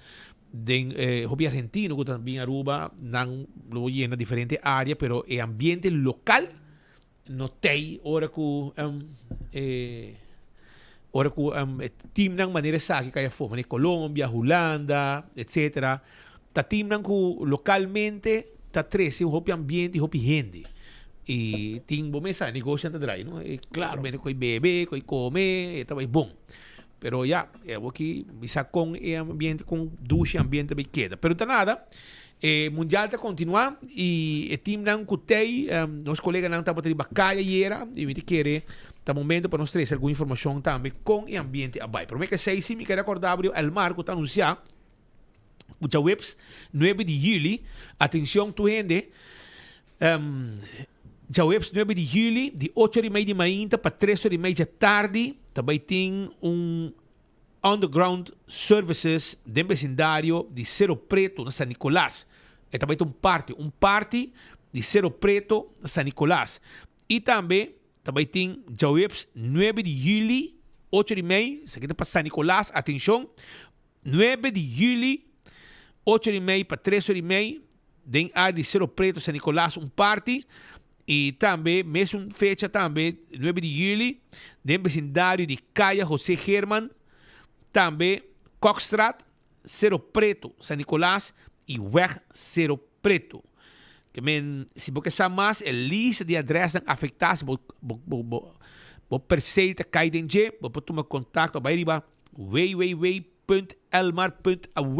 Den e hopi argentino ku ta bin Aruba, nan lo yena diferente área, pero e ambiente lokal no tei ora ku e ora ku e teamnan manera esaki kai afó, manera Colombia, Hulanda, etcetera, ta teamnan ku lokalmente ta trese un hopi ambiente i hopi hende. I tin bo mes sa, e negoshonan ta drai, no? E Klaro. Ku e bebe, ku e kome, e ta bai bon. Pero ya, e awoki mi sa kon e ambiente, kon dushi e ambiente bai keda. Pero ta nada, e mundial ta kontinuá i e teamnan ku tei, nos koleganan tabata riba kaya ayera i mi ta kere ta momento pa nos trese algun informashon tambe kon e ambiente a bai. Promé ke esei si mi kere akordá bo di Elmar ku ta anunsiá ku djaweps nuebe di yüli, atenshon tur hende, Djaweps nuebe di juli, di ocho ora i mei di mainta pa tres ora i mei djatardi, ta bai tin un Underground Services den besindario di Cerro Preto na San Nicolas. E ta bai ta un parti, un parti di Cerro Preto na San Nicolas. I tambe ta bai tin djaweps nuebe di juli, ocho ora i mei, esaki ta pa San Nicolas, atencion, Nuebe di juli, ocho ora i mei pa tres ora i mei, den área di Cerro Preto, San Nicolas, un parti, i tambe mesun fecha tambe, nuebe di juli, den besindario di Kaya José Geerman, tambe Kokstraat, Cerro Preto, San Nicolas, i Weg Cerro Preto. Ke men, si bo ke sa mas, e lista di adresnan afektá, si bo bo bo bo perseel ta kai den dje, bo por tuma kontakto bai riba. www.elmar.aw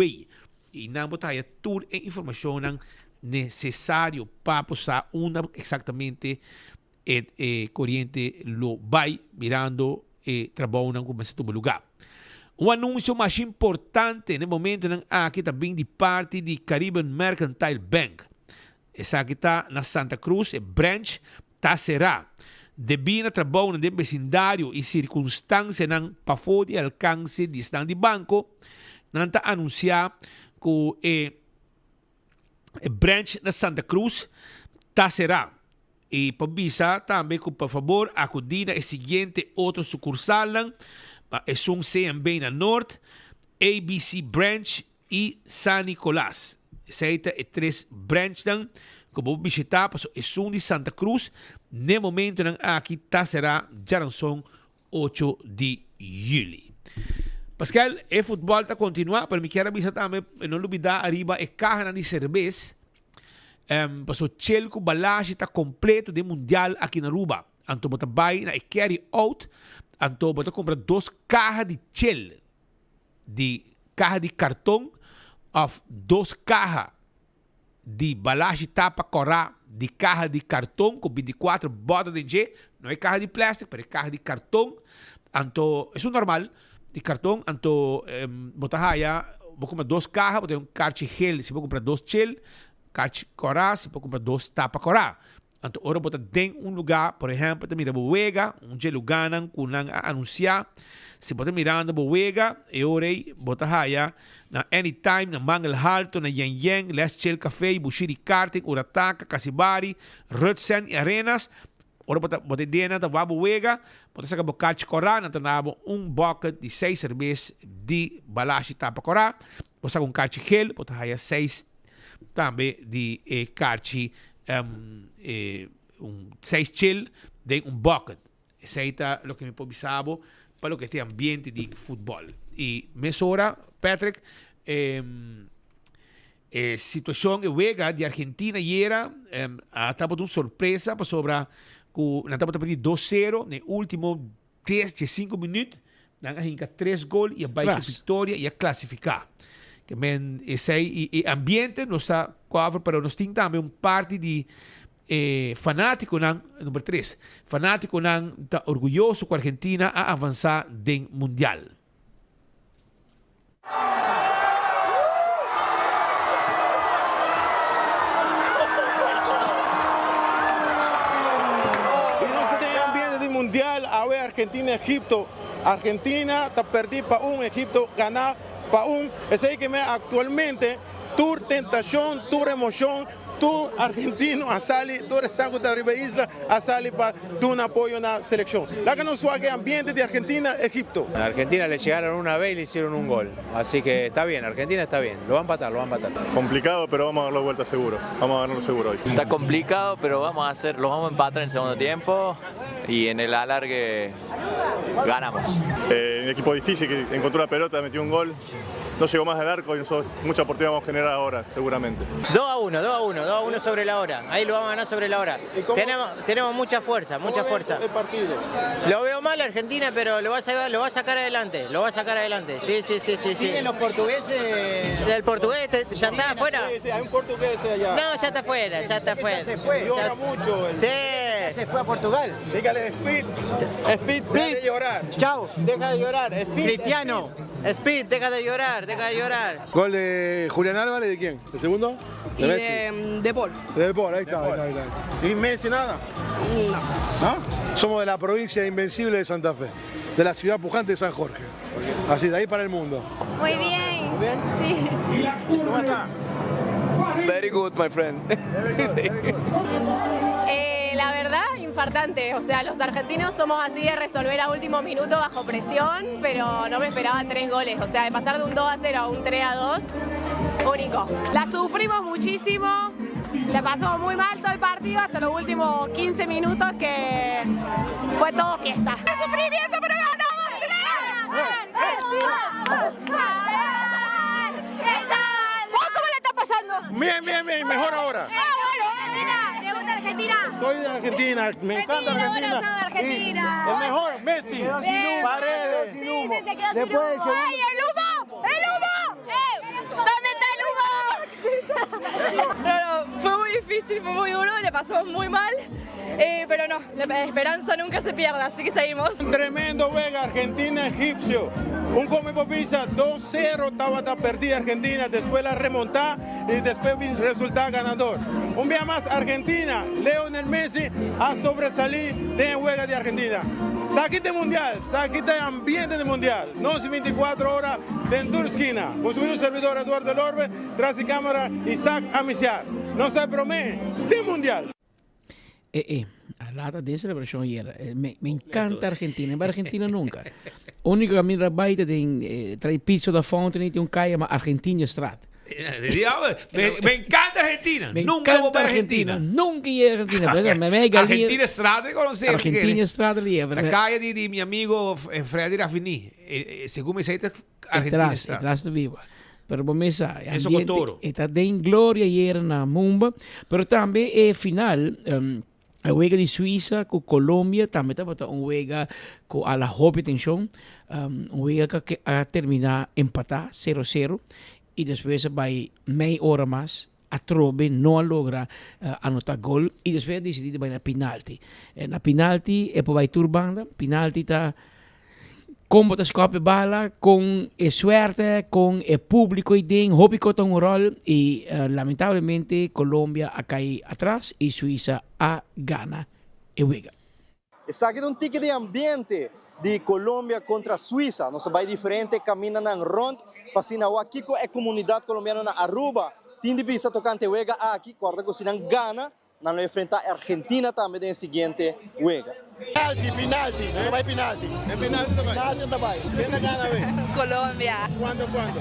i nan bo ta haya tur e informashonnan nesesario pa bo sa unda eksaktamente e e koriente lo bai mirando e trabounan ku mester tuma lugá. Un anunsio masha importante na e momentonan aki ta bin di parti di Caribbean Mercantile Bank. Esaki ta na Santa Cruz, e branch ta será. Debí na trabounan den besindario i sirkunstansianan pafó di alkanse di esnan di banko, nan ta anunsiá ku e e branch na Santa Cruz ta será. I pa bisa tambe ku pa fabor akudí na e siguiente otro sukursalnan, pa esun CMB na Noord, ABC Branch i San Nicolas. Esei ta e tres branchnan ku bo por bishitá pasobra esun di Santa Cruz n'e momentonan aki ta será djaranson ocho di yüli. Paskel, e futbòl ta kontinuá, pero mi kier a bisa tambe no lubidá ariba e kahanan di serbes, pasobra chel ku balashi ta kompleto den mundial aki na Aruba. Anto bo ta bai na e carry out, anto bo ta kumpra dos kaha di chel. di kaha di karton òf dos kaha di balashi tapa kòrá di kaha di karton ku bintikuater bòter den dje, no e kaha di plèstik pero e kaha di karton, anto esun normal di karton, anto bo ta haya bo kumpra dos kaha bo ta haya un karchi gel si bo kumpra dos chel, karchi kòrá si bo kumpra dos tapa kòrá. Anto ora bo ta den un lugá, por ehèmpel ta mira bo wega, un dje lugánan ku nan a anunsiá, si bo ta mirando bo wega, e ora ei bo ta haya na Anytime, na Mangel Halto, na Yen Yen, Les Chill Café, Bushiri Karting, Urataka, Casibari, Rutsen i Arenas. Ora bo ta bo ta den nan ta wak bo wega, bo ta saka bo karchi kòrá, nan ta duna bo un bòket di seis serbes di balashi tapa kòrá. Bo saka un karchi gel, bo ta haya seis tambe di e karchi e un seis chel den un bucket. Esei ta loke mi por bisa bo pa loke ta e ambiente di futbòl. I mesora, Patrick, e e situashon, e wega di Argentina ayera a tabata un sorpresa pasobra ku nan tabata perdí dos sero na e ultimo Dies dje sinku minüt, nan a hinka tres gol i a bai ku viktoria i a klasifiká. Ke men esei i e ambiente nos ta cover, pero nos tin tambe un parti di e fanátikonan, number tres, fanátikonan ta orguyoso ku Argentina a avansá den Mundial. Y nos ta den e ambiente di Mundial awe Argentina Egipto. Argentina ta perdi pa un, Egipto gana pa un. Esey ke me actualmente tur tentacion, tur emocion, Tur argentino a sali, tur esnan ku ta riba e isla a sali pa duna apoyo na selekshon. Laga nos wak e ambiente di Argentina, Egipto. A Argentina le llegaron una vez y le hicieron un gol, así que está bien, Argentina está bien, lo va a empatar, lo va a empatar. Complicado pero vamos a darlo vuelta seguro, vamos a ganarlo seguro hoy. Está complicado pero vamos a hacer, los vamos a empatar en el segundo tiempo y en el alargue ganamos. Un equipo difícil que encontró la pelota, metió un gol. No llegó más al arco y nosotros mucha oportunidad vamos a generar ahora, seguramente. 2 a 1, 2 a 1, 2 a 1 sobre la hora. Ahí lo vamos a ganar sobre la hora. Tenemos, tenemos mucha fuerza, mucha fuerza. El partido? Lo veo mal Argentina, pero lo va a, lo va a sacar adelante, lo va a sacar adelante. Sí, sí, sí, sí. ¿Siguen los portugueses? El portugués ya está afuera. Sí, sí, hay un portugués allá. No, ya está afuera, ya está afuera. Se fue. Llora mucho. Sí. se fue a Portugal. Dígale, Speed. Speed, deja de llorar. Chao. Deja de llorar. Speed. Cristiano. Speed, deja de llorar, deja de llorar. Gol de Julián Álvarez, ¿de quién? ¿El segundo? De y de, mm, de Paul. De Paul, ahí está, ahí está, ahí está. ¿Y Messi nada? No. ¿No? Somos de la provincia invencible de Santa Fe, de la ciudad pujante de San Jorge. Así, de ahí para el mundo. Muy bien. ¿Muy bien? Sí. ¿Cómo está? Very good, my friend. Very good, eh, la verdad, infartante. O sea, los argentinos somos así de resolver a último minuto bajo presión, pero no me esperaba tres goles. O sea, de pasar de un 2 a 0 a un 3 a 2, único. La sufrimos muchísimo, la pasamos muy mal todo el partido hasta los últimos 15 minutos que fue todo fiesta. ¡Sufrimiento, pero ganamos! ¿Vos cómo la estás pasando? Bien, bien, bien, mejor ahora. Ah, bueno, Argentina, ¿te gusta Argentina? Soy de Argentina, me encanta Argentina. Argentina. el mejor, Messi, Paredes. Sí, sí, se quedó sin humo. ¡Ay, el humo! ¡El humo! ¡Eh! ¿Dónde está el humo? No, no, fue muy difícil, fue muy duro, le pasó muy mal. Eh, pero no, la esperanza nunca se pierde, así que seguimos. Tremendo juega Argentina Egipcio. Un come pizza 2-0 estaba perdida Argentina, después la remontada y después resultado ganador. Un día más Argentina, Leonel Messi a sobresalir de juega de Argentina. Saquite mundial, saquite ambiente de mundial. No 24 horas de esquina. Un servidor Eduardo Lorbe, tras y cámara Isaac Amiciar. No se promete de mundial. Eh, eh, a lata den celebracion ayer. Eh, me, me encanta Argentina, maar Argentina nunca. Único camino baita den eh, trae pizza da Fountain y un calle ma Argentina straat. Eh, me, me encanta Argentina. Me nunca encanta voy para Argentina. Nunca llegué a Argentina. Pero me, me Argentina Estrada, conocer. Argentina Estrada La calle de, de mi amigo eh, Freddy Raffini. Eh, según me dice, Argentina Estrada. Atrás de viva. Pero bo mesa, e Eso con ambiente toro. e ta den gloria ayer na Mumba, pero tambe e final um, e wega di Suiza cu Colombia tambe tabata un wega cu a la hopi tension, um, un wega cu a termina empata 0-0 y despues a bay mei ora mas atrobe no a logra uh, anota gol y despues a decidi di bay na penalti. Eh, na penalti e por bay tur banda, penalti ta. Kon bo ta skòp e bala, kon e suerte, kon e públiko ei den, hopi kos ta un ròl i lamentablemente Colombia a kai atras i Suisa a gana e wega. Esaki ta un tiki di ambiente di Colombia contra Suiza. Nos a bay diferente camindanan rond pa asina wak kico e comunidad Colombiano na Aruba tin di bisa tocante e wega aki. Corda cu si nan gana, nan lo enfrenta Argentina tambe den e siguiente wega. Penalti, penalti, nan ta bay penalti. En penalti ta bay. Penalti ta bay. Ken ta gana awe? Colombia. Cuanto cuanto?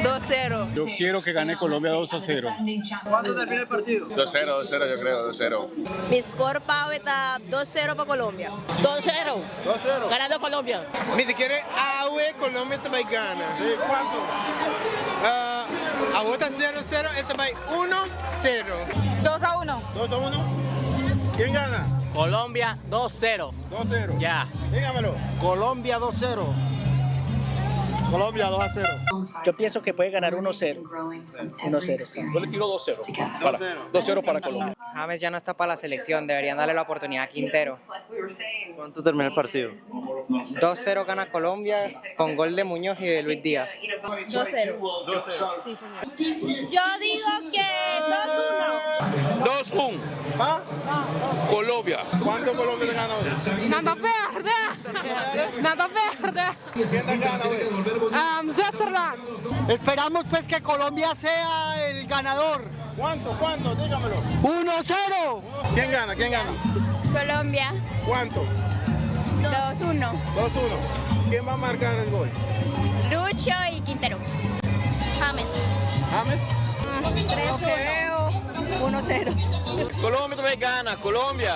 2 cero. Yo quiero que gane Colombia 2 a 0. Cuanto termina el partido? 2 cero, 2 cero yo creo, 2 cero. Mi score pa awe ta 2 cero pa Colombia. 2 cero. 2 cero. Ganando Colombia. Mi ta kere awe Colombia ta bay gana. Si, cuanto? Awo ta 0 cero, e ta bay 1 cero. 2 a 1. 2 a 1. Ken gana? Colombia 2 cero. 2 cero. Ya. Dígamelo. Colombia 2 cero. Colombia 2 a 0. Yo pienso que puede ganar 1 0. 1 0. Yo le tiro 2 0. 2 0 para Colombia. James ya no está para la selección, deberían darle la oportunidad a Quintero. ¿Cuánto termina el partido? 2-0 gana Colombia con gol de Muñoz y de Luis Díaz. 2-0. 2-0. Sí, señor. Yo digo que 2-1. 2-1. ¿Va? Colombia. ¿Cuánto Colombia te gana hoy? Nada verde. Nada verde. ¿Quién te gana hoy? Switzerland. Esperamos pues que Colombia sea el ganador. ¿Cuánto? ¿Cuánto? Dígamelo. 1-0. ¿Quién gana? ¿Quién gana? Colombia. ¿Cuánto? 2-1. 2-1. ¿Quién va a marcar el gol? Lucho y Quintero. James. ¿James? 3-1. 1-0. Colombia también gana, Colombia.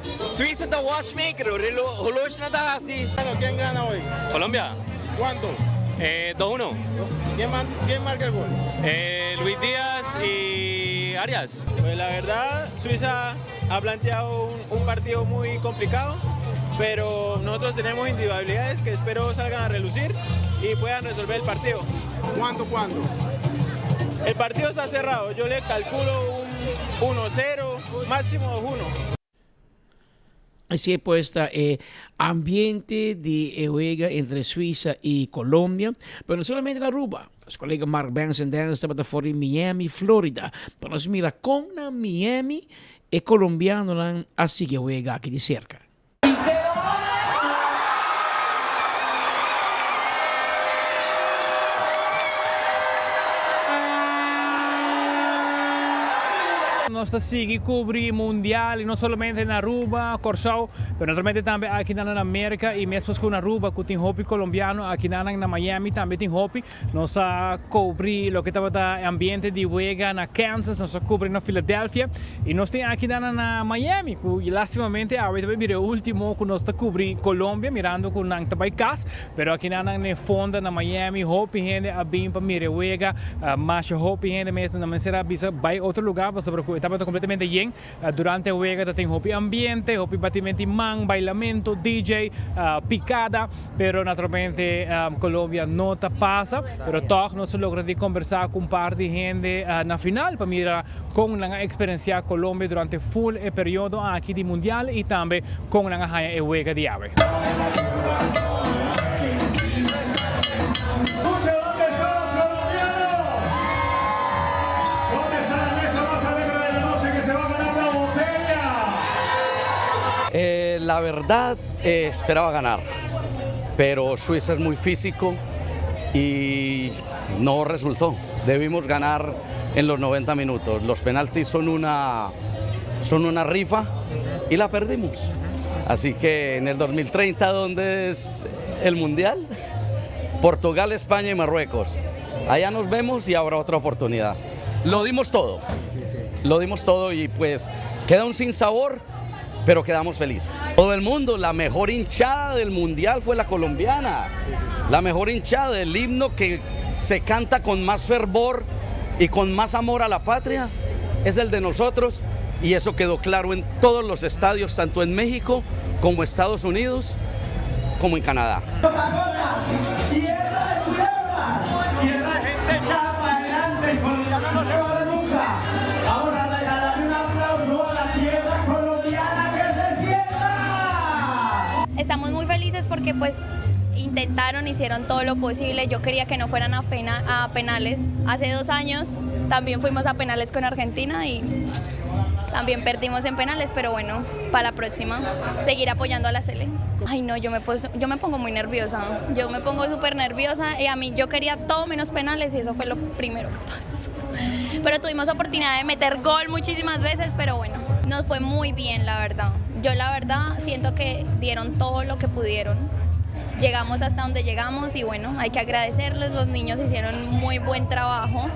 Suiza está watchmaker, reloj nada así. ¿Quién gana hoy? Colombia. ¿Cuánto? 2-1. ¿Quién, ¿Quién marca el gol? Luis Díaz y Arias. Pues la verdad, Suiza ha planteado un partido muy complicado, pero nosotros tenemos individualidades que espero salgan a relucir y puedan resolver el partido. ¿Cuánto, cuánto? El partido está cerrado, yo le calculo un 1-0, máximo 2-1. Así pues ta e ambiente di e wega entre Suiza y Colombia, pero no solamente na Aruba. Nos colega Mark Benson Dance tabata for di Miami, Florida, pa nos mira con na Miami e colombianonan a sigui e wega aki di cerca. Nos ta sigui cubri Mundial y no solamente na Aruba, Corsou, pero naturalmente tambe aki nan na Merca y mescos cu na Aruba cu tin hopi Colombiano, aki nan na Miami tambe tin hopi. Nos a cubri loke tabata e ambiente di wega na Kansas, nos a cubri na Philadelphia y nos tin aki nan na Miami cu lastimamente awe ta bay bira e ultimo cu nos ta cubri Colombia mirando cu nan ta bay cas. Pero aki nan nan ne fonda na Miami hopi hende a bin pa mira e wega, masha hopi hende mes nan mester a bisa bay otro lugar pasobra cu e tabata completamente yen. Durante e wega ta tin hopi ambiente, hopi batimento di man, bailamento, DJ, picada, pero naturalmente Colombia no ta pasa, pero tog nos a logra di combersa cu un par di hende na final pa mira con nan a experiencia Colombia durante full e periodo aki di Mundial y tambe con nan a haya e wega di awe. La verdad esperaba ganar, pero Suiza es muy físico y no resultó. Debimos ganar en los 90 minutos. Los penaltis son una, son una rifa y la perdimos. Así que en el 2030, ¿dónde es el Mundial? Portugal, España y Marruecos. Allá nos vemos y habrá otra oportunidad. Lo dimos todo. Lo dimos todo y pues queda un sinsabor, pero quedamos felices. Todo el mundo, la mejor hinchada del Mundial fue la colombiana. La mejor hinchada, el himno que se canta con más fervor y con más amor a la patria es el de nosotros y eso quedó claro en todos los estadios, tanto en México como Estados Unidos, como en Canadá. Estamos muy felices porque pues intentaron, hicieron todo lo posible. Yo quería que no fueran a, pena, a penales. Hace dos años también fuimos a penales con Argentina y también perdimos en penales, pero bueno, para la próxima, seguir apoyando a la Sele. Ay no, yo me, yo me pongo muy nerviosa, yo me pongo súper nerviosa y a mí yo quería todo menos penales y eso fue lo primero que pasó. Pero tuvimos oportunidad de meter gol muchísimas veces, pero bueno, nos fue muy bien, la verdad. Yo la verdad siento que dieron todo lo que pudieron. Llegamos hasta donde llegamos y bueno, hay que agradecerles, los niños hicieron muy buen trabajo.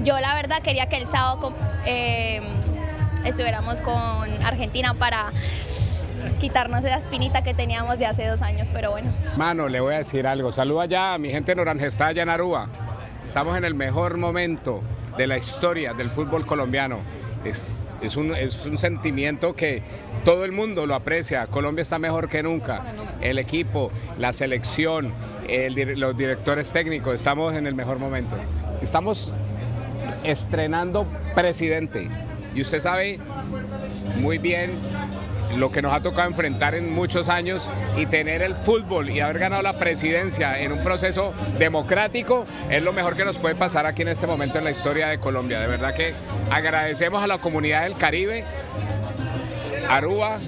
Yo la verdad quería que el sábado eh, estuviéramos con Argentina para quitarnos esa espinita que teníamos de hace dos años, pero bueno. Mano, le voy a decir algo. Saluda ya a mi gente en Oranjestad, allá en Aruba. Estamos en el mejor momento de la historia del fútbol colombiano. Es, es, un, es un sentimiento que todo el mundo lo aprecia. Colombia está mejor que nunca. El equipo, la selección, el, los directores técnicos, estamos en el mejor momento. Estamos estrenando presidente. Y usted sabe muy bien lo que nos ha tocado enfrentar en muchos años y tener el fútbol y haber ganado la presidencia en un proceso democrático es lo mejor que nos puede pasar aquí en este momento en la historia de Colombia. De verdad que agradecemos a la comunidad del Caribe, Aruba,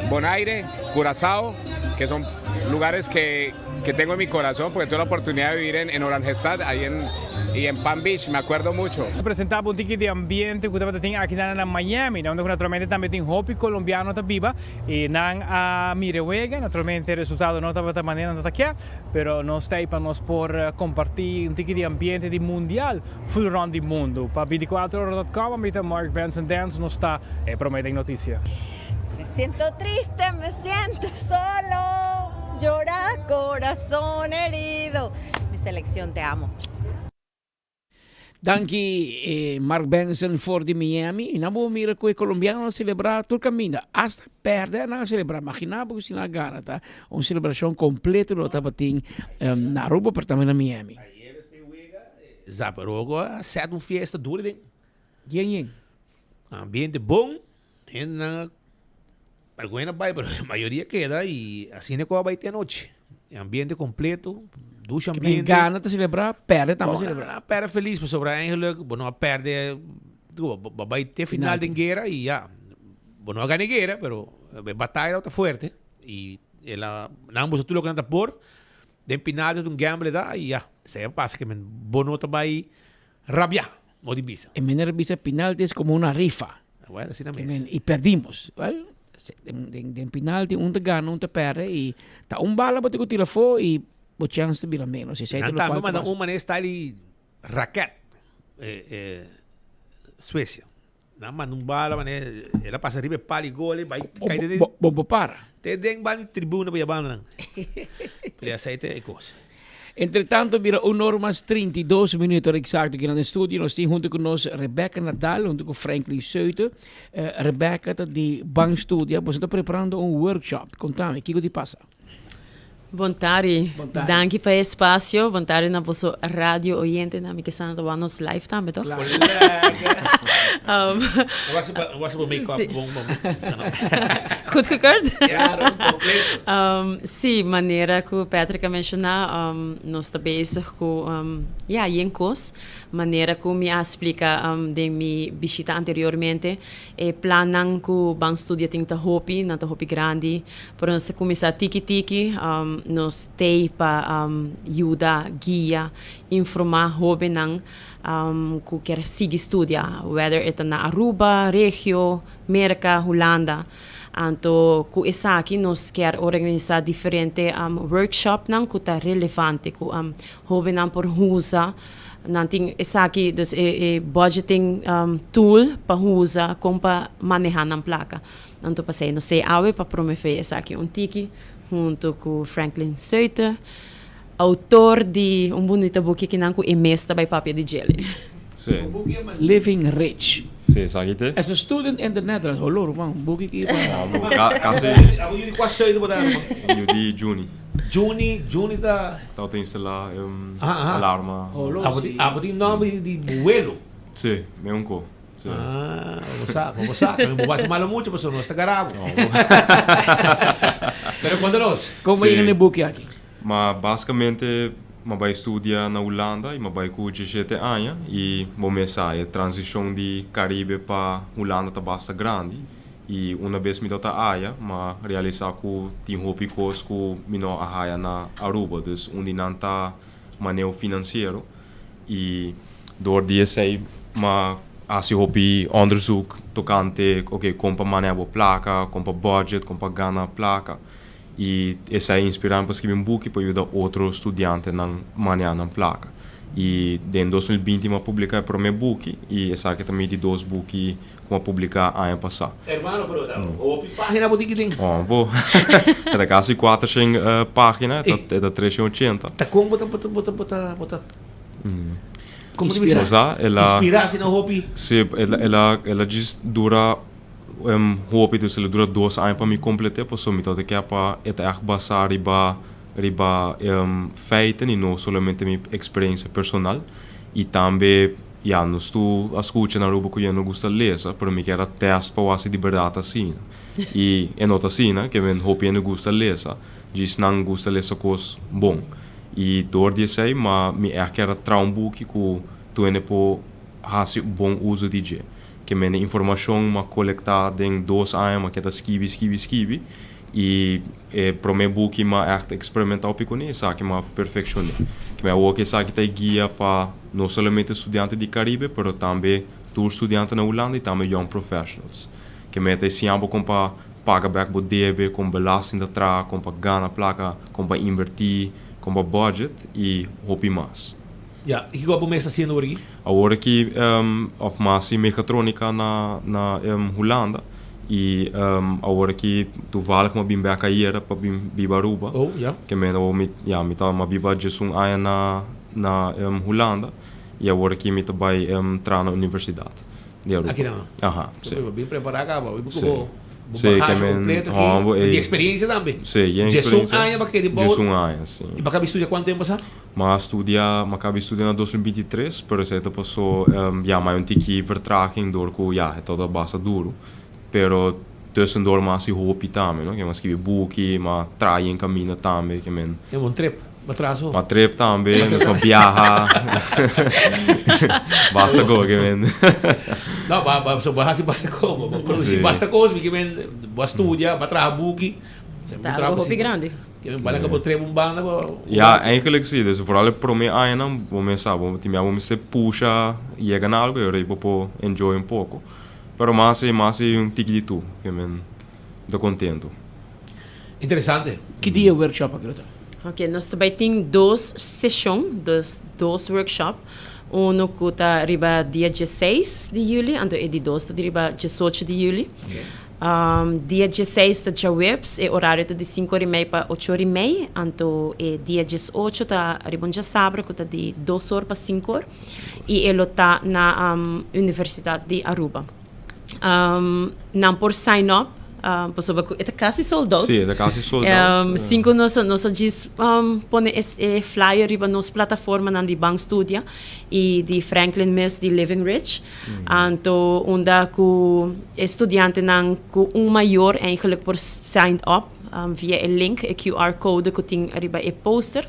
Bonaire, Curazao, que son lugares que, que tengo en mi corazón porque tuve la oportunidad de vivir en, en Oranjestad, ahí en, y en Palm Beach, me acuerdo mucho. Presenta un tiki di ambiente cu tabatin aki na Miami, unda naturalmente tambe tin hopi colombiano ta biba y nan a mira wega, naturalmente e resultado no tabata manera nan ta kier, pero nos ta pa nos por comparti un tiki di ambiente di mundial full rond di mundo. Pa 24ora.com, ami ta Mark Benson Dance, nos ta e prome den noticia. Me siento triste, me siento solo. Llora, corazón herido. Mi selección, te amo. Danki eh, Mark Benson for di Miami. Y nan mira cu e colombiano a celebra tur caminda. Hasta perde nan a celebra. Imagina bo si nan gana, ta? Un celebracion completo lo tabatin um, na Aruba, pero tambe na Miami. Zaparogo a set un fiesta duro den. Yen yen. Ambiente bon. Hendenan algun hende a bai pero mayoria keda y asina cu a bai te anochi. Ambiente completo, dushi ambiente. Gana ta celebra, perde tambe celebra. A perde feliz pasobra eigenlijk bo no a perde, bo a bai te final den guera y ya. Bo no a gana e guera pero e bataya tabata fuerte y el a nan boso tur loke nan ta por den penalti ta un gamble da y ya. Esei a pasa ke men bo no ta bai rabia, mo di bisa. E meneer bisa penalti es como una rifa. Bueno, asina mes. Y perdimos. Well, den, den, den penalti un ta gana, un ta perde y ta un bala bo tin cu tira afo y bo chance ta bira menos. Esey ta Nan lo tambe cual ta manda pasa. un manera style di raket eh, eh, Suecia. Nan manda un bala manera el a pasa riba e pal y gol y bai cay den Bo, bo, bo para. Te den banda di tribuna pa yabanda nan. Pero ya esey ta e cos. Entre tanto bira un or mas 32 minuut ora exacto aki na den studio. Nos tin hunto cu nos Rebecca Nadal hunto cu Franklin Seuter. Rebecca ta di Ban Studia. Boso ta preparando un workshop. Contame, kico di pasa? Bon tardi. Bon tardi. Danki pa e espacio. Bon tardi na boso radio oyentenan. Mi ke sa nan ta wak nos live tambe, toch? Claro. Was bo make-up bon bon. Goedgekeurd? Claro, completo. Sí, manera ku Patrick a menshoná, nos ta bezig ku ya, yen kos. Manera ku mi a splika den mi bishita anteriormente, e plannan ku Ban Studia tin ta hopi, nan ta hopi grandi. Pero nos ta kuminsá tiki tiki, nos t'ei pa yuda, guia, informá hóbennan ku kier sigui studia, whether e ta na Aruba, regio, Merka, Hulanda. Anto ku esaki nos kier organisá diferente workshopnan ku ta relevante ku hóbennan por usa. Nan tin esaki, dus e budgeting tool pa usa kon pa manehá nan plaka. Anto pasei nos tei awe pa promove esaki un tiki hunto ku Franklin Seuter, autor di un bunita buki kinan ku e mes ta bai papia di djele. Sí. Un buki yama Living Rich. Sí, esaki te. As a student in the Netherlands. Holó ruman, un buki ki pa. Bo ka kasi. Abo yu di kua Seuter bo ta ruman? Yu di Juni. Juni, Juni ta. Tabata instalá alarma. Holó, sí. Abo tin nomber di buelo. Sí, me un ko. Si. Ah, bo sa, bo sa. Bo basa malo mucho, pasobra nos ta gara bo. Pero konta nos. Kon bo yega na e buki aki? Ma basikamente m'a bai studia na Hulanda i m'a bai ku diesshete aña i bo mes sa e transishon di Karibe pa Hulanda ta basta grandi i una bes mi tabata aya m'a realisá ku tin hopi kos ku mi no a haya na Aruba dus un di nan ta maneho finansiero i dor di esei m'a hasi hopi onderzoek tokante oke kon pa maneha bo plaka, kon pa budget, kon pa gana plaka. I esei a inspirá mi pa skibi un buki pa yuda otro studiantenan manehá nan plaka. I den 2020 mi a publiká e promé buki i esaki ta mi di dos buki ku mi a publiká aña pasá. Hermano, pero ta hopi página bo tin ki tin. Oh, bo. E ta kasi kuatershen página, e ta treshen ochenta. Ta kon bo ta bo ta bo ta bo ta bo ta kon bo ta bisa? Osea, el a. Inspirá asina hopi. Sí, el a el a el a djis dura. Hopi dus el a dura dos aña pa mi komplet'é pasobra mi tabata ke pa e ta ègt basá riba riba feiten i no solamente mi eksperensia personal i tambe ya nos tur a skucha na Aruba ku ya no gusta lesa pero mi kier a tèst pa wak si di bèrdat ta asina i e no ta asina ke men hopi hende gusta lesa djis nan gusta lesa kos bon i dor di esei ma mi ègt kier a traha un buki ku tur hende por hasi bon uso di dje. Ke mende informashon m'a kolektá den dos aña m'a keda skibi, skibi, skibi i e promé buki m'a ègt eksperimentá hopi kuné esaki m'a perfekshoné. Ke mi awor ke esaki ta e guia pa no solamente studiante di Karibe pero tambe tur studiante na Hulanda i tambe young professionals. Ke mi ta siña bo kon pa paga bèk bo debe, kon belasting ta traha, kon pa gana plaka, kon pa invertí, kon pa budget i hopi mas. Ya, i kiko bo mes ta hasiendo awor aki? Awor aki of mas si mechatronica na na Hulanda i awor aki toevallig mi a bin bek ayera pa bin biba Aruba. Oh, ya. Ke men awor mi ya mi ta mi a biba djesun aña na na Hulanda i awor aki mi ta bai traha na universidat di Aruba. Aki nan? Aha, si. Bo bin prepara kaba, bo bin ku Si. bo bo Si, ke bagashi men kompleto aki hombo di ey. eksperiencia tambe. Si, yen Djesun eksperiencia. aña bo a keda bou. Djesun aña, si. I bo a kaba di studia kuantu tempu pasa? M'a studia, m'a caba di studia na 2023, pero esei ta paso, ya, m'a un tiki vertraging door cu, ya, e tabata basta duro. Pero tussendoor m'a haci hopi tambe, no? Ke m'a skibi buki, m'a traha yen caminda tambe, ke men. E un trip, b'a traha so. M'a trip tambe, nos m'a biaha. Basta co, ke men. No, b'a, b'a, so b'a haci basta co, b'a produci basta cos, mi ke men, b'a studia, b'a traha buki. Ta algo hopi grandi. Ja, eigenlijk si. Dus vooral e prome añanan bo mes sa, bo tin bia bo mester pusha yega na algo y ora bo por enjoy un poco. Pero mas e mas e un tiki di tur ke men ta contento. Interesante. Ki dia e workshop aki lo ta? Ok, nos ta bai tin dos seshon, dus dos workshop. Uno ku ta riba dia dieseis di juli, anto e di dos ta riba diesocho di juli. Dia dieseis ta djaweps, e orario ta di sinku ora i mei pa ocho ora i mei, anto e dia diesocho ta riba un djasabra ku ta di dos or pa sinku or i e lo ta na Universidat di Aruba. Nan por sign up pasobra ku e ta kasi sold out. Sí, e ta kasi sold out. Sin ku nos nos a djis pone e flyer riba nos plataformanan di Ban Studia i di Franklin mes di Living Rich. Anto unda ku e studiantenan ku un mayor eigenlijk por sign up via e link, e QR code ku tin riba e poster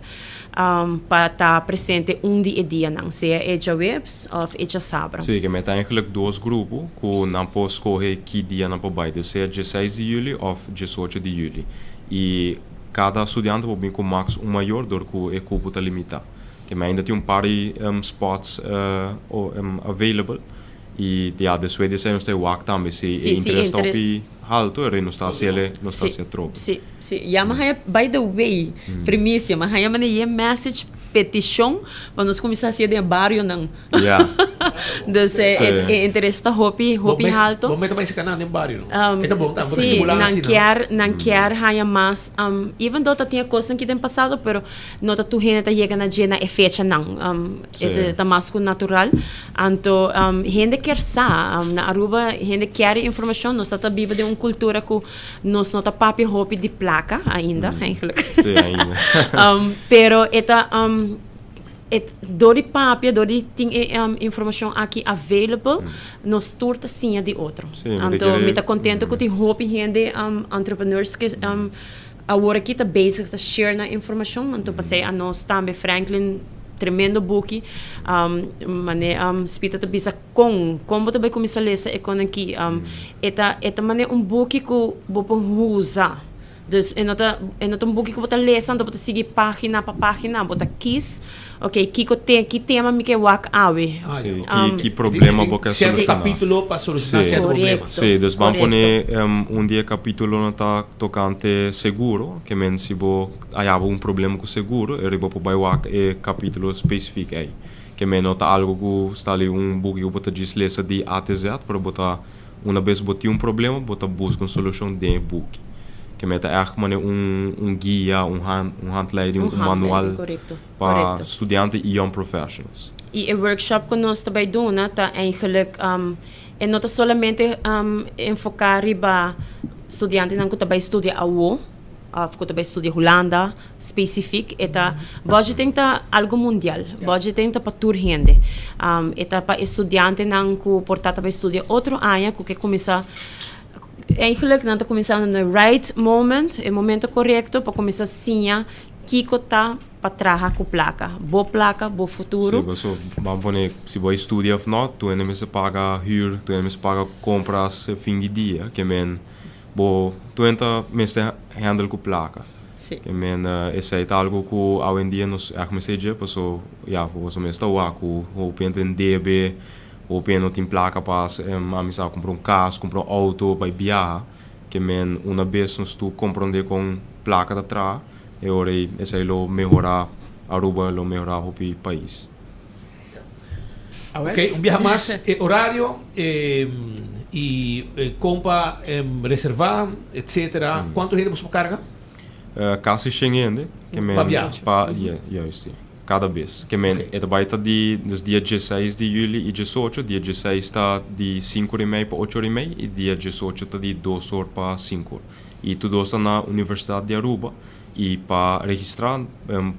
pa ta presente un di e dianan, sea e djaweps òf e djasabra. Sí, ke meta eigenlijk dos grupo ku nan por skohe ki dia nan por bai, dus sea dieseis di juli òf diesocho di juli. I kada studiante por bin ku max un mayor dor ku e kupo ta limitá. Ke mi ainda tin un par di spots available y ya despues di esei nos ta e wak tambe si e interes ta hopi halto e nos ta haciele nos ta haci atrobe. Si, si. Ya mi haya by the way primicia mi haya manda e message peticion pa nos cuminsa hacié den e barionan. Ya. Dus e interes ta hopi hopi halto. Bo meta bai seka nan den bario no? E ta bon tambe pa Si, stimula nan asina. kier nan kier haya mas even though ta tin e cosnan ki den pasado pero No ta tur hende ta yega na dje na e fechanan. E ta mas ku natural. Anto hende kier sa. Na Aruba hende kier e informashon. Nos ta ta biba den un kultura ku nos no ta papia hopi di plaka ainda, eigenlijk. Sí, ainda. Pero e ta. E dor di papia, dor di tin e informacion aki available, nos tur ta siña di otro. Sí, mi ta Anto kere mi ta contento cu tin hopi hende, entrepreneurs ke awor aki ta bezig ta share nan informacion. Anto pasey anos tambe Franklin tremendo buki, mane Spita ta bisa con, con bo ta bay cuminsa lesa e con aki. E ta, e ta mane un buki cu bo por usa. Dus e no ta e no ta un buki ku bo ta lesa anto bo ta sigui pagina pa pagina, bo ta kis, ok, kiko te ki tema mi ke wak awe. Sí, ki ki problema bo ke Sierto solushoná. kapítulo pa solushoná Sí. sierto problema. Korekto, Sí, dus ban korekto. pone un di e kapítulonan ta tokante seguro, ke men si bo hayaba un problema ku seguro, e riba por bai wak e kapítulo spesifik ei. Ke men no ta algu ku sta li un buki ku bo ta djis lesa di A te Z, pero bo ta Una bes bo tin un problema, bo ta buska un solushon den e buki. Ke mei ta ègt manera un un guia, un hand un handleiding, Un un manual handleiding, korekto, pa korekto. studiante i young professionals. I e workshop ku nos ta bai duna ta eigenlijk e no ta solamente enfoká riba studiantenan ku ta bai studia awo òf ku ta bai studia Hulanda, Specifiek, e ta budgeting ta algo mundial. Budgeting ta pa tur hende. E ta pa e studiantenan ku por ta ta bai studia otro aña ku ke kuminsá eigenlijk nan ta kuminsá na the right moment, e momento korekto pa kuminsá siña kiko ta pa traha ku plaka. Bo plaka, bo futuro. Sí, paso ban pone si bo a studia of no, tur hende mester paga huur, tur hende mester paga kompras fin di dia, ke men Bo tur hende ta mester handle ku plaka. Sí. Ke men esei ta algu ku awendia nos ègt mester dje paso ya boso mes ta wak ku hopi hende tin debe, hopi hende no tin plaka pa ami sa kumpra un kas, kumpra un outo, bai biaha. Ke men una bes nos tur komprondé kon plaka ta traha e ora ei esei lo mehorá Aruba, lo mehorá hopi pais. Ok, un biaha mas e horario y con pa reserva etcetera. Cuanto hende boso por carga? Casi shen hende. Ke men, Pa biaha? Pa, yeah, juist, si. Cada bes. Ke men, e ta bai ta di, dus dia dieseis di juli y diesocho. Dia dieseis ta di sinku or y mei pa ocho or y mei y dia diesocho ta di dos or pa sinku or. Y tur dos ta na Universidad di Aruba. Y pa registra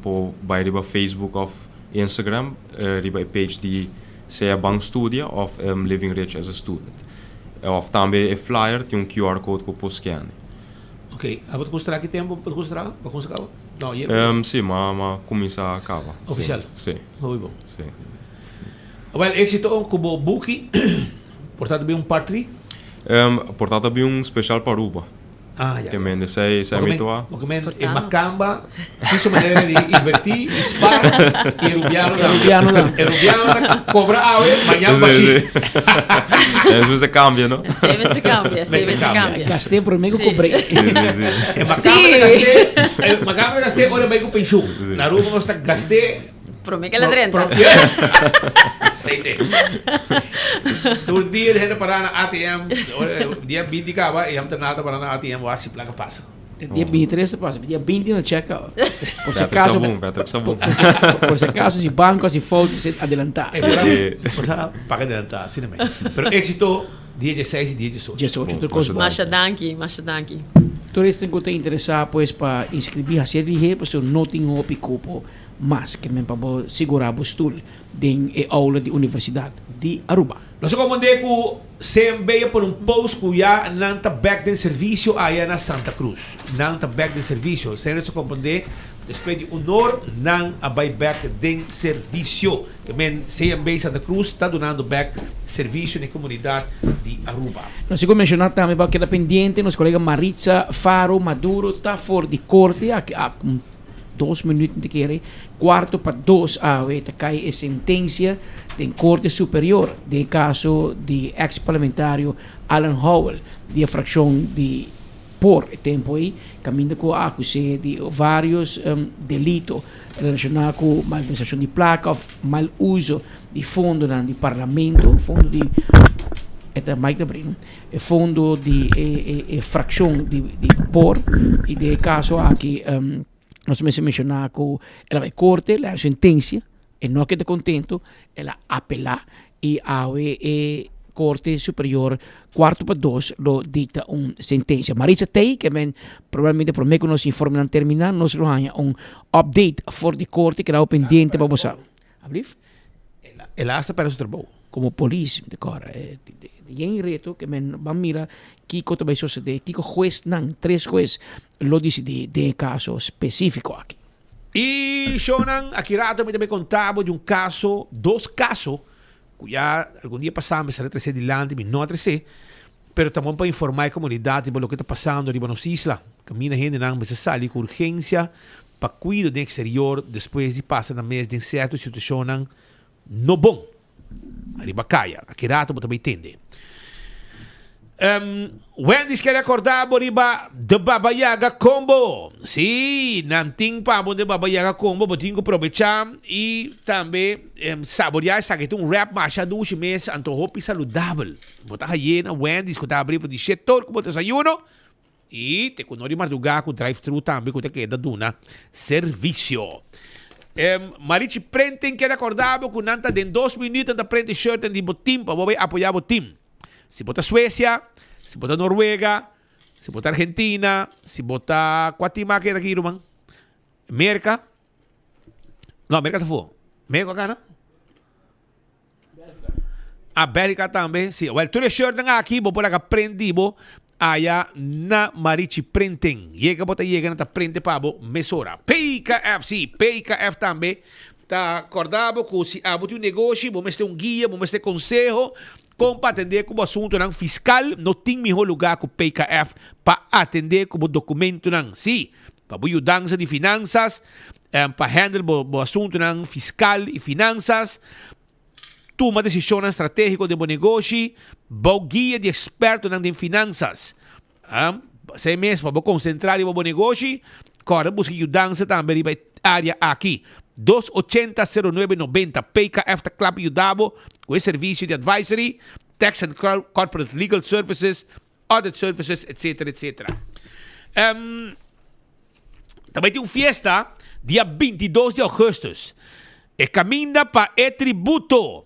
por bai riba Facebook of Instagram riba e page di sea Ban Studia of Living Rich as a Student. Of tambe e flyer tin un QR code ku por scan. Ok, abo ta kustra ki tempu bo ta kustra pa kumsa kaba? No, ye. Si, ma ma kuminsa kaba. Ofisial? Si. Hopi bon. Si. Awel, éksito ku bo buki. Por ta ta bin un part 3? Por ta ta bin un special pa Aruba. Ah, ya. Ke men esei esei mi toa. Porque men e macamba tin su manera di inverti y spaar y e rubiano tambe. Rubiano tambe. E rubiano ta cobra awe, mañana Sí, bashi. sí. Esei mester cambia, no? Esei mester cambia, esei mester cambia. Gasté promé ku cobré. Sí, sí, sí. E macamba ta gasté, e macamba ta gasté ora bai ku pensioen. Na Aruba nos ta gasté Promé ke la drenta. Aceite. Tur dia de hende pará na ATM. Dia 20 kaba e hamter nada pará na ATM wak si plaka pasa. Dia 23 ta pasa, dia 20 na check out. Por si Patrick acaso, sa bon, Patrick sa bon. por si acaso si banco hasi fout, se adelantá. Eh, por ahí, o sea, paga adelantá, así no Pero éxito dia 16 y dia 18. 18, tur kos bon. Masha danki, masha danki. Tur esnan ku ta interesá pues pa inskribí hasi e lihé pasobra no tin hopi kupo. Mas ke men pa bo sigurá bo stul den e aula di Universidat di Aruba. Nos a komand'é ku CMB a pone un post ku ya nan ta bèk den servisio aya na Santa Cruz. Nan ta bèk den servisio. Esei nos a komprondé despues di honor nan a bai bèk den servisio. Ke men CMB Santa Cruz ta dunando bèk servisio na e komunidat di Aruba. Nos sigur menshoná tambe pa keda pendiente nos kolega Maritza Faro Maduro ta for di korte aki a Dos minuut mi ta kere, cuarto pa dos awe ta cay e sentencia den Corte Superior den e caso di ex parlamentario Alan Howell di e fraccion di por e tempo ey caminda cu a acuse di varios delito relaciona cu malversacion di placa of mal uso di fondonan di parlamento, fondo di e ta Mike ta bring. E fondo di e e fraccion di di por y den e caso aki nos mester menciona cu el a bay corte, el a haña sentencia, e no a keda contento, el a apela y awe e corte superior cuarto pa dos lo dicta un sentencia. Maritza Tey ke men probablemente prome cu nos informenan termina nos lo haña un update for di corte, keda pendiente pa bo sa. Ablief? El a hasta perde su trabou. Como polis, mi ta kòrda. Yen reto ke men ban mira kiko ta bai sosodé, kiko huesnan, tres hues, lo disidí den e kaso spesífiko aki. I shownan, aki rato mi ta bai konta bo di un kaso, dos kaso, ku ya algun dia pasá mi estaré tresé dilanti, mi no a tresé, pero ta bon pa informá e komunidat riba loke ta pasando riba nos isla. Kaminda hendenan mester sali ku urgensia pa kuido den eksterior despues di pasa nan mes den sèrto situashonnan no bon. Ariba kaya, aki rato bo ta bai tende. Um, Wendy's kere acorda bo riba The Baba Yaga Combo. Sí, nan tin pa bo The Baba Yaga Combo, bo tin ku probecha i tambe um, saboreá esaki. Ta un wrap masha dushi mes, anto hopi saludabel. Bo ta haye na Wendy's ku ta abri for di shetor ku bo desayuno i te ku no di mardugá ku drive-thru tambe ku ta keda duna servisio. Um, Marichi Printing kere acorda bo ku nan ta den dos minuut nan ta print e shirtnan di bo team pa bo bai apoya bo team. Si bo ta Suecia, si bo ta Noruega, si bo ta Argentina, si bo ta kua team a keda aki ruman? Merca? No, Merca ta fu. Merca a gana? Ah, Bélgica tambe. Si, wel, tur e shirtnan aki bo por laga print di bo aya na Marichi Printing. Yega bo ta yega nan ta printe pa bo mesora. PKF, si, PKF tambe Ta kòrda bo ku si abo tin un negoshi, bo mester un guia, bo mester konseho kon pa atendé ku bo asuntunan fiskal. No tin mihó lugá ku PKF pa atendé ku bo dokumentunan. Sí, pa bo yudansa di finansas, pa hèndel bo bo asuntunan fiskal i finansas, tuma desishonnan stratégiko den bo negoshi, bou guia di ekspertonan den finansas. Esei mes pa bo konsentrá riba bo negoshi, kòrda buska yudansa tambe riba e área aki. Dos ochenta sero nuebe nobenta PKF ta kla pa yuda bo ku e servisio di advisory, tax and corporate legal services, audit services, etcetera, etcetera. Ta bai tin un fiesta dia bintidos di augustus. E kaminda pa e tributo.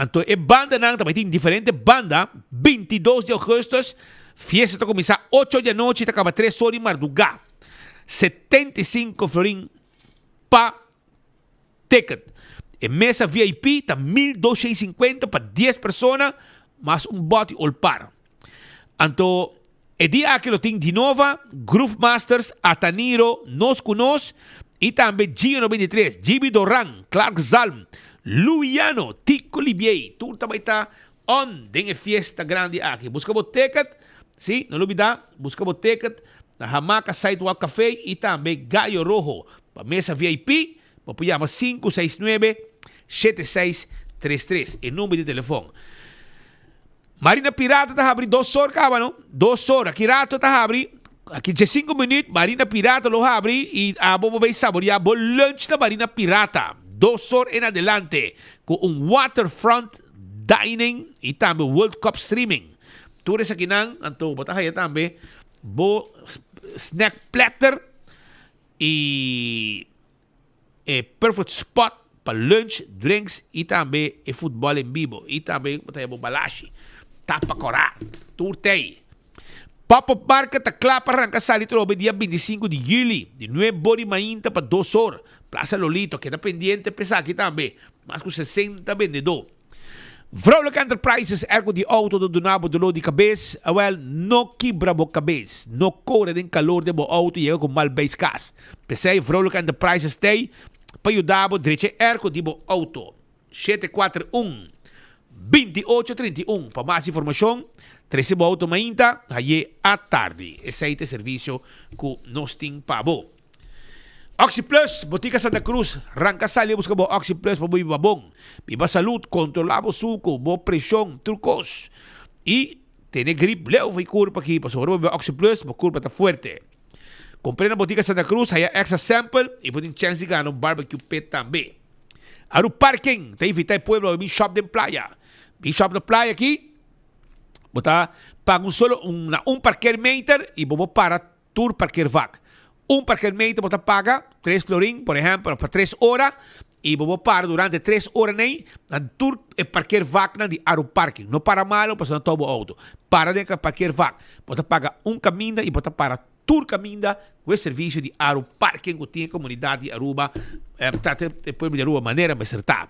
Anto e bandanan ta bai tin diferente banda, 22 di augustus, fiesta ta kuminsá ocho di anochi ta kaba tres or di mardugá. 75 florin pa ticket. E mesa VIP ta 1250 pa dies persona mas un bòti olpar. Anto e dia aki lo tin Dinova, Groove Masters, Ataniro, Nos Ku Nos i tambe Gio 93, Gibi Doran, Clark Zalm, Luiano, Tico Libiey. Tur ta bai ta on den e fiesta grandi aki. Buska bo ticket, si, no lubida, buska bo ticket na Hamaca Sidewalk Cafe i tambe Gallo Rojo. Pa mesa VIP, bo por yama 569 7633, e number di telefon. Marina Pirata ta habri dos or caba no? Dos or. Aki rato ta habri, aki diescinco minuut Marina Pirata lo habri y abo bo bay saborea bo lunch na Marina Pirata. Dos or en adelante cu un waterfront dining y tambe World Cup streaming. Tur esakinan anto bo ta haya tambe bo snack platter y E perfect spot pa lunch, drinks y tambe e futbol en bibo. Y tambe bo ta haya bo balashi, tapa cora, tur tey. Pop-up market ta cla pa ranca sali trobe dia 25 di juli, di nuebe bo di mainta pa dos or. Plaza Lolito, keda pendiente pa esaki tambe. Mas cu 60 bendedor. Vrolijk Enterprises, Ergo di auto ta duna bo dolor di cabes? Awel, no kibra bo cabes. No core den calor den bo auto y yega cu mal beis cas. P'esey Vrolijk Enterprises t'ey pa yuda bo drecha e ergo di bo auto. 741 28 31 Pa mas informacion, trece bo auto mainta, haye atardi. Esey ta e servicio cu nos tin pa bo. Oxi Plus, Botica Santa Cruz, ranca sali a busca bo Oxi Plus pa bo biba bon, biba salud, controla bo suco, bo presion, tur cos. Y tene grip leu for e curpa aki, pasobra ora bo biba Oxi Plus, bo curpa ta fuerte. Compre na Botica Santa Cruz, haya extra sample y bo tin chance di gana un barbecue pit tambe. Aru Parking ta invita e pueblo pa bin shop den playa. Bin shop na playa aki, bo ta paga un solo, na un parkeermeter y bo por para Tur parkeervak. Un parkeermeter bo ta paga tres florin, por ehempel, pa tres ora y bo por para durante tres ora nei na tur e parkeervaknan di Aruparking. No para malo pasobra nan tou bo auto. Para den e parkeervak. Bo ta paga un caminda y bo ta para. Tur caminda cu e servicio di Aru Parking cu tin e comunidad di Aruba trata e pueblo di Aruba manera mester ta.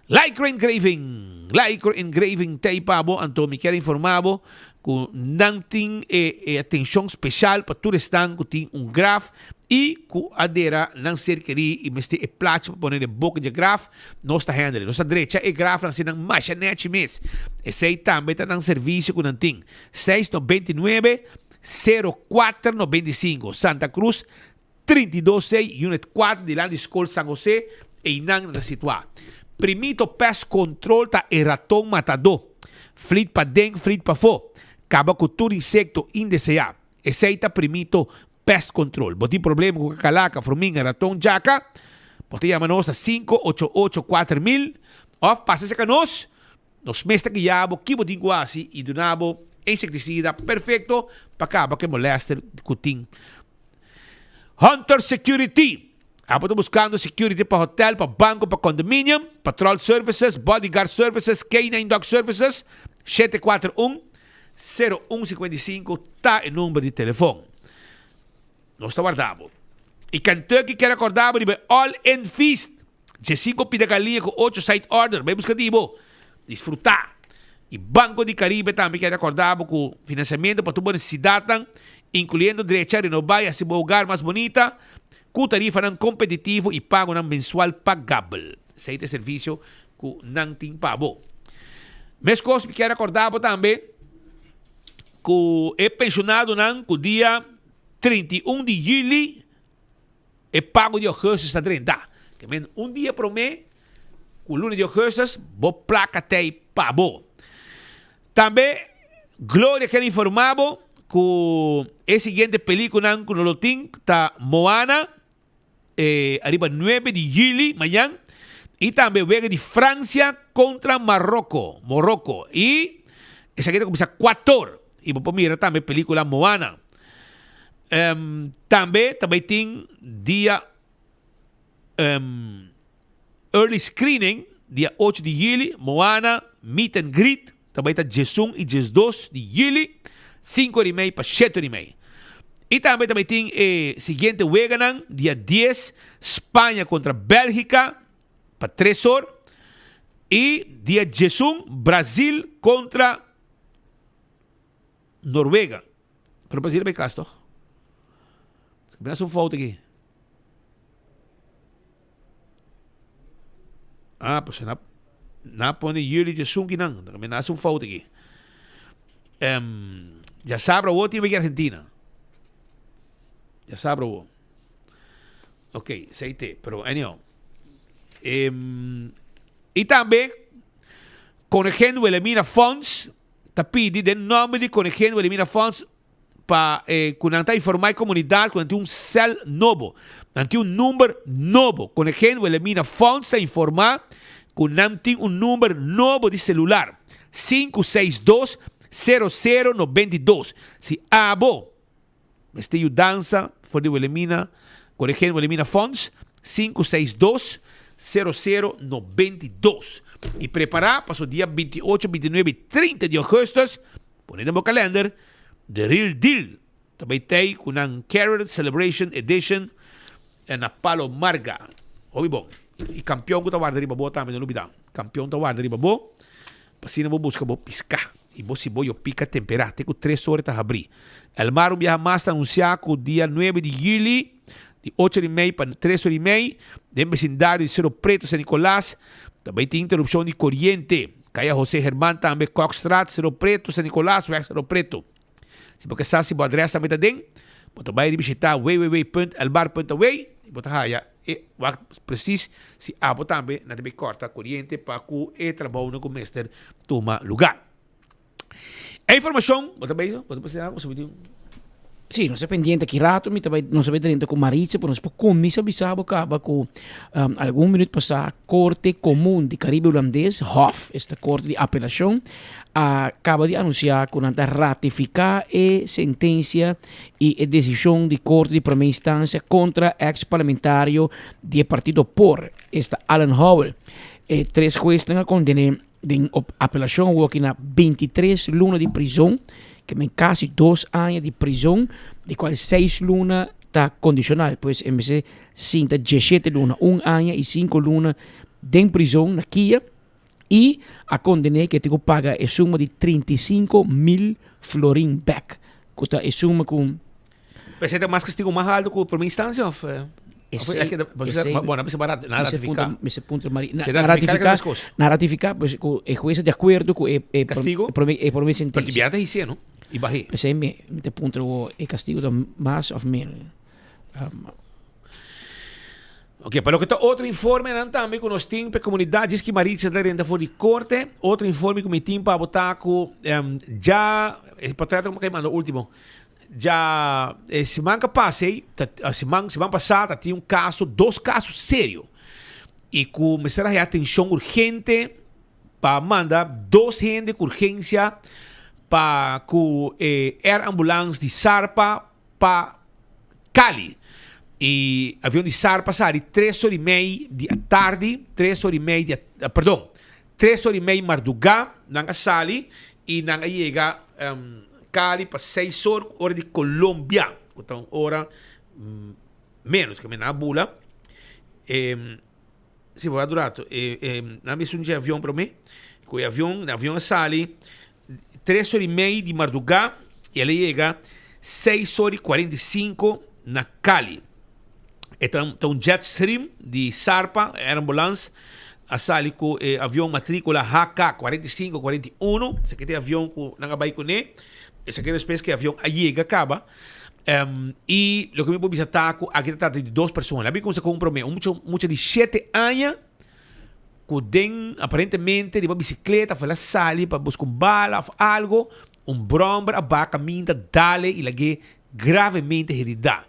Lycra Engraving, Lycra Engraving ta ei pa bo, anto mi kier informa bo cu nan tin e e atencion special pa tur esnan cu tin un graf y cu a dera nan ser keri y mester e plachi pa pone den boca dje graf, nos ta handle. Nos ta drecha e grafnan asina nan masha nechi mes. Esey tambe ta nan servicio cu nan tin. Seis no 29. 04 95, Santa Cruz, 32 C, Unit 4, dilanti di Skol San Jose, einan nan ta situá. Primito Pest Control ta e raton matadó. Flit paden, flit pafó. Kaba ku tur insekto indeseá. Esei ta Primito Pest Control. Bo tin problema ku kakalaka, fruminga, raton, djaka? Bo ta yama nos na 588 4000 òf pasa serka nos. Nos mes ta guia bo ki bo tin ku hasi i duna bo e insektisida perfekto pa kaba ku e molèster ku tin. Hunter Security, Abo ta buskando security pa hotel, pa banko, pa condominium, patrol services, bodyguard services, K-nine dog services? 741 0155 ta e number di telefon. Nos ta warda bo. I Kentucky kier akorda bo riba e All In Feast. Dje sinku pida galiña ku ocho side order. Bai buska di bo. Disfrutá. I Banco di Caribe tambe kier rekordá bo ku finansiamentu pa tur bo nesesidatnan, inkluyendo drecha, renobá i hasi bo hogar mas bunita, ku tarifanan kompetitivo i pagonan mensual pagabel. Esei ta e servisio ku nan tin pa bo. Meskos mi kier rekordá bo tambe ku e penshonadonan ku dia 31 di yüli, E pago di augustus ta drenta. Ke men un dia prome ku luna di augustus bo plaka tei pa bo. Tambe Gloria ker informa bo ku e siguiente pelikunan ku no lo tin ta Moana e ariba nuebe di juli mañan i tambe wega di Francia kontra Maroko Moroko i esaki ta kuminsá kuator i bo por mira tambe pelikula Moana. Tambe ta bay tin dia early screening dia ocho di juli, Moana meet and greet ta bay ta diesun y diesdos di juli, sinku ora y mei pa shete ora y mei. Y tambe ta bay tin e siguiente weganan, dia dies Spaña contra Belgica pa tres or y dia diesun Brazil contra Noruega. Pero Brasil bay cas toch? Mi hace un fout aki. Ah, pues na, na pone jullie de sunki nan. Mi hace un fout aki. Um, ya sabra wo tin Argentina. Ya sabra wo. Ok, sei te. Pero anyhow. Um, y tambe, Koningin Wilhelmina Fonds ta pidi den nòmber di Koningin Wilhelmina Fonds pa ku nan ta informá e komunidat ku nan tin un sèl nobo. Nan tin un number nobo. Koningin Wilhelmina Fonds ta informá ku nan tin un number nobo di selular, 562 00 92. Si abo Mester yudansa for di Wilhelmina, Koningin Wilhelmina Fonds, 562 00 92. I prepará paso dia 28, 29 i 30 di augustus, pone den bo kalender, The Real Deal ta bai tei ku nan Carol Celebration Edition na Palo Marga. Hopi bon. I kampion ku ta warda riba bo tambe, no lubidá. Kampion ta warda riba bo. P'asina bo buska bo piská i bo siboyo pika temperá te ku tres ora ta habrí. Elmar un biaha mas ta anunsiá ku dia nuebe di yüli, di ocho ora i mei pa tres ora i mei, den besindario di Cerro Preto, San Nicolas, ta bai tin interupshon di koriente. Kaya José Herman tambe, Kokstraat, Cerro Preto, San Nicolas, Weg Cerro Preto. Si bo ke sa si bo adres tambe ta den, bo ta bai bishita www.elmar.aw i bo ta haya e wak presis si abo tambe nan ta bai kòrta koriente pa ku e trabounan ku mester tuma lugá. E informashon, bo ta bai, bo ta presentá algu? Sí, nos ta pendiente aki rato mi ta bai nos ta bai drenta ku Maritza pero nos por kuminsá bisa bo kaba ku algun minüt pasá Korte Komun di Karibe Hulandes, Hof, esta korte di apelashon, a kaba di anunsiá ku nan ta ratifiká e sentensia i e desishon di korte di promé instansia kontra eks parlamentario di e partido por, esta Alan Howell. E tres huesnan a kondené den apelashon awoki na 23 luna di prizon. Ke men kasi dos aña di prizon, di kual seis luna ta kondishonal. Pues e mester sinta diesshete luna, un aña i sinku luna den prizon na kia i a kondené ke tin ku paga e suma di 35,000 florin bèk, ku ta e suma ku. Pero esei ta mas kastigu mas altu ku prome instansia òf? Esei, esei, Bueno, a bisa na ratifiká. Mester puntra Maria. Na, na ratifiká, na ratifiká, pues ku e hues ta di akuerdo ku e e Kastigo? e prome e prome sentensia. Pero ti bia ta hisé, no? I bah'é. P'esei mi mi ta puntra bo e kastigo ta mas òf menos. Ok, pa loke ta otro informenan tambe ku nos tin pa e komunidat djis ki Maritza ta renta for di korte. Otro informe ku mi tin pa bo ta ku dja e portret ku mi manda ultimo. Dja e siman ka pasa ei, ta siman siman pasá ta tin un kaso, dos kaso serio i ku mester a haya atenshon urgente pa manda dos hende ku urgensia pa ku e air ambulance di Sarpa pa Cali. E avion di Sarpa sali tres ora i mei di atardi, tres ora i mei di, perdon, tres ora i mei mardugá nan a sali i nan a yega Cali pa seis or, ora di Colombia, ku ta un ora ménos ku nan a bula. Si bo a dura rato, nan mester un dje avion promé, ku e avion, e avion a sali tres ora i mei di mardugá i el a yega seis ora i 45 na Cali. E ta ta un jet stream di Sarpa, Air Ambulance, a sali ku e avion matricula HK 45 41, esaki ta e avion ku nan a bai kuné, esaki despues ku e avion a yega kaba. I loke mi por bisa ta ku aki ta trata di dos persona. Abi kumsa ku un promé, un mucha mucha di shete aña ku den aparentemente riba bisikleta of el a sali pa buska un bala of algo, un bròmber a baha kaminda dale i lag'é gravemente heridá.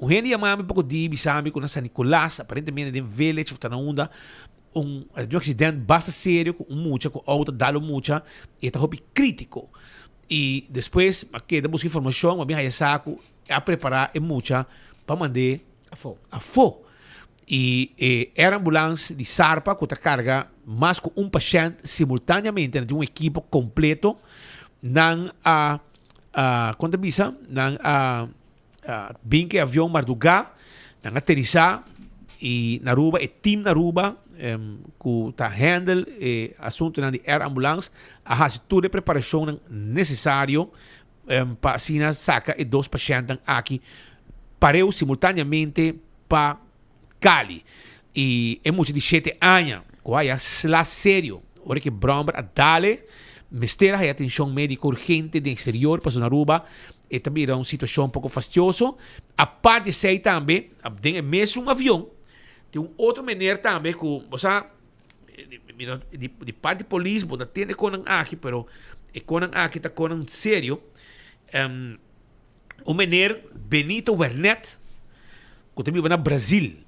Un hende yama mi poko di bisa mi ku na San Nicolas aparentemente den village of ta na unda un a tin un aksident basta serio ku un mucha ku outo a dal un mucha i e ta hopi kritiko. I despues a keda buska informashon, a bin haya sa ku a prepará e mucha pa mand'é Afó. afó. I e air ambulance di Sarpa ku ta karga mas ku un pashènt simultáneamente, nan tin un ekipo kompleto, nan a kon ta bisa, nan a bin ku e avion mardugá, nan a aterisá i na Aruba e team na Aruba ku ta handle e asuntunan di air ambulance a hasi tur e preparashonnan nesesario pa asina saka e dos pashèntnan aki pareu simultáneamente pa Cali. I e mucha di shete aña ku haya sla serio ora ku e bròmber a dale mester a haya atenshon médiko urgente den eksterior pasobra na Aruba e ta bira un situashon poko fastioso. Apart di esei tambe den e mesun avion tin un otro meneer tambe ku bo sa di parti polis bo ta tende konan aki pero e konan aki ta konan serio. Un meneer Benito Wernet ku ta biba na Brazil.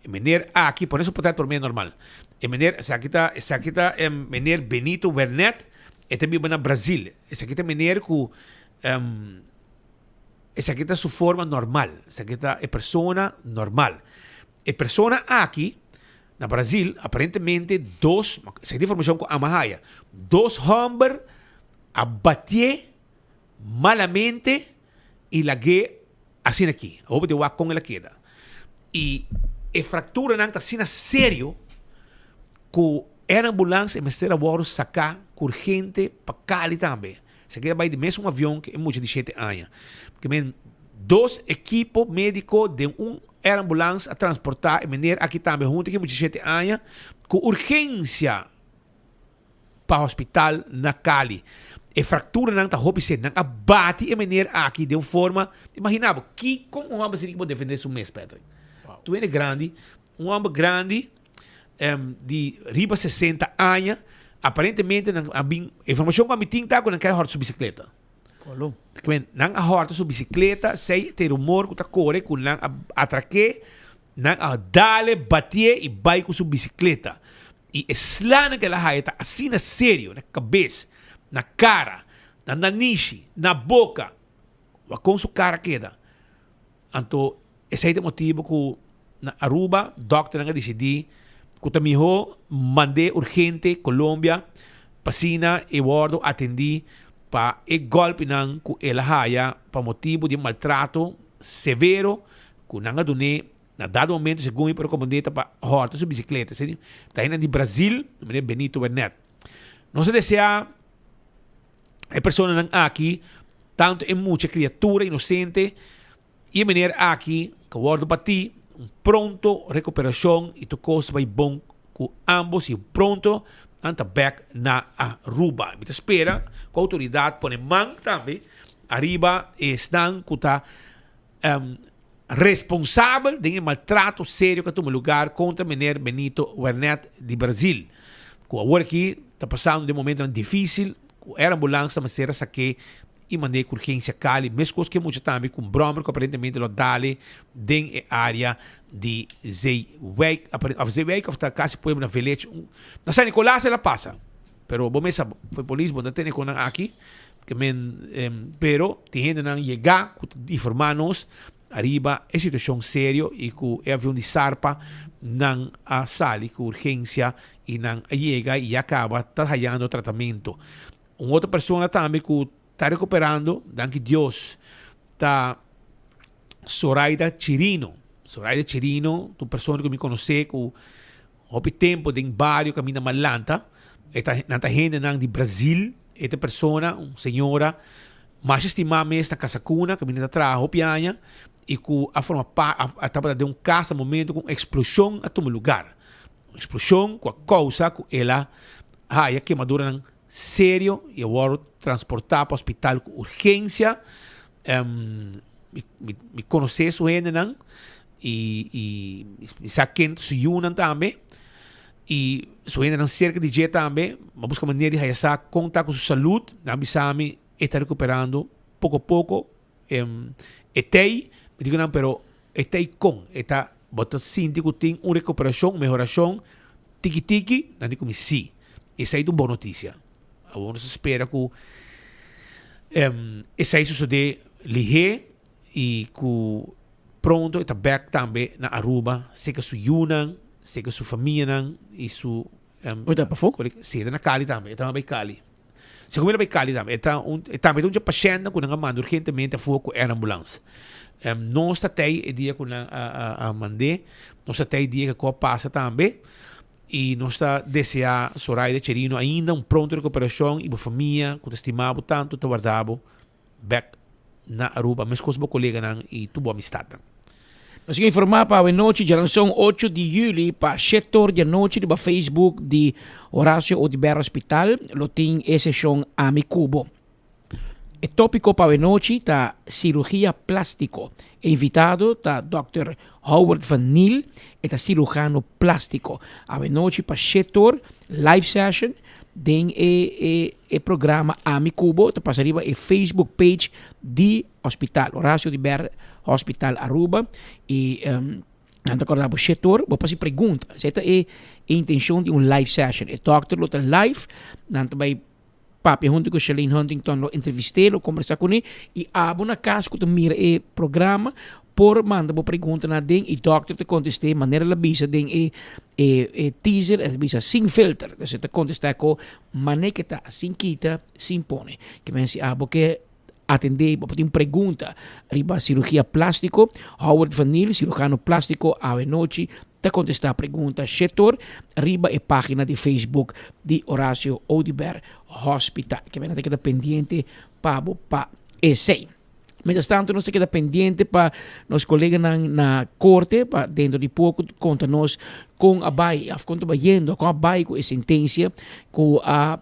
E meneer aki pone su portret por medio normal. E meneer esaki ta esaki ta e meneer Benito Wernet e ta biba na Brazil. Esaki ta meneer ku esaki ta su forma normal. Esaki ta e persona normal. E persona aki na Brazil aparentemente dos esaki ta informashon ku ama haya dos hòmber a batié malamente y lag'é asina aki. Awor bo tin wak kon el a keda. Y e fracturanan ta asina serio cu e ambulance e mester a wòrdu saca cu urgente pa Cali tambe. Esaki a bai di mesun avion cu e mucha di shete aña. Ke men dos ekipo medico den un air ambulance a transporta e meneer aki tambe hunto cu e mucha di shete aña cu urgencia. pa hospital na Cali. E fracturanan ta hopi ser. Nan a bati e meneer aki den un forma, imagina bo, kico un homber asina por defende su mes, Patrick? Tu hende grandi, un homber grandi di riba 60 aña, aparentemente nan a bin, informacion cu ami tin ta cu nan kier horta su bicicleta. Nan a horta su bicicleta, esey ta e rumor cu ta core cu nan a atrake. Nan a dale, batié i bai ku su bisikleta. I e slanan ku el a haya ta asina serio, na kabes, na kara, na nanishi, na boka. Wak kon su kara keda. Anto esei ta e motibu ku na Aruba dòkternan a disidí ku ta mihó mand'é urgente Colombia pa asina e wòrdu atendí. pa e gòlpinan ku el a haya pa motibu di maltrato severo ku nan a dun'é na dado momento segun e por rekomend'é ta pa hòrta su bisikleta. Esei ta hende di Brazil, meneer Benito Wernet. Nos ta deseá e personanan aki, tantu e mucha kriatura inosente i e meneer aki ku a wòrdu batí, un pronto rekuperashon i tur kos bai bon ku ambos i pronto nan ta bèk na Aruba. Mi ta spera ku outoridat pone man tambe ariba esnan ku ta responsabel den e maltrato serio ku a tuma lugar kontra meneer Benito Wernet di Brazil, ku awor aki ta pasando den momentonan difisil ku air ambulans ta mester a sak'é i mand'é ku urgensia Cali, meskos ku e mucha tambe ku un bròmer ku aparentemente lo dale den e área di Zeewijk, òf Zeewijk òf ta kasi pueblo na Village, na San Nicolas el a pasa. Pero bo mesa foi polis bo no tene con nan aki ke men pero tin hendenan yega cu ta informa nos ariba e situacion serio y cu e avion di Sarpa nan a sali cu urgencia y nan a yega y ya caba ta hayando tratamento. Un otro persona tambe cu ta recuperando danki Dios ta Zoraida Chirino. Zoraida Chirino ta un persona cu mi conoce cu Hopi tempo den bario kaminda m'a lanta, e ta nan ta hendenan di Brazil, e ta persona, un señora masha stimá mes na Casa Cuna kaminda ta traha hopi aña i ku a forma pa a tabata den un kas na momento ku un eksploshon a tuma lugar. Un eksploshon ku a kousa ku el a haya kemaduranan serio i a wòrdu transportá pa hospital ku urgensia. Mi konosé su hendenan i mi sa ken ta su yunan tambe i su hendenan serka di dje tambe. Mi a buska manera di haya sa kon ta ku su salud. Nan a bisa mi e ta rekuperando poko poko. E tei, mi di ku nan, pero e tei kon? E ta, bo ta sinti ku tin un rekuperashon, un mehorashon tiki tiki? Nan di ku mi si. Esei ta un bon notisia. Awor nos ta spera ku esei sosodé lihé i ku pronto e ta bèk tambe na Aruba serka su yunan, serka su famianan i su. E ta pafó? Si, e ta na Cali tambe, e ta bai Cali. Segun mi e ta bai Cali tambe. E ta un, e tambe ta un dje pashèntnan ku nan a manda urgentemente afó ku air ambulance. Nos ta tei e dia ku nan a mand'é, nos ta tei e dia ku a pasa tambe. I nos ta deseá Zoraida Cherino ainda un pronto recuperacion i bo famia cu ta stima bo tanto ta warda bo bek na Aruba mescos bo coleganan i tur bo amistadnan. Nos a informa pa awenochi djaranson ocho di juli pa shete or di anochi riba Facebook di Horacio Oduber Hospital lo tin e sesion Ami Cu Bo. E tópiko pa awenochi ta sirugia plástiko. E invitado ta dòkter Howard van Niel, e ta sirujano plástiko. Awenochi pa shetor, live session, den e e e programa Ami Ku Bo ta pasa riba e Facebook page di hospital, Horacio Oduber Hospital Aruba i nan ta kòrda bo shetor, bo por hasi pregunta. Esei ta e intenshon di un live session. E dòkter lo ta live, nan ta bai. Papia huntu ku Sherlyn Huntington lo entrevist'é, lo kombersá kuné i abo na kas ku ta mira e programa por manda bo preguntanan aden i dòkter ta kontest'é manera el a bisa den e e teaser, el a bisa sin filter. Entonces e ta kontestá ku manera ke ta, sin kita, sin pone. Ke men si abo ke atendé, bo por tin pregunta riba sirugia plástiko, Howard van Niel, sirujano plástiko, awenochi ta kontestá pregunta shetor riba e página di Facebook di Horacio Oduber Hospital. Ke men ta keda pendiente pa bo pa esei. Mientras tanto nos ta keda pendiente pa nos koleganan na korte pa dentro di poko konta nos kon a bai òf kon ta bayendo, kon a bai ku e sentensia ku a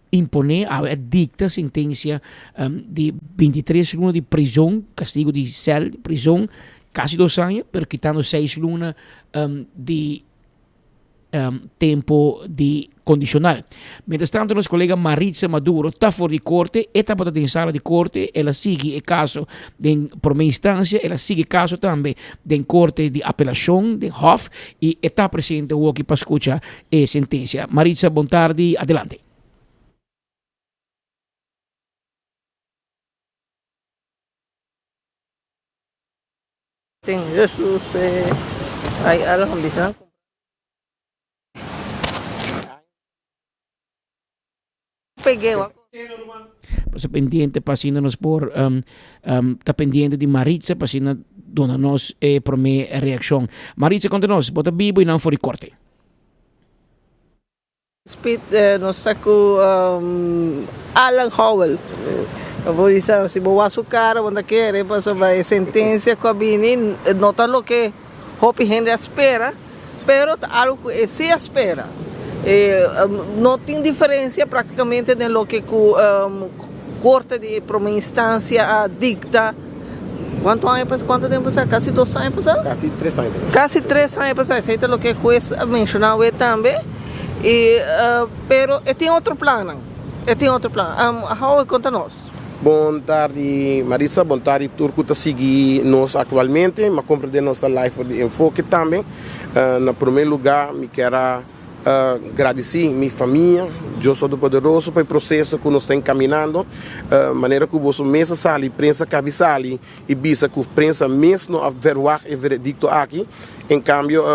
imponé, awe a dikta sentensia di bintitres luna di prizon, kastigu di sèl, di prizon, kasi dos aña, pero kitando seis luna di tempo di kondishonal. Mientras tanto nos kolega Maritza Maduro ta for di korte, e tabata den sala di korte, el a sigui e kaso den prome instansia, el a sigui e kaso tambe den korte di apelashon, den hof, i e ta presente awoki pa skucha e sentencia. Maritza, bon tardi, adelante. Sin Jesus ay alam bisa. Nos ta pendiente pa asina nos por ta pendiente di Maritza pa asina duna nos e promé reakshon. Maritza konta nos, bo ta bibu i nan for di korte? Speed nos ta ku Alan Howell. Bo por bisa si bo wak su kara bo ta kere pasobra e sentensia ku a bini no ta loke hopi hende a spera pero ta algu ku e si a spera. No tin diferensia praktikamente den loke ku korte di prome instansia a dikta. Cuanto aña pasa? Cuanto tempo pasa? Casi dos aña pasa? Casi tres aña pasa. Casi tres aña pasa. Esey ta loke e hues a menciona awe tambe. Y, pero e tin otro plannan. E tin otro plan. Howard, conta nos. Bon tardi Marisa, bon tardi tur cu ta sigui nos actualmente. Mi a comprende nos ta live for di Enfoke tambe. Na prome lugar mi kier a Gradisí mi famia, Dios Todopoderoso pa e proseso ku nos ta enkaminando. Manera ku boso mes a sali, prensa kabi sali i bisa ku prensa mes no a verwagt e veredikto aki. En kambio,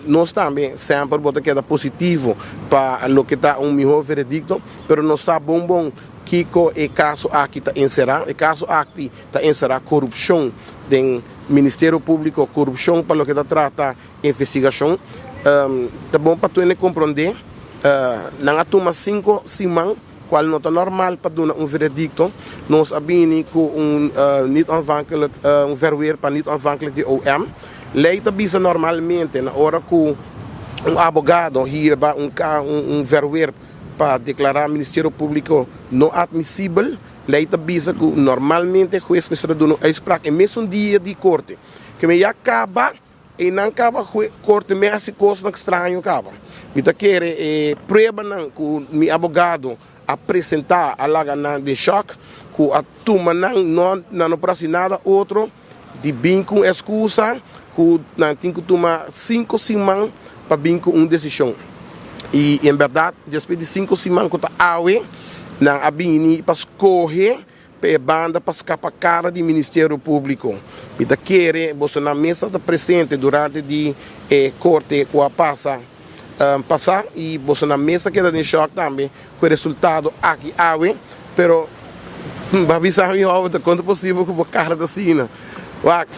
nos tambe semper bo ta keda positivo pa loke ta un mihó veredikto, pero nos sa bon bon kiko e kaso aki ta enserá. E kaso aki ta enserá korupshon den Ministerio Públiko, korupshon pa loke ta trata Investigashon ta bon pa tuende komprondé. Nan a tuma sinku siman, kual no ta normal pa duna un veredikto. Nos a bini ku un niet aanvankelijk, un verweer pa niet aanvankelijk di OM. Lei ta bisa normalmente na ora ku un abogado hirba un un verweer pa deklará Ministerio Públiko no atmisibel, lei ta bisa ku normalmente hues mester a duna un uitspraak e mesun dia di korte. Ke mi ya kaba. Einan kaba korte mi hasi kosnan straño kaba. Mi ta kere e pruebanan ku mi abogado a presentá a laga nan den shòk, ku a tuma nan no nan no por hasi nada otro di bin ku un eskusa ku nan tin ku tuma sinku siman pa bin ku un desishon. I en bèrdat despues di sinku siman ku ta awe nan a bini pa skohe Pa e banda pa skapa kara di Ministerio Públiko. Mi ta kere bosonan mes ta presente durante di e korte ku a pasa pasá i bosonan mes ta keda den shòk tambe ku e resultado aki awe. Pero bo bisa mi hòmber ta kon ta posibel ku bo kara ta asina? Wak,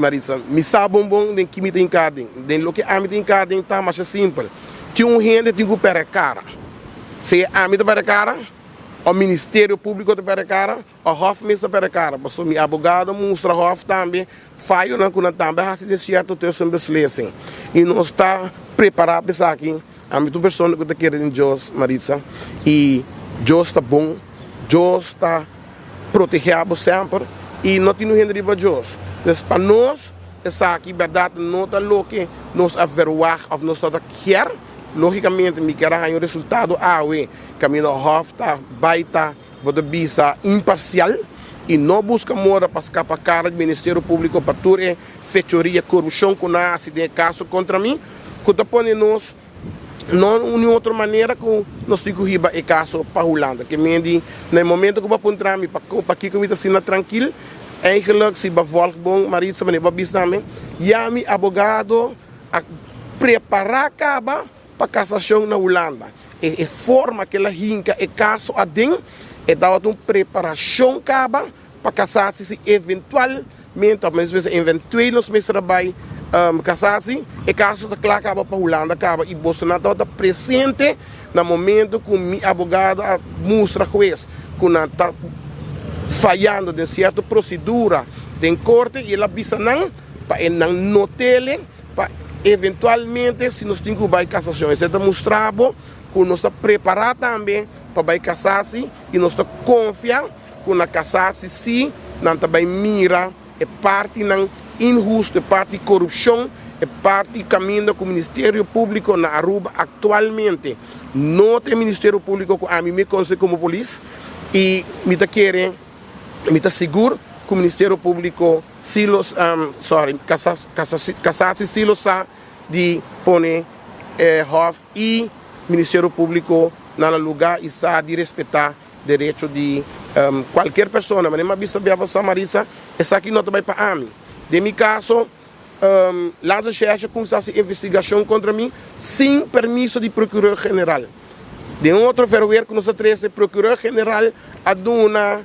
Maritza, mi sa bon bon den ki mi ta hinká den. Den loke ami ta hinká den ta masha simpel. Tin un hende tin ku pèrdè kara. Sea ami ta pèrdè kara. O Ministerio Públiko ta pèrdè kara, o Hof mes ta pèrdè kara, pasobra mi abogado a mustra Hof tambe fayonan ku nan tambe a hasi den sierto tussenbeslissing. I nos ta prepará pa esaki. Ami ta un persona ku ta kere den Dios, Maritza, i Dios ta bon, Dios ta protegé bo semper i no tin un hende riba Dios. Dus pa nos esaki bèrdat no ta loke nos a verwagt òf nos tabata kier. Lógikamente mi kier a haña un resultado awe. Kaminda Hof ta bai ta bo ta bisa imparsial i no buska moda pa skapa kara di Ministerio Públiko pa tur e fechoria, korupshon ku nan a hasi den e kaso kontra mi, ku ta pone nos no un otro manera ku nos tin ku hiba e kaso pa Hulanda. Ke men di na e momento ku bo a puntra mi pakiko mi ta asina trankil, eigenlijk si bo a vòlg bon Maritza manera bo a bisa mi, ya mi abogado a prepará kaba pa kasashon na Hulanda. E forma ku el a hinka e kaso aden, e tabata un preparashon kaba pa kasasi si eventualmente, òf mester bisa eventueel nos mester a bai kasasi, e kaso ta kla kaba pa Hulanda kaba i bosonan tabata presente na momento ku mi abogado a mustra hues ku nan ta fayando den sierto prosedura den korte i el a bisa nan pa e nan no tele. Pa eventualmente si nos tin ku bai kasashon. Esei ta mustra bo ku nos ta prepará tambe pa bai kasasi i nos ta konfia ku na kasasi si nan ta bai mira e partinan inhustu, e parti korupshon, e parti kaminda ku Ministerio Públiko na Aruba aktualmente no ta e Ministerio Públiko ku ami mi konosé komo polis i mi ta kere, mi ta sigur ku Ministerio Públiko. Si lo sorry Cassatie si lo sa di pone e Hof y Ministerio Publico na nan lugar y sa di respeta derecho di cualkier persona. Manera mi a bisa bia pasá Maritza, esaki no ta bay pa ami. Den mi caso Landsrecherche a cuminsa haci investigacion contra mi sin permiso di Procureur General. Den un otro verweer cu nos a trece, Procureur General. A duna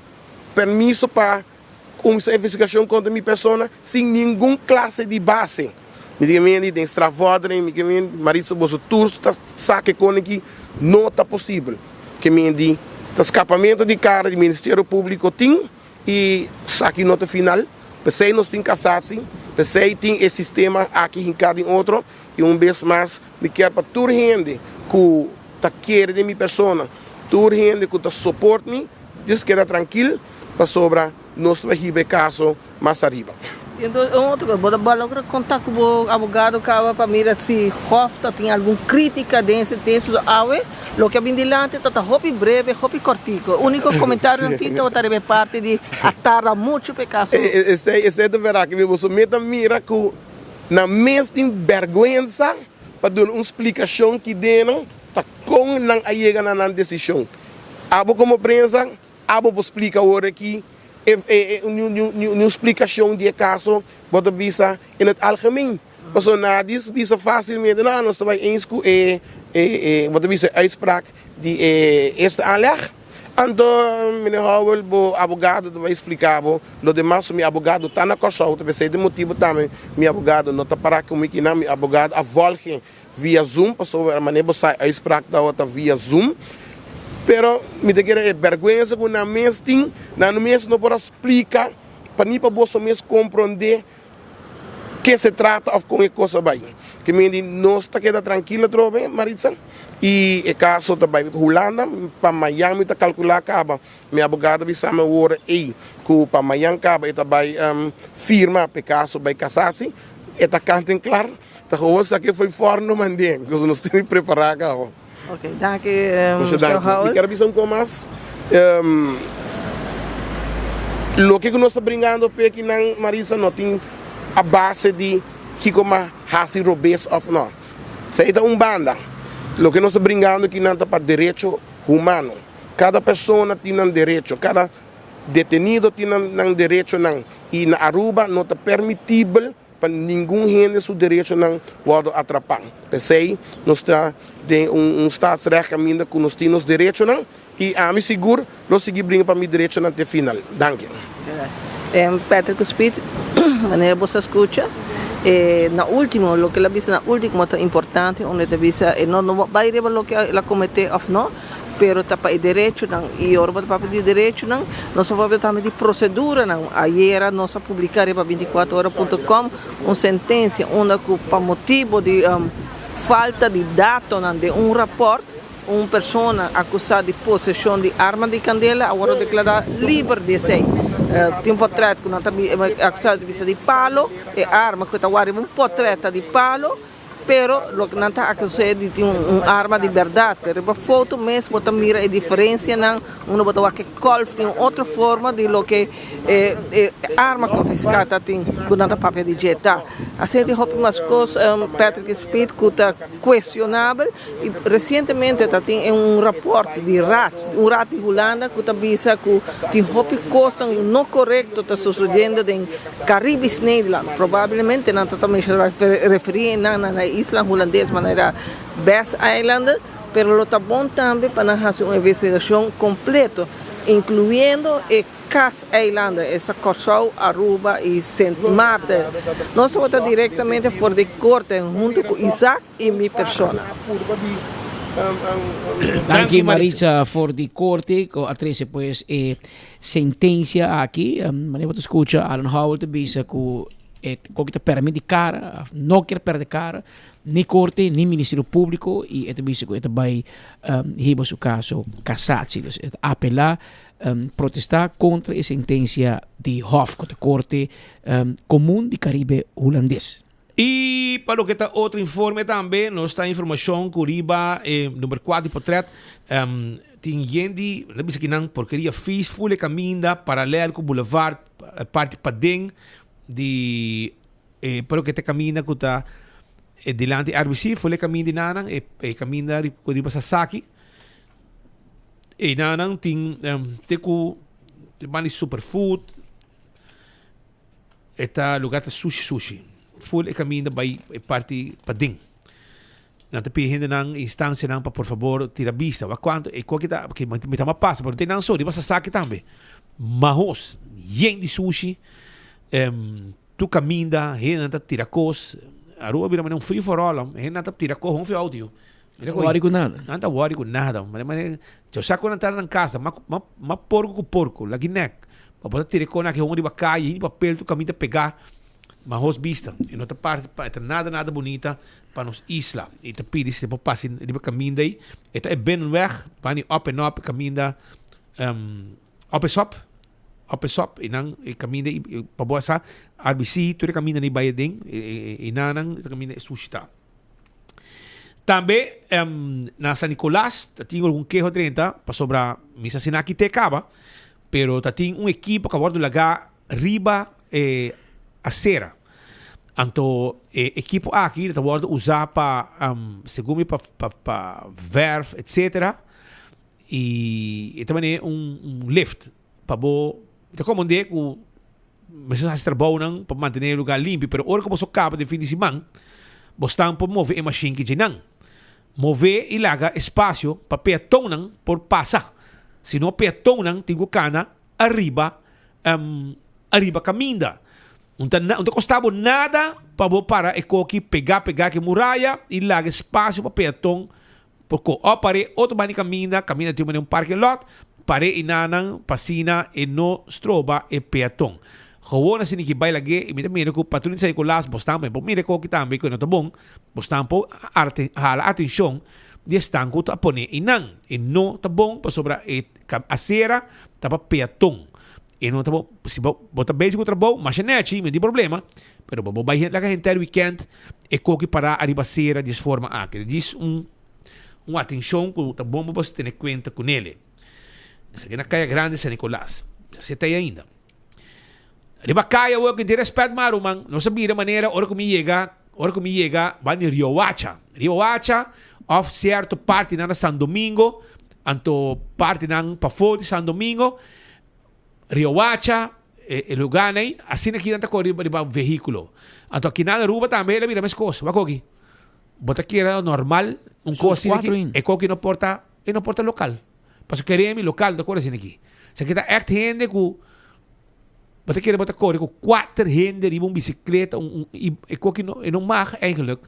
permiso pa Cuminsa investigacion contra mi persona sin ningun clase di base. Mi di kemendi den strafvordering, mi kemendi Maritza boso tur ta sa ke con aki no ta posibel. Kemendi ta scapamento di cara di Ministerio Publico tin y esaki no ta final. Pesey nos tin cassatie, pesey tin e sistema aki hinca den otro y un bes mas mi kier pa tur hende cu ta kere den mi persona, tur hende cu ta soport mi, just keda trankil. Pasobra nos ta hiba e kaso mas ariba. I enton un otro kos, bo ta bo a logra konta ku bo abogado kaba pa mira si Hof ta tin algun kritika den e sentensia? Pasobra awe loke a bin dilanti ta ta hopi breve, hopi kòrtiku. E úniko komentarionan tin tabata riba e parti di a tarda muchu pa e kaso. Esei esei ta bèrdat ke boso meta mira ku nan mes tin bèrgwensa pa duna un splikashon kidenan ta kon nan a yega na nan desishon. Abo komo prensa Abo por splika awor aki e un splikashon di e kaso bo ta bisa in het algemeen. Pasobra nadie bisa fásilmente no nos ta bai eens ku e bo ta bisa e uitspraak di e eerste aanleg. Anto meneer Howell bo abogado ta bai splika bo lo demas. Mi abogado ta na Kòrsou ta p'esei den motibu tambe mi abogado no ta para ku mi kinan mi abogado a volge via Zoom pasobra manera bo sa e uitspraak tabata via Zoom. Pero mi ta kere e bergwensa ku nan mes tin, nan mes no por a splika pa ni pa boso mes komprondé ke se trata òf kon e kos a bai. Ke men di nos ta keda trankil atrobe, Maritza, i e kaso ta bai Hulanda, pa mayan mi ta kalkulá kaba. Mi abogado a bisa mi awor ei ku pa mayan kaba e ta bai firma pa e kaso bai kasasi, e ta kant en klar. Ta gewoon sa ke foi forno mandé, because nos tin di prepará kaba. Ok, danki Moshe Mr. danki. Mi Howell. kier bisa un ko mas. Loke ku nos ta bringando p'e kinan Marisa no tin a base di kiko ma hasi robes òf no. Esei ta un banda. Loke nos ta bringando kinan ta pa derecho humano. Kada persona tin nan derecho, kada detenido tin nan derechonan i na Aruba no ta permitibel pa ningun hende su derechonan wòrdu atrapá. P'esei nos ta den un staatsrecht kaminda ku nos tin nos derechonan i ami sigur lo sigui bringa pa mi derechonan te final. Danki. Patrick Speed, manera bo sa skucha, e na último, loke el a bisa na último ta importante, unda e ta bisa e no no bai riba loke el a kometé òf no, pero ta pa e derechonan y ora bo ta papia di derechonan nos ta papia tambe di proceduranan. Ayera nos a publica riba binticuatro ora punto com un sentencia unda cu pa motibo di falta di datonan den un rapport un persona acusa di posesion di arma di candela a wordo declara liber di esey. Tin un potret cu nan ta acusa di bisa di palo, e arma cu ta wak riba un potret ta di palo. Pero loke nan ta akus'é di tin un arma di bèrdat. Pero riba foto mes bo ta mira e diferensianan, unda bo ta wak e kòlf tin un otro forma di loke e e arma konfiská ta tin ku nan ta papia di dje ta. Asina tin hopi mas kos Patrick Speed ku ta kuestionabel i resientemente ta tin un rapòrt di Raad, un Raad di Hulanda ku ta bisa ku tin hopi kosnan no korekto ta sosodiendo den Caribisch Nederland, probablemente nan ta ta referí nan na e isla hulandes manera Bes Eilanden, pero lo ta bon tambe pa nan hasi un investigashon kompleto, inkluyendo e Kas Eilanden, esta Kòrsou, Aruba i Sint Maarten. Nos tabata direktamente for di korte huntu ku Isaac i mi persona. Danki Maritza for di korte ku a trese pues e Sentencia aki, manera bo ta scucha Alan Howell ta bisa cu e koki ta perde di cara, of no kier perde cara, ni corte ni Ministerio Publico y e ta bisa cu e ta bay hiba su caso cassatie. Dus e ta apela, protesta contra e sentencia di Hof, cu ta Corte Comun di Caribe Hulandes. Y pa loke ta otro informe tambe, nos ta informacion cu riba e number 4 di potret tin yen di, nan bisa kinan porkeria vies ful e caminda paralel cu boulevard parti paden di e pa loke ta caminda cu ta e dilanti RBC ful e caminda di nanan e caminda riba Sasaki e nanan tin te cu te banda di superfood. E ta lugar ta sushi sushi. Full e caminda bay e parti paden. Nan ta pidi hendenan, instancianan pa por fabor tira bista. Wak cuanto e koki ta, porque mi ta pasa, pero no tin nan so, riba Sasaki tambe. Mahos, yen di sushi, um, tu caminda, hendenan ta tira cos. Aruba bira manera un free for all, hendenan ta tira cos, hon auto yo. Mira Nan ta worry cu nada. Nan ta worry cu nada. Manera, manera, yo sa cu nan ta nan casa, ma, ma, ma porco cu porco, laki nek. Pa bo ta tira e con aki hon riba calle, hini papel tu caminda pega. Mahos bista. E no ta parti pa, e ta nada nada bunita pa nos isla. E ta pidi si por pasa riba caminda ei. E ta e binnenweg, bani op en op caminda um, op en sop. Op en sop. E nan e caminda ei pa bo sa RBC tur e caminda nei bai aden. E nanan e caminda e sushi ta. Tambe um, na San Nicolas ta tin algun keho drenta pasobra mi sa si nan aki te caba, pero ta tin un ekipo ku a wordo laga riba e acera. Anto e ekipo aki ta wordo usa pa segun mi pa pa verf etcetera y e ta mane un un lift pa bo ta komende ku mester hasi trabounan pa mantene e lugar limpi pero ora ku boso kaba den fin di siman bo stan por move e mashin ki djenan move y laga espasio pa peatonnan por pasa si no peatonnan tin ku kana ariba ariba kaminda. Un ta un ta kosta bo nada pa bo para e koki pegá pegá ku e muraya i laga espasio pa peaton por ko. Òf par'é otro banda di kaminda, kaminda tin manera un parking lot, par'é i nanan pa asina e no stroba e peaton. Gewoon asina ki bai lag'é i mi ta mira ku patrun di San Nicolas bo stan bo mira e koki tambe ku e no ta bon, bo stan por hala atenshon di esnan ku ta pone einan. E no ta bon pasobra e acera ta pa peaton. E no ta bo, si bo, bo ta bezig ku trabou, masha nechi, mi no tin problema, pero bo bo bai laga henter weekend e koki pará ariba acera di es forma aki. Djis un un atencion ku ta bon pa boso tene kuenta ku nele. Esaki na Kaya Grandi San Nicolas. Esei ta ei ainda. Riba kaya awor ku tin respet mas ruman, nos a bira manera ora ku mi yega, ora ku mi yega ban di Riohacha. Riohacha of sierto partinan na San Domingo, anto partinan pafó di San Domingo, Riohacha, e e lugarnan ei, asina ki nan ta kore riba riba vehíkulo. Anto akinan Aruba tambe el a bira meskos. Wak oki. Bo ta kere normal un kos asina aki, e koki no por ta, e no por ta lokal. Pasobra kere mi lokal no ta kore asina aki. Esaki ta ègt hende ku bo ta kere bo ta kore ku kuater hende riba un bisikleta un un i e koki no e no mag eigenlijk.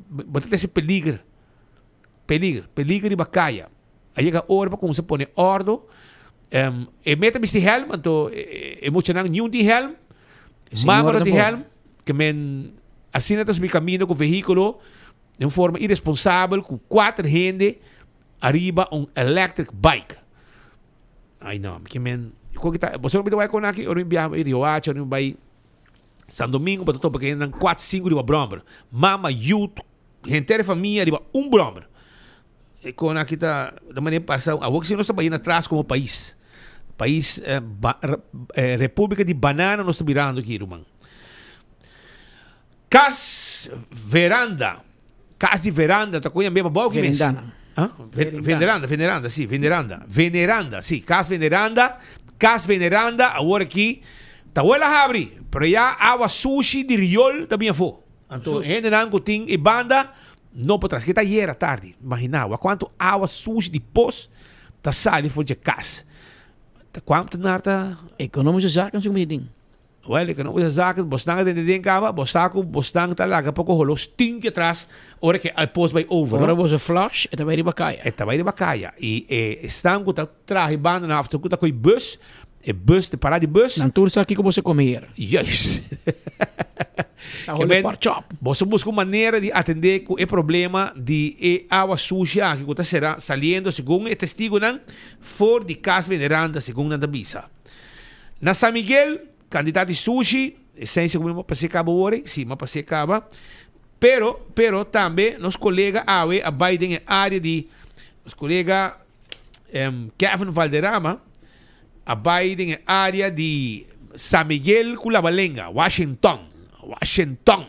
Bo ta trese peliger, peliger, peliger riba kaya. A yega ora pa kuminsá pone òrdu. E meta bisti hèlm anto e muchanan niun tin hèlm, mama no tin hèlm, ke men asina ta subi kaminda ku vehíkulo. Den un forma iresponsabel ku kuater hende ariba un electric bike. Ay no, mi ke men, kon ki ta, boso no mita wak kon aki, ora mi biaha bai Riohacha, ora mi bai San Domingo, bo ta topa ku hendenan kuater, sinku riba bròmer. Mama, yu, henter e famia riba un bròmer. E kon aki ta, ta manera pasa, awor si nos ta bai atras komo pais. Pais, Repúblika di Banana nos ta birando aki, ruman. Kas veranda, kas di veranda ta koña beba bou ki mes. Verendana. Ah? Veneranda, veneranda, si, veneranda. Veneranda, si, kas veneranda, kas veneranda, awor aki ta wela habri, pero ya awa sushi di riol ta bin afó. Anto hendenan ku tin e banda no por tras. Ke ta ayera tardi, imagina bo kuantu awa sushi di pos ta sali for dje kas. Ta kuantu nar ta. Economische zaken su midi tin. Wel, economische zaken, bosnan a tende den caba, bo sa cu bosnan ta laga poco holo stinki atras ora cu e post bay over, no? Ora bo se flush, e ta bay riba caya. E ta bay riba caya. Y e esnan cu ta traha e bandanan of cu ta coy bus, e bus, e para di bus. Nan tur sa kico bo se come hier. Juist. Ta holo pork chop. Boso busca un manera di atende cu e problema di e awa sushi aki cu ta sera saliendo segun e testigonan for di cas veneranda segun nan ta bisa. Na San Miguel, kantidat di sushi, esensia ku mi a pas'é kaba awor ei, si, mi a pas'é kaba. Pero, pero tambe nos kolega awe a bai den e área di, nos kolega Kevin Valderrama a bai den e área di San Miguel ku La Balenga, Washington, Washington.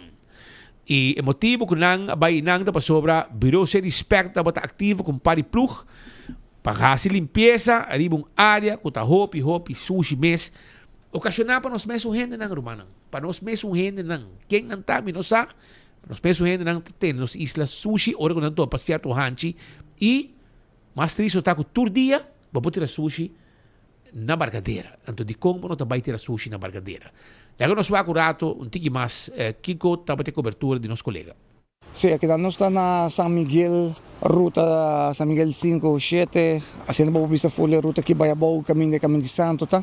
I e motibu ku nan a bai einan ta pasobra Bureau Cedispect tabata aktivo ku un par di plug pa hasi limpiesa riba un área ku ta hopi hopi sushi mes, okashoná pa nos mesun hendenan rumannan, pa nos mesun hendenan. Ken nan ta mi no sa, Nos mesun hendenan ta tene nos isla sushi ora ku nan topa sierto hanchi i mas tristu ta ku tur dia bo por tira sushi na Barcadera. Anto dikon bo no ta bai tira sushi na Barcadera? Laga nos wak un rato un tiki mas kiko tabata e kobertura di nos kolega. Sí, akinan nos ta na San Miguel, ruta San Miguel sinku shete, asina bo por bisa ful e ruta aki bai abou kaminda e Kaminda di Santo ta,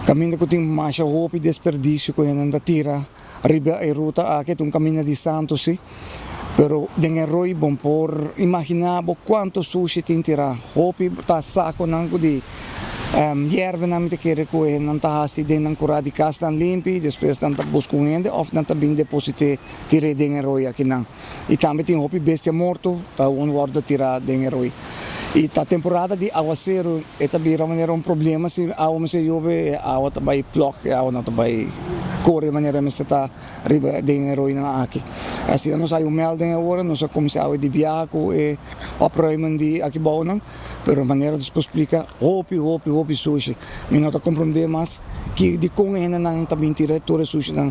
kaminda ku tin masha hopi desperdisio ku hende ta tira riba e ruta aki, ta un kaminda di Santo si, pero den e roi bo por imagina bo kuantu sushi tin tira, hopi ta sakonan ku di Yerbenan mi ta kere ku e nan ta hasi den nan kurá di kas nan limpi, despues nan ta buska un hende òf nan ta bin deposit'é tir'é den e roi akinan. I tambe tin hopi bestia morto ta awor wòrdu tirá den e roi. I ta temporada di awaseru e ta bira manera un problema si awa mester yobe e awa ta bai plòk, e awa no ta bai kore manera mester ta riba den e roinan aki. Asina nos hay un melding awor, nos a kuminsá awe di biaha ku e opruimen di aki bounan. Pero manera nos por splica hopi hopi hopi sushi. Mi no ta comprende mas ki dicon e hendenan ta bin tira tur e sushinan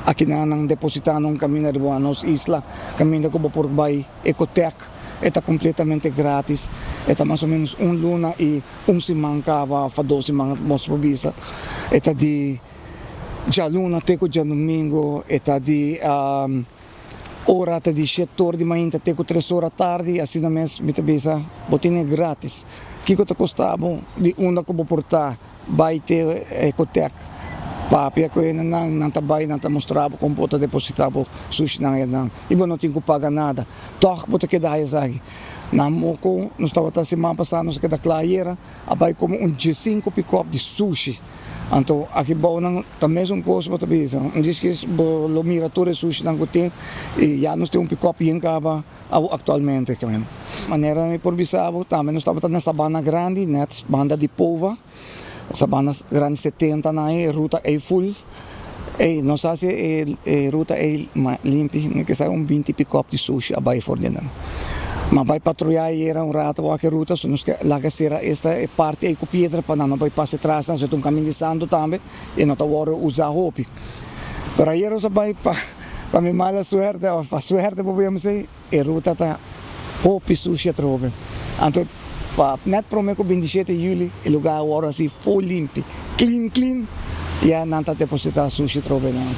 aki nan nan deposita na un caminda riba nos isla caminda cu bo por bay Ecotec e ta completamente gratis e ta mas o menos un luna y un siman caba of dos siman nos por bisa e ta di djaluna te cu djadomingo e ta di. Ora ta di shet or di mainta te ku tres ora tardi, asina mes mi ta bisa, bo tene gratis. Kiko ta kosta bo di unda ku bo por ta bai te Ecotec? Papia ku hendenan, nan ta bai, nan ta mustra bo kon bo ta deposita bo sushinan einan i bo no tin ku paga nada. Tòg bo ta keda haya esaki. Nan moko nos tabata siman pasá nos a keda kla ayera, a bai komo un diesinku pikòp di sushi. Anto aki bou nan ta mesun kos bo ta bisa. Un diskis bo lo mira tur e sushinan ku tin i ya nos tin un pikòp yen kaba awo aktualmente. Manera mi por bisa bo tambe nos tabata na Sabana Grandi nèt banda di Pova, Sabana Grandi 70 nan e ruta ei ful. Ei nos hasi e ruta ei limpi mi ke sa un 20 pikòp di sushi a bai for di nan. Ma bai patruyá ayera un rato wak e ruta so nos ke laga sera esta e parti ei ku piedra pa nan no bai pasa e tras nan so ta un kamin di santu tambe i no ta wòrdu usá hopi. Pero ayera nos a bai pa pa mi mala suerte òf pa suerte bo por yama esei e ruta ta hopi sushi atrobe. Anto pa nèt promé ku 27 yüli e lugá a wòrdu hasi ful limpi klin klin ya nan ta depositá sushi atrobe nan.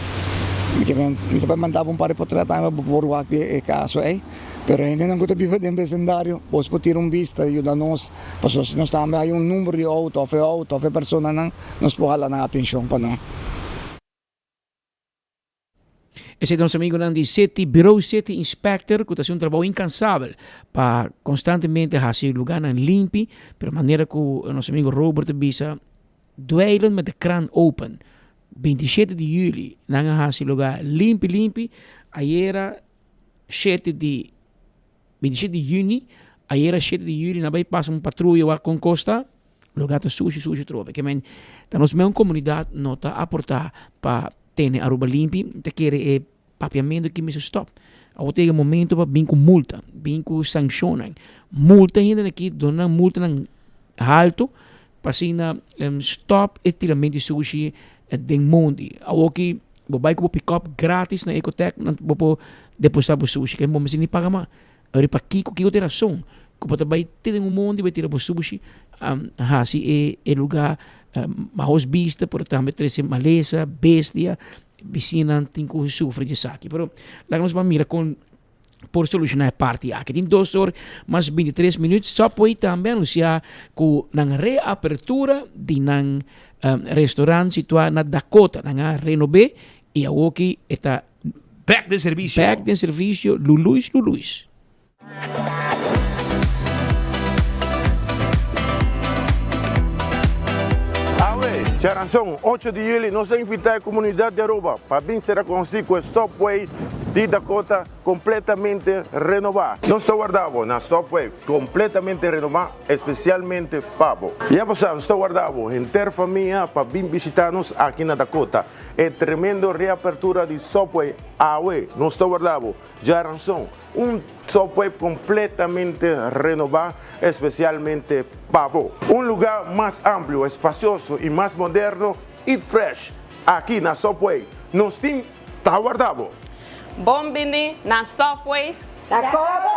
Mi ke men mi ta bai manda bo un par di potrèt tambe pa bo por wak di e kaso ei. Pero hendenan ku ta biba den besindario, bos por tira un bista, yuda nos, pasobra si nos tambe haya un number di outo òf e outo òf e personanan, nos por hala nan atenshon pa nan. Esei ta nos amigonan di City Bureau City Inspector ku ta hasi un trabou inkansabel pa konstantemente hasi lugánan limpi, pero manera ku nos amigo Robert ta bisa, dweilen met de kraan open. 27 di juli nan a hasi lugá limpi limpi, ayera shete di 27 di juni, ayera shete di juli nan bai pasa un patruya wak kon kosta, lugar ta sushi sushi trobe. Ke men ta nos meun komunidat no ta aporta pa tene Aruba limpi, ta kere e papiamentu ki mester stop. Awor ta yega momento pa bin ku multa, bin ku sankshonnan. Multa hendenan aki, duna nan multanan haltu pa asina stop e tiramento di sushi den mondi. Awor ki bo bai ku bo pikòp gratis na Ecotec, bo por depositá bo sushi, ke bo mester ni paga mas. Awor pakiko, kiko ta e rason ku bo ta bai te den un mondi bai tira bo sushi, hasi e lugá mahos bista, pero tambe trese malesa, bestia, bisiñanan tin ku sufri di esaki. Pero laga nos ban mira kon por solushoná e parti aki. Tin dos or mas 23 minuut. Subway tambe anunsiá ku nan reapertura di nan restaurant situá na Dakota. Nan a renob'é i awoki e ta Bèk den servisio. Bèk den servisio, Luluis Luluis. Awe, djaranson, ocho di juli, nos ta invitá e komunidat di Aruba pa bin sera konosí ku e Stopway di Dakota kompletamente renobá. Nos ta warda bo na Stopway kompletamente renobá espesialmente pa bo. Ya bo sa, nos ta warda bo henter famia pa bin bishitá nos aki na Dakota. E tremendo reapertura di Subway awe, nos ta warda bo djaranson. Un Subway completamente renoba especialmente pa bo. Un lugar mas amplio, espacioso y mas moderno, Eat Fresh, aki na Subway. Nos tin ta warda bo. Bon bini na Subway Dakota!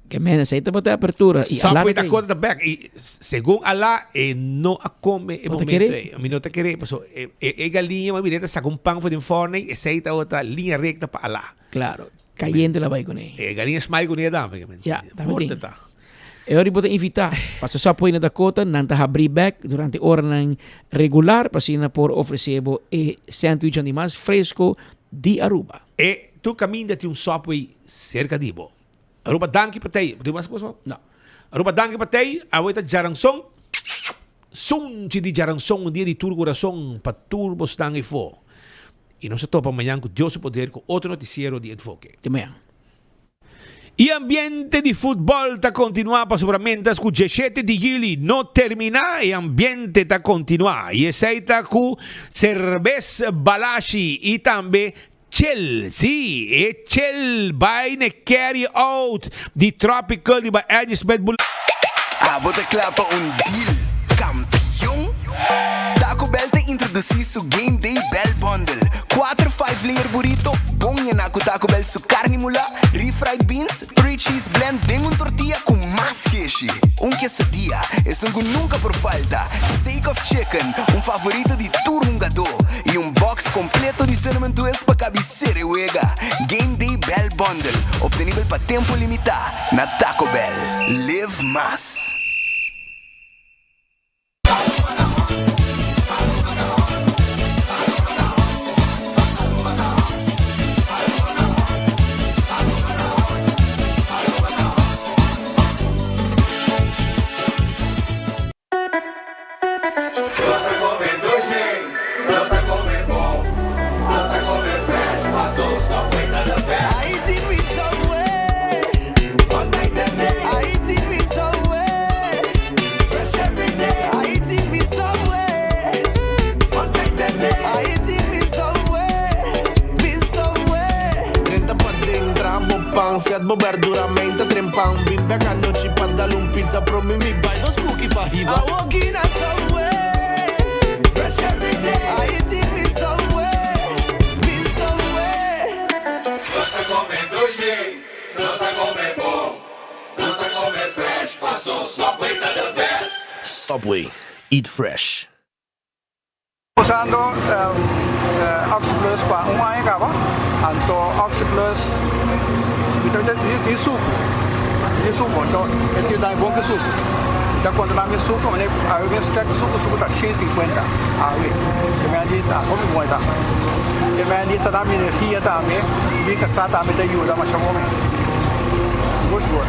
Ke men esei tabata e apertura y Alá Subway ta Dakota ta bek y segun Alá e no a come e No ta momento kere? ei. Mi no ta kere paso e e galiña m'a bira ta saca un pan for den forno ei esei tabata liña recta pa Alá. Claro, cayente la bai cune. E galiña smile cune tambe. Ya, tambe Morte tin. ta. E ora bo ta invitá pa sa Subway na Dakota, nan ta habrí bek durante oranan regular pa asina por ofresé bo e sandwichnan di mas fresco di Aruba. E tur kaminda tin un Subway serka di bo. Aruba danki pa tei. Bo tin mas kos? No. Aruba danki pa tei. Awe ta djaranson. Sunchi di djaranson, un dia di tur kurason pa tur bosnan efo. I nos ta topa mañan ku Dios su poder ku otro notisiero di Enfoke. Te mañan. E ambiente di futbol ta kontinuá pasobra miéntras ku diesshete di yüli no terminá e ambiente ta kontinuá i esei ta ku serbes Balashi i tambe Chel, sí, e Chel bai n'e carry out di Tropical riba Eddie Smith Boulevard. Abo ta kla pa un deal kampion? Taco Bell ta introdusí su Game Day Bell Bundle, kuater five layer burrito bon yená ku Taco Bell su karni mulá, refried beans, three cheese blend den un tortilla ku mas keshi, un quesadilla, esun ku nunka por falta, steak of chicken, un favorito di tur hungadó, i un box kompleto di cinnamon twist pa kabi sere wega. Game Day Bell Bundle, obtenibel pa tempu limitá na Taco Bell. Live mas! Nos ta come dushi, nos ta come bon, nos ta come fresh, paso Subway ta the best. I eating with Subway, all night and day. I eating with Subway, fresh every day. I eating with Subway, all night and day. I eating with Subway, with Subway. Drenta paden, traha bo pan, set bo berdura, meinta trempan. Bin bek anochi pa dal un pizza, promi mi bai dos cookie pa hiba. I walk in a Subway, fresh every day. I eating with Subway, with Subway. Nos ta come dushi, nos ta come bon, nos ta come fresh, paso Subway ta the best. Subway, eat fresh. Usando Oxi Plus pa un aña caba, anto Oxi Plus mi ta tin sucu, tin sucu, anto e tin dami bon ki sucu. Mi ta controla mi sucu, mane awe mi check sucu, sucu ta shen sinkuenta awe, e mei di ta hopi bon e ta. E mei di ta dami energia tambe, mi casa tambe ta yuda masha bon mes, sigur sigur.